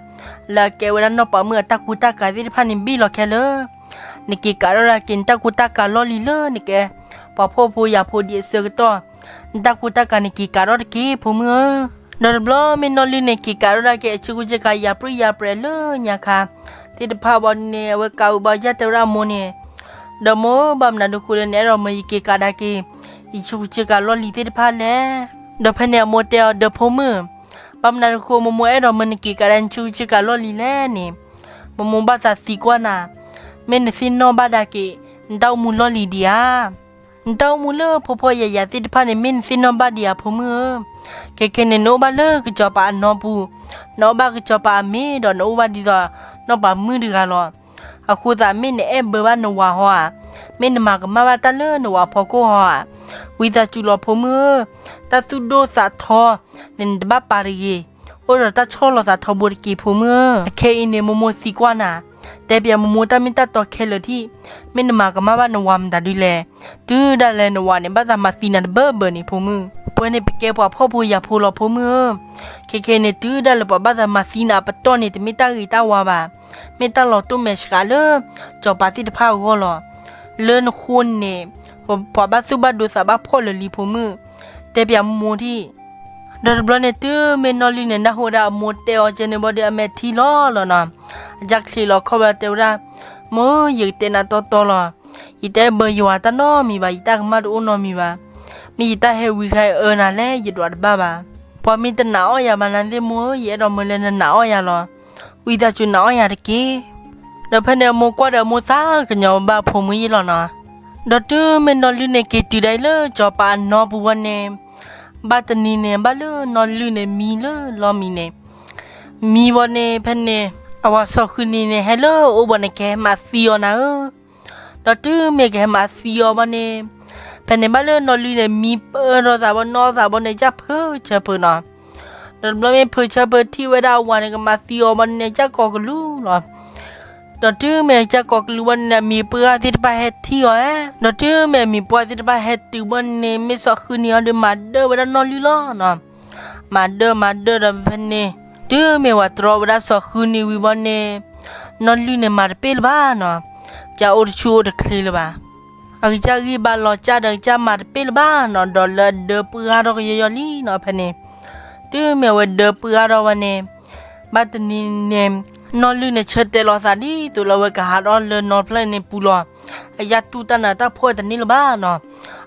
လၢအကဲဝဲဒၣ်နီၢ်ပိာ်မုၣ်အတၢ်ကူတၢ်ကၤသ့ၣ်တဖၣ်န့ၣ် ဘ့ၣ်လီၤခဲလၢာ်. နက့ၤကးထီၣ်ဒၣ်က့ၤ နတၢ်ကူတၢ်ကၤလီၢ်လံၤလၢနကဲ ပှၤဖှီၣ်ဖိယာ်ဖိဒ်အဆၢကတီၢ်, နတၢ်ကူတၢ်ကၤန့ၣ် က့ၤကးထီၣ်တက့ၢ်ဖိမုၣ်ဧၢ. ဒီးတဘျီမ့ၢ်နီၢ်လုၢ်န့ၣ် က့ၤကးထီၣ်ဒၣ်က့ၤ အဆူးခူဆ့ကၤ ယၤပြံယၤပြဲၤလၢညါခါသ့ၣ်တဖၣ်ဘၣ်န့ၣ် အဝဲကးဝံၤဘၣ် ယတဲဝဲဒၣ်အမိၢ်န့ၣ်, ဒီးမိၢ်ဧၢ, ဘၣ်မနုၤဒုးဃိလၢနအဲၣ်ဒိးမၢယက့ၤကးဒၣ်က့ၤ ယဆူးခူဆ့ကၤလီၢ်လံၤသ့ၣ်တဖၣ်လဲၣ်. ဒီးဖဲန့ၣ်အမိၢ်တဲအီၤ ဒီးဖိမုၣ်, ဘၣ်မနုၤဒုးဃိ မိၢ်မိၢ်အဲၣ်ဒိးမၢနက့ၤကးဒၣ်နဆူးခူဆ့ကၤလီၢ်လံၤလဲၣ်န့ၣ်, မိၢ်မိၢ်ဘၣ်သးသံကွၢ်နၤ, မ့ၢ်နသ့ၣ်နီၣ်ဘၣ်ဒၣ်က့ၤ နတၢ်အိၣ်မူလီၢ်လံၤဒံးဧါ. နတၢ်အိၣ်မူလၢဖှီၣ်ဖှီၣ်ယာ်ယာ်သ့ၣ်တဖၣ်န့ၣ် မ့ၢ်နသ့ၣ်နီၣ်ဘၣ်ဒံးဧါဖိမုၣ်ဧၢ. ခဲခဲန့ၣ် နအိၣ်ဘၣ်လၢကစီၤပၤအနီၢ်ပူၤ, နအိၣ်ဘၣ်ကစီၤပၤအမ့ၢ်ဒီး နအိၣ်ဘၣ်ဒ်သိးနီၢ်ပိာ်မုၣ်တဂၤလီၤ. အဃိသတး မ့ၢ်နအဲၣ်ဘၢဘၣ်နဝၤဟီဧါ, မ့ၢ်နမၤကမၣ်ဘၣ်တၢ်လၢနဝၤအဖီခိၣ်ဟီဧါ, ဝံသးစူၤလီၤဖိမုၣ်ဧၢ. တၢ်သူၣ်ဒိၣ်သးထီန့ၣ် နတဘၣ်ပာ်တဂ့ၤ, အိၣ်ဒီးတၢ်ဆီၣ်လီၤသးထီဘိတက့ၢ်ဖိမုၣ်ဧၢ. အခဲအံၤန့ၣ် မိၢ်မိၢ်သံကွၢ်နၤ, တဲပျးမိၢ်မိၢ်တၢ်မ့ၢ်တၢ်တီခဲလၢာ်ထံၣ်, မ့ၢ်နမၤကမၣ်ဘၣ်နဝၤမတၤဒုလဲၣ်. တုၤဒၣ်လဲာ်နဝၤန့ၣ် ဘၣ်သးမၤသံနၤတဘၢဘၢန့ၣ်ဖိမုၣ်. ပဝဲန့ၣ်ပကဲပှၤဖှီၣ်ဖိယာ်ဖိလီၤဖိမုၣ်ဧၢ. ခဲခဲန့ၣ် တုၤဒၣ်လဲာ်ပှၤဘၣ်သးမၤသံနၤအပတီၢ်န့ၣ် တမ့ၢ်တၢ်ဂ့ၤတၢ်ဝါဘၣ်, မ့ၢ်တၢ်လီၤတိၢ်မဲာ်ဆှးလၢ စီၤပၤသ့ၣ်တဖၣ်အဂီၢ်လီၤ. လၢနဃိန့ၣ် ပှၤဘၣ်သူၣ်ဘၣ်ဒိသးဘၣ်ဖှီၣ်လၢာ်လံဖိမုၣ်, တဲပျးမိၢ်မိၢ်ထံၣ်. ဒီးတဘျီန့ၣ် တုၤမ့ၢ်နီၢ်လုၢ်န့ၣ် နၢ်ဟူဝဲဒၣ်အမိၢ်တဲအီၤကဲန့ၣ်ဘၣ်ဒီး အမဲာ်ထံလီၤလီၤနီၤ, အကစၢ်ချံးလီၤခီၣ်ဝဲတဲဝဲဒၣ်, မိၢ်ဧၢ, ယကတဲနၤတီတီလီၤ. ယတအဲၣ်ဘၢယဝၤတၢ်နီတမံၤဘၣ်, ယတၢ်ကမၣ်တအိၣ်နီတမံၤဘၣ်. မ့ၢ်ယတၢ်ဟဲဝံၤခါအၢနၤလဲၣ် ယဒွးတဘၣ်ဘၣ်. ပှၤမ့ၢ်တနာ်အီၣ်ယၤဘၣ်နၤသ့ၣ်မိၢ်ဧၢ, ယအဲၣ်ဒိးမၢလၢနနာ်အီၣ်ယၤလီၤ. ဝံသးစူၤနာ်အီၣ်ယၤတက့ၢ်. ဒီးဖဲန့ၣ်အမိၢ်ကွၢ်ဒီးအမိၢ်သးကညီၤဘၣ်ဖိမုၣ်ယ့ၢ်လီၤနီၤ. ဒီးတုၤမ့ၢ်နီၢ်လုၢ်န့ၣ် က့ၤတုၤဒၣ်အံၤလၢစီၤပၤအနီၢ်ပူၤဝဲန့ၣ်, ဘၣ်တနံၤန့ၣ် ဘၣ်လၢနီၢ်လုၢ်န့ၣ်မံလၢလီၢ်မံန့ၣ်, မံဝဲန့ၣ် ဖဲန့ၣ် အဝၤစီၤဃုနံၤန့ၣ် ဟဲလၢအအိၣ်ဘၣ်န့ၣ် ကဟဲမၤသံအီၤနၤဧၢ. ဒီးတုၤမ့ၢ်ကဟဲမၤသံအီၤဘၣ်န့ၣ်, ဖဲန့ၣ်ဘၣ်လၢနီၢ်လုၢ်န့ၣ် မံပၢၢ်ထီၣ်သးဘၣ်နီၢ်သးဘၣ်န့ၣ် ကစၢ်ဖုးဆၢဖုးနီၤ. ဒီးတဘျီမ့ၢ်ဖုးဆၢဖုးထံၣ်ဝဲဒၣ်အဝၤန့ၣ် ကမၤသံအီၤဘၣ်န့ၣ် ကစၢ်ကိးကလူးလီၤ. ဒီးတုၤမ့ၢ်ကစၢ်ကိးကလူးဘၣ်န့ၣ် အမံၤပှၢ်သ့ၣ်တဖၣ်ဟဲထံၣ်အီၤဧါ. ဒီးတုၤမ့ၢ်အမံၤပှၢ်သ့ၣ်တဖၣ်ဟဲတုၤဘၣ်န့ၣ် မ့ၢ်စီၤဃုနံၤအီၤဒီးမၤဒၢဝဲဒၣ်နီၢ်လုၢ်လီၤနီၤ. မၤဒၢမၤဒၢဒီးဖဲန့ၣ်, တုၤမ့ၢ်ဝၤတြီဝဲဒၣ်စီၤဃုနံၤဝံၤဘၣ်န့ၣ်, နီၢ်လုၢ်န့ၣ်မၤတပ့ၢ်လၢၤဘၣ်နီၤ. ကစၢ်အိၣ်တဆူၣ်အိၣ်တချ့လၢၤဘၣ်. အကစၢ်ဂံၢ်ဘါလီၤကၢ်ဒီးကစၢ်မၤတပ့ၢ်လၢၤဘၣ်နီၤ, ဒီးလၢအဒၢပှၢ်ထီၣ်ကယီယီလံနီၤ ဖဲန့ၣ်. တုၤမ့ၢ်အဝဲဒၢပှၢ်ထီၣ်ဝဲန့ၣ်, ဘၣ်တနံၤန့ၣ်, နီၢ်လုၢ်န့ၣ်ဆၢတဲာ်လီၤသးဒ်သိးလၢအဝဲကဟးထီၣ်လၢနီၢ်ဖျၢၣ်န့ၣ်ပူၤလီၤ. အကစၢ်တူၢ်တၢ်နးတၢ်ဖှီၣ်တန့ၢ်လၢၤဘၣ်နီၤ,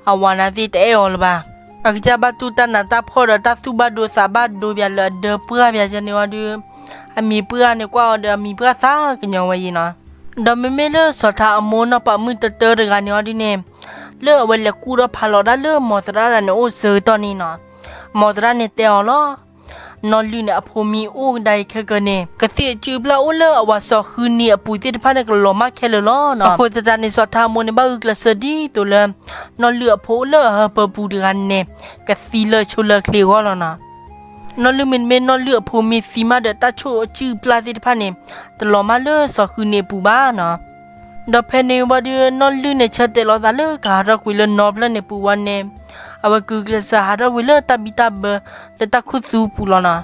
အဝၤန့ၣ်သ့ၣ်တအဲၣ်အီၤလၢၤဘၣ်. အကစၢ်ဘၣ်တူၢ်တၢ်နးတၢ်ဖှီၣ်ဒီးတၢ်သူၣ်ဘၣ်ဒိသးဘၣ်ဒိပၠးလၢအဒၢပှၢ်ပၠးကဲန့ၣ်အီၤဒီး အမံၤပှၢ်န့ၣ်ကွၢ်အီၤဒီးအမံၤပှၢ်သးကညီၤဝဲယံၤနီၤ. ဒီးမ့မ့ၢ်လၢစီၤထါအမိၢ်နီၢ်ပၤမုၣ်တတၢတဂၤန့ၣ်အီၤဒုန့ၣ်, လၢအဝဲလဲၤကူၣ်ထီၣ်ဖးလီၤဒၣ်လၢမိၤသရၣ်တဂၤန့ၣ်အိၣ်ဆၢကတီၢ်န့ၣ်နီၤ, မိၤသရၣ်န့ၣ်တဲအီၤလီၤ. နီၢ်လုၢ်န့ၣ် အဖိမံၤအိၣ်ကဒါအံၤခဲကၢန့ၣ် ကသံၣ်အစုၣ်အပျၢ်အိၣ်လၢအဝၤစီၤဃုနံၤအပူၤသ့ၣ်တဖၣ်န့ၣ် ကလီၤမၢ်ခဲလၢာ်လီၤနီၤ. အဃိသတးန့ၣ် စီၤထါအမိၢ်န့ၣ် ဘၣ်ဂုာ်ကျဲးစၢးဒ်သိးလၢ နီၢ်လုၢ်အဖိအိၣ်လၢအဟၢဖၢပူၤတဂၤန့ၣ် ကသံလၢအဆိလၢအချ့အဂီၢ်လီၤနီၤ. နီၢ်လုၢ်မ့တမ့ၢ်နီၢ်လုၢ်အဖိမ့ၢ်သံမးဒီး တၢ်ဆိၣ်အစုၣ်အပျၢ်သ့ၣ်တဖၣ်န့ၣ် တလီၤမၢ်လၢစီၤဃုနံၤအပူၤဘၣ်နီၤ. ဒီးဖဲန့ၣ်ဝံၤဒီး နီၢ်လုၢ်န့ၣ် ဆၢတဲာ်လီၤသးလၢကဟးထီၣ်ကွံာ်လၢနီဖျၢၣ်န့ၣ်ပူၤဝံၤန့ၣ်, အဝဲဂုာ်ကျဲးစၢးဟးထီၣ်ကွံာ်လၢတၢ်ဘံၣ်တၢ်ဘၢ လၢတၢ်ခူသူၣ်ပူၤလီၤနီၤ.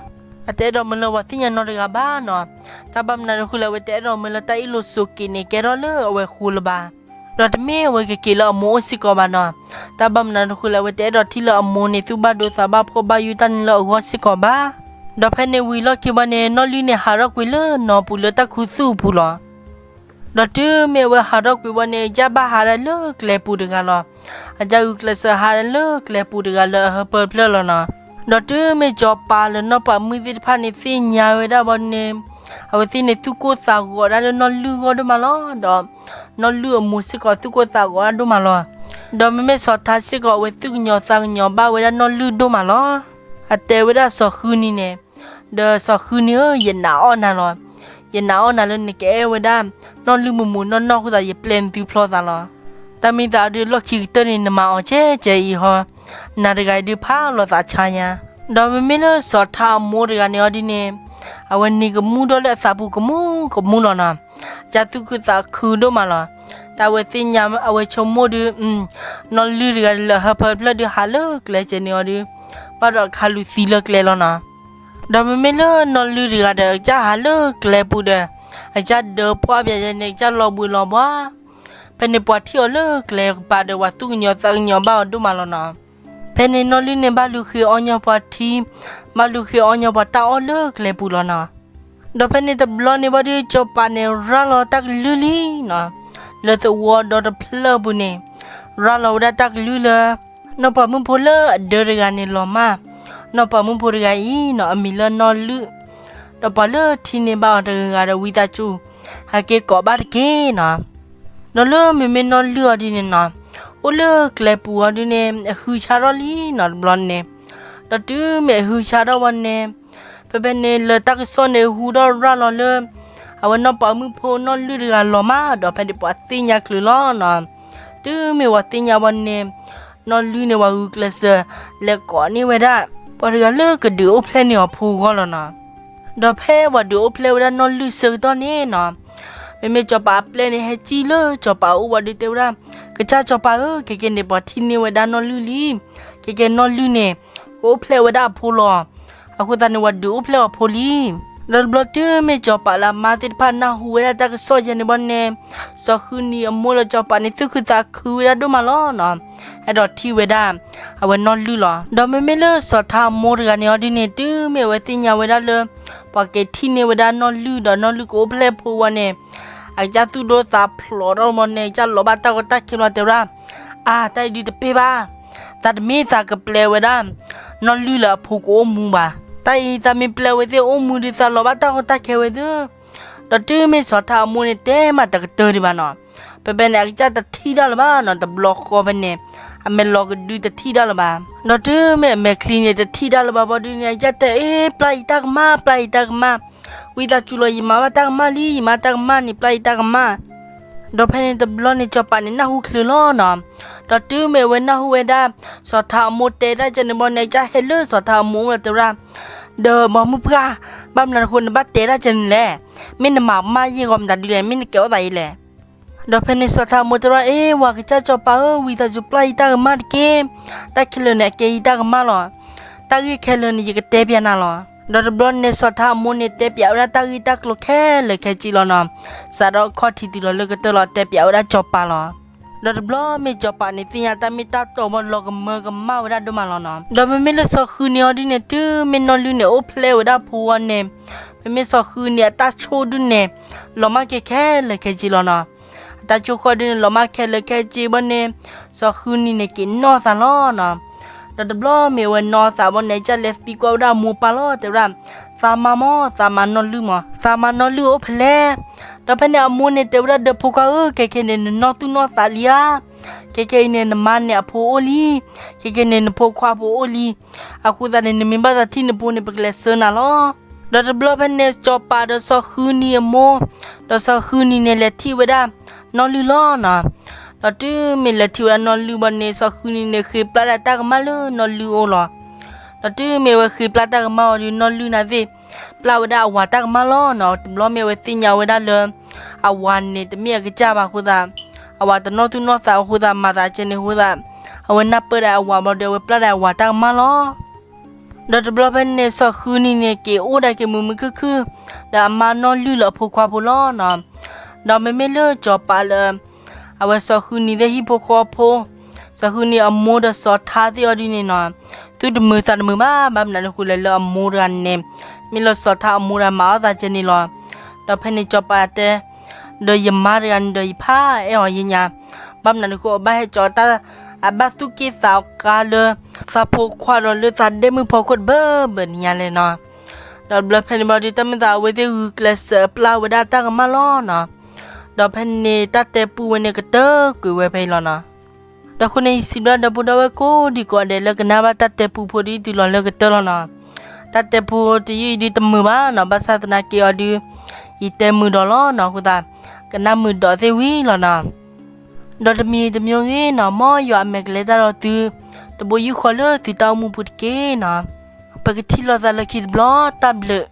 အတအဲၣ်ဒိးမၢလၢပှၤသ့ၣ်ညါနီတဂၤဘၣ်နီၤ. တၢ်ဘၣ်မနုၤအဃိလဲၣ် အဝဲတအဲၣ်ဒိးမၢလၢတၢ်အ့ၣ်လိာ်ဆိးက့န့ၣ် ကဲထီၣ်လၢအဝဲအဃိလၢၤဘၣ်. ဒီးတမ့ၢ်အဝဲကက့ၤလၢအမိၢ်အိၣ်စ့ၢ်ကီးဘၣ်နီၤ. တၢ်ဘၣ်မနုၤအဃိလဲၣ် အဝဲတအဲၣ်ဒိးထံၣ်လၢအမိၢ်န့ၣ် သူၣ်ဘၣ်ဒိသးဘၣ်ဖှီၣ်ဘၣ်ယိၣ်တၢ်န့ၣ်လၢအဂီၢ်စ့ၢ်ကီးဘၣ်. ဒီးဖဲန့ၣ်ဝံၤလီၢ်ခံဝံၤန့ၣ် နီၢ်လုၢ်န့ၣ် ဟးထီၣ်ကွံာ်လၢနီပူၤလၢတၢ်ခူသူၣ်အပူၤလီၤ. ဒီးတုၤမ့ၢ်အဝဲဟးထီၣ်ကွံာ်ဝံၤန့ၣ် အကစၢ်ဘၣ်ဟးဒၣ်လၢကျဲပူၤတဂၤလီၤ. အကစၢ်ဂုာ်ကျဲးစၢးဟးဒၣ်လၢကျဲပူၤတဂၤလၢအဟၢဖၢတဖျၢၣ်လီၤနီၤ. ဒီးတုၤမ့ၢ်စီၤပၤလၢနီၢ်ပၤမုၣ်သ့ၣ်တဖၣ်န့ၣ် သ့ၣ်ညါဝဲဒၣ်ဝံၤန့ၣ်, အဝဲသ့ၣ်န့ၣ် သူၣ်ကိၢ်သးဂီၤဒၣ်လၢနီၢ်လုၢ်အဂီၢ်ဒိၣ်မးလီၤ. ဒီးနီၢ်လုၢ်အမိၢ်စ့ၢ်ကီးသူၣ်ကိၢ်သးဂီၤဒၣ်ဒိၣ်မးလီၤ. ဒီးမ့မ့ၢ်စီၤထါစ့ၢ်ကီး အဝဲသူၣ်ကညီၤသးကညီၤဘၣ်ဝဲဒၣ်နီၢ်လုၢ်ဒိၣ်မးလီၤ. အတဲဝဲဒၣ်စီၤဃုနံၤန့ၣ်, ဒီးစီၤဃုနံၤဧၢ, ယနာ်အီၣ်နၤလီၤ. ယနာ်အီၣ်နၤလၢနကအဲၣ်ဝဲဒၣ် နီၢ်လုၢ်မိၢ်မိၢ်နီၢ်နီၢ်အဃိသတး ယပျဲနသုဖျီသးလီၤ. တၢ်မ့ၢ်သးအီၤဒုး လီၢ်ခံကတၢၢ်န့ၣ် နမၤအီၤကဲကဲအံၤဟီ, နၤတဂၤအံၤဒုးဖးလီၤသးဆါညါ. ဒီးမ့မ့ၢ်လၢစီၤထါအမိၢ်တဂၤန့ၣ်အီၤဒုးန့ၣ်, အဝဲန့ၣ်ကမူဒီးလၢအသးပူၤကမူကမူလီၤနီၤ. အကစၢ်သူၣ်ခုသးခုဒိၣ်မးလီၤ. တၢ်အဝဲသ့ၣ်ညါအဝဲဆိကမိၣ်ဒုး, နီၢ်လုၢ်တဂၤလၢအဟၢဖၢတဖျၢၣ်ဒုးဟးလၢကျဲကဲန့ၣ်အီၤဒုး, ဘၣ်ဒီးခးလူၤသံလၢကျဲလီၤနီၤ. ဒီးမ့မ့ၢ်လၢနီၢ်လုၢ်တဂၤဒီး အကစၢ်ဟးလၢကျဲပူၤဒီး, အကစၢ်ဒၢပှၢ်ပၠးယဲန့ၣ် အကစၢ်လီၤဘှံးလီၤဘှါ. ဖဲန့ၣ်ပှၤထံၣ်အီၤလၢကျဲကပၤဒီး ပှၤသူၣ်ကညီၤသးကညီၤဘၣ်အီၤဒိၣ်မးလီၤနီၤ. ဖဲန့ၣ်နီၢ်လုၢ်န့ၣ် ဘၣ်လူၤဃ့အီၣ်ညီပှၤထံ, ဘၣ်လူၤဃ့အီၣ်ညီပှၤတၢ်အီၣ်လၢကျဲပူၤလီၤနီၤ. ဒီးဖဲန့ၣ်တဘျီန့ၣ်ဘၣ်ဒီး စီၤပၤန့ၣ်ရၤလီၤတၢ်ကလုၢ်လံနီၤ, လၢသဝီဒီတဖျၢၣ်အပူၤန့ၣ်, ရၤလီၤဝဲဒၣ်တၢ်ကလုၢ်လၢ နီၢ်ပၤမုၣ်ဖိလၢအဒၢတဂၤန့ၣ်လီၤမၢ်, နီၢ်ပၤမုၣ်ဖိတဂၤအံၤနီၤ အမံၤလၢနီၢ်လုၢ်, ဒီးပှၤလၢထံၣ်န့ၢ်ဘၣ်အီၤတဂၤဂၤဒီးဝံသးစူၤ, ဟဲက့ၤကိးဘၣ်တက့ၢ်နီၤ. ဒီးလၢမ့မ့ၢ်နီၢ်လုၢ်အီၤဒုးန့ၣ်နီၤ, အိၣ်လၢကျဲပူၤအီၤဒုးန့ၣ် အဟုဆါထီၣ်လံနီၤ တဘျီန့ၣ်, ဒီးတုၤမ့ၢ်အဟုဆါထီၣ်ဝံၤန့ၣ်, ဖဲဖဲန့ၣ်လၢတၢ်ကစီၣ်န့ၣ်ဟူထီၣ်ရၤလီၤလၢ အဝဲနီၢ်ပၤမုၣ်ဖိနီၢ်လုၢ်တဂၤလီၤမၢ် ဒီးဖဲန့ၣ်ပှၤသ့ၣ်ညါချုးလီၤနီၤ. တုၤမ့ၢ်ပှၤသ့ၣ်ညါဝံၤန့ၣ်, နီၢ်လုၢ်န့ၣ် ပှၤဂုာ်ကျဲးစၢး လဲၤကိးန့ၢ်ဝဲဒၣ် ပှၤတဂၤလၢကဒုးအိၣ်ဖျဲၣ်န့ၢ်အီၤဖိအဂီၢ်လီၤနီၤ. ဒီးဖဲပှၤဒုးအိၣ်ဖျဲၣ်ဝဲဒၣ်နီၢ်လုၢ်ဆၢကတီၢ်န့ၣ်နီၤ, မ့မ့ၢ်စီၤပၤအပျဲၢ်န့ၣ် ဟဲစံၣ်လၢစီၤပၤအအိၣ်ဝံၤဒီးတဲဝဲဒၣ်, ကစၢ်စီၤပၤဧၢ, ခဲကဲန့ၣ် ပှၤထံၣ်န့ၢ်ဝဲဒၣ်နီၢ်လုၢ်လံ. ခဲကဲနီၢ်လုၢ်န့ၣ် ကအိၣ်ဖျဲၣ်ဝဲဒၣ်အဖိလီၤ. အဃိသတးန့ၣ် ပှၤဒုးအိၣ်ဖျဲၣ်အဖိလံ. ဒီးတဘျီတုၤမ့ၢ်စီၤပၤလၢအမါသ့ၣ်တဖၣ်နၢ်ဟူဝဲဒၣ်တၢ်ကစီၣ်ယဲန့ၣ်ဘၣ်န့ၣ်, စီၤဃုနံၤအမိၢ်ဒီးစီၤပၤန့ၣ် သူၣ်ခုသးခုဝဲဒၣ်ဒိၣ်မးလီၤနီၤ. အဲၣ်ဒိးထံၣ်ဝဲဒၣ် အဝဲနီၢ်လုၢ်လီၤ. ဒီးမ့မ့ၢ်လၢစီၤထါအမိၢ်တဂၤန့ၣ်အီၤဒုးန့ၣ် တုၤမ့ၢ်အဝဲသ့ၣ်ညါဝဲဒၣ်လၢ ပှၤက့ၤထံၣ်န့ၢ်ဝဲဒၣ်နီၢ်လုၢ်ဒီးနီၢ်လုၢ်ကအိၣ်ဖျဲၣ်ဖိဝံၤန့ၣ်, အကစၢ်သူၣ်ဒိၣ်သးဖျိးထီၣ်မၢ်န့ၣ် အကစၢ်လီၤဘၣ်တၢ်ကီတၢ်ခဲဘျီ တဲဝဲဒၣ်, အါ, တၢ်အံၤဒုးတပ့ၢ်ဘၣ်. သးတမ့ၢ်သးကပျဲဝဲဒၣ် နီၢ်လုၢ်လၢအဖိကအိၣ်မူဘၣ်. တၢ်အံၤသးမ့ၢ်ပျဲဝဲသ့ၣ်အိၣ်မူဒီး သးလီၤဘၣ်တၢ်ကီတၢ်ခဲဝဲသ့ၣ်. ဒီးတုၤမ့ၢ်စီၤထါအမိၢ်န့ၣ် တဲမးတကတၢၢ်ဒံးဘၣ်နီၤ. ဖဲဖဲန့ၣ် အကစၢ်တထံၣ်ဒၣ်လၢၤဘၣ်နီၤ. တဘျီဃီဖဲန့ၣ် အမဲာ်လီၤကဒုတထံၣ်ဒၣ်လၢၤဘၣ်. ဒီးတုၤမ့ၢ်အမဲာ်ချံန့ၣ် တထံၣ်ဒၣ်လၢၤဘၣ်ဘၣ်ဒုးန့ၣ် အကစၢ်တဲ အ့, ပျၢ်ယတၢ်ကမၣ်, ပျၢ်ယတၢ်ကမၣ်, ဝံသးစူၤလီၤ ယမၤဘၣ်တၢ်ကမၣ်လံ, ယမၤတၢ်ကမၣ်န့ၣ် ပျၢ်ယတၢ်ကမၣ်. ဒီးဖဲန့ၣ်တဘျီန့ၣ် စီၤပၤန့ၣ်နၢ်ဟူချုးလီၤနီၤ. ဒီးတုၤမ့ၢ်အဝဲနၢ်ဟူဝဲဒၣ် စီၤထါအမိၢ်တဲတၢ်ကဲန့ၣ်ဘၣ်န့ၣ် အကစၢ်ဟဲလၢစီၤထါအမိၢ်အိၣ်လီၤတဲဝဲဒၣ်, ဒီးပှၤမုၣ်ပှၢ်, ဘၣ်မနုၤအဃိနဘၣ်တဲတၢ်ကဲန့ၣ်လဲၣ်. မ့ၢ်နမၤကမၣ်ယဲၢ်ဂီၤမတၤဒုးလဲၣ်, မ့ၢ်နကဲအီၣ်သးယဲလဲၣ်. ဒီးဖဲန့ၣ်စီၤထါအမိၢ်တဲဝဲဒၣ်, အ့, ဝၤကစၢ်စီၤပၤဧၢ, ဝံသးစူၤပျၢ်ယတၢ်ကမၣ်တက့ၢ်. တၢ်ခဲလၢာ်န့ၣ် အကဲယတၢ်ကမၣ်လီၤ. တၢ်ဂ့ၢ်ခဲလၢာ်န့ၣ် ယကတဲပၠးနၤလီၤ. ဒီးတဘျီန့ၣ် စီၤထါအမိၢ်န့ၣ် တဲပၠးဝဲဒၣ်တၢ်ဂ့ၢ်တၢ်ကျိၤခဲလၢာ်ခဲဆ့လီၤနီၤ. စးထီၣ်ခီၣ်ထံးတုၤလီၤလၢကတၢၢ်လီၤ တဲပၠးဝဲဒၣ်စီၤပၤလီၤ. ဒီးတဘျီမ့ၢ်စီၤပၤန့ၣ် သ့ၣ်ညါတၢ်မ့ၢ်တၢ်တီဘၣ် လီၤကမၢကမၣ်ဝဲဒၣ်ဒိၣ်မးလီၤနီၤ. ဒီးမ့မ့ၢ်လၢစီၤဃုနံၤအီၤဒုန့ၣ် တုၤမ့ၢ်နီၢ်လုၢ်န့ၣ် အိၣ်ဖျဲၣ်ဝဲဒၣ်ဖိဝံၤန့ၣ်, မ့မ့ၢ်စီၤဃုနံၤအတၢ်ဆိၣ်ဒုန့ၣ် လီၤမၢ်က့ၤခဲလၢာ်ခဲဆ့လီၤနီၤ. တၢ်ဆိၣ်ဃီဒုန့ၣ် လီၤမၢ်ခဲလၢာ်ခဲဆ့ဘီန့ၣ် စီၤဃုနံၤန့ၣ်က့ၤနီၣ်သးလီၤနီၤ. ဒီးတဘျီမ့ၢ်အဝဲနီၣ်သးဘီန့ၣ် ကလဲၤသံကွၢ်ဝဲဒၣ်အမိၢ်ပၢ်လီၤ တဲဝဲဒၣ်, သးမါမၢ်, သးမါနီၢ်လုၢ်မၢ်, သးမါနီၢ်လုၢ်အိၣ်ဖဲလဲၣ်. ဒီးဖဲန့ၣ်အမိၢ်န့ၣ်တဲဝဲဒၣ်ဒီး ဖိခွါဧၢ, ခဲခဲန့ၣ် နနီၢ်သူၣ်နီၢ်သးလံဧါ. ခဲခဲအံၤန့ၣ် နမါန့ၣ်အဖိအိၣ်လံ. ခဲခဲန့ၣ် နဖိခွါဖိအိၣ်လံ. အဃိသတးန့ၣ် နမ့ၢ်ဘၣ်သးထံၣ်နဖိန့ၣ် ပကလဲၤဆှၢနၤလီၤ. ဒီးတဘျီဖဲန့ၣ် စီၤပၤဒီးစီၤဃုနံၤအမိၢ်, ဒီးစီၤဃုနံၤန့ၣ် လဲၤထံၣ်ဝဲဒၣ် နီၢ်လုၢ်လီၤနီၤ. ဒီးတုၤမ့ၢ်လဲၤထံၣ်ဝဲဒၣ်နီၢ်လုၢ်ဘီန့ၣ် စီၤဃုနံၤန့ၣ် ဃ့ပျၢ်ဒၣ်တၢ်ကမၣ်လၢနီၢ်လုၢ်အအိၣ်လီၤ. ဒီးတုၤမ့ၢ်အဝဲဃ့ပျၢ်တၢ်ကမၣ်အီၤဒီး နီၢ်လုၢ်န့ၣ်သ့ၣ် ပျၢ်ဝဲဒၣ်အဝၤတၢ်ကမၣ်လီၤနီၤ. တဘျီမ့ၢ်အဝဲသ့ၣ်ညါဝဲဒၣ်လၢ အဝၤန့ၣ်တမ့ၢ်အကစၢ်ဘၣ်အဃိသတး, အဝၤတနီၢ်သူၣ်နီၢ်သးအဃိသတး မၤသးကဲန့ၣ်အဃိသတး, အဝဲနၢ်ပၢၢ်ဒၣ်အဝၤဘီဒီး အဝဲပျၢ်ဒၣ်အဝၤတၢ်ကမၣ်လီၤ. ဒီးတဘျီဖဲန့ၣ် စီၤဃုနံၤန့ၣ် က့ၤအိၣ်ဒၣ်က့ၤမုာ်မုာ်ခုၣ်ခုၣ် ဒီးအမါနီၢ်လုၢ်လၢအဖိခွါဖိလီၤနီၤ. ဒီးမ့မ့ၢ်လၢစီၤပၤလၢ အဝဲစီၤဃုနံၤသ့ၣ်ဟံၣ်ဖိဃီဖိ, စီၤဃုနံၤအမိၢ်ဒီးစီၤထါသ့ၣ်အီၤဒ်န့ၣ်နီၤ, သူၣ်တမုာ်သးတမုာ်ဘၣ်, ဘၣ်မနုၤအဃိလဲၣ် လၢအမိၢ်တဂၤန့ၣ်, မ့ၢ်လၢစီၤထါအမိၢ်တဂၤမၤအီၣ်သးကဲန့ၣ်လီၤ. ဒီးဖဲန့ၣ်စီၤပၤတဲ, ဒီးယမါတဂၤန့ၣ်ဒီးယဖးအဲၣ်အီၤယဲညါ, ဘၣ်မနုၤအဃိအဘၣ်ဟဲကၠီတၢ်, အဘၣ်သူၣ်က့ၣ်သးကါလၢ သးဖိခွါဒီးလၢသးဒဲမုၣ်ဖီခိၣ်တဘၢဘၢန့ၣ်ညါလဲၣ်နီၤ. ဒီးတဘျီဖဲန့ၣ်ဘၣ်ဒီး တၢ်မ့ၢ်သးအဝဲသ့ၣ်ဂုာ်ကျဲးစၢးပျၢ်ဝဲဒၣ်တၢ်ကမၣ်လီၤနီၤ. ဒီးဖဲန့ၣ်တၢ်တဲပူဝဲန့ၣ်ကတၢၢ်ကွံာ်ဝဲဖဲအံၤလီၤနီၤ. ဒီးအဃိန့ၣ် ယစံးဘျုးဒီပုၢ်ဒီဝဲၢ်ကိးဒံကိးဂၤဒဲးလၢကနၣ်ဘၣ်တၢ်တဲပူဖိဒ်အံၤတုၤလီၤလၢကတၢၢ်လီၤနီၤ. တၢ်တဲပူတယုၢ်အံၤဒုးတမုာ်ဘၣ်နီၤ, ဘၣ်ဆၣ်သနာ်က့အီၤဒုး ယတဲမုာ်ဒီးလီၤနီၤ, အဃိသတး ကနၣ်မုာ်ဒီးသ့ၣ်ဝံၤလီၤနီၤ. ဒီးတမံၤတမံၤဂ့ၤနီၤ, မ်ယွၤအမဲာ်ကလဲၤတၢ်ဒီးသု တဘိယူၢ်ဃီလၢသုတၢ်အိၣ်မူပူၤတက့ၢ်နီၤ. ပကထံၣ်လိာ်သးလၢခံတဘျီ, တၢ်ဘျုး.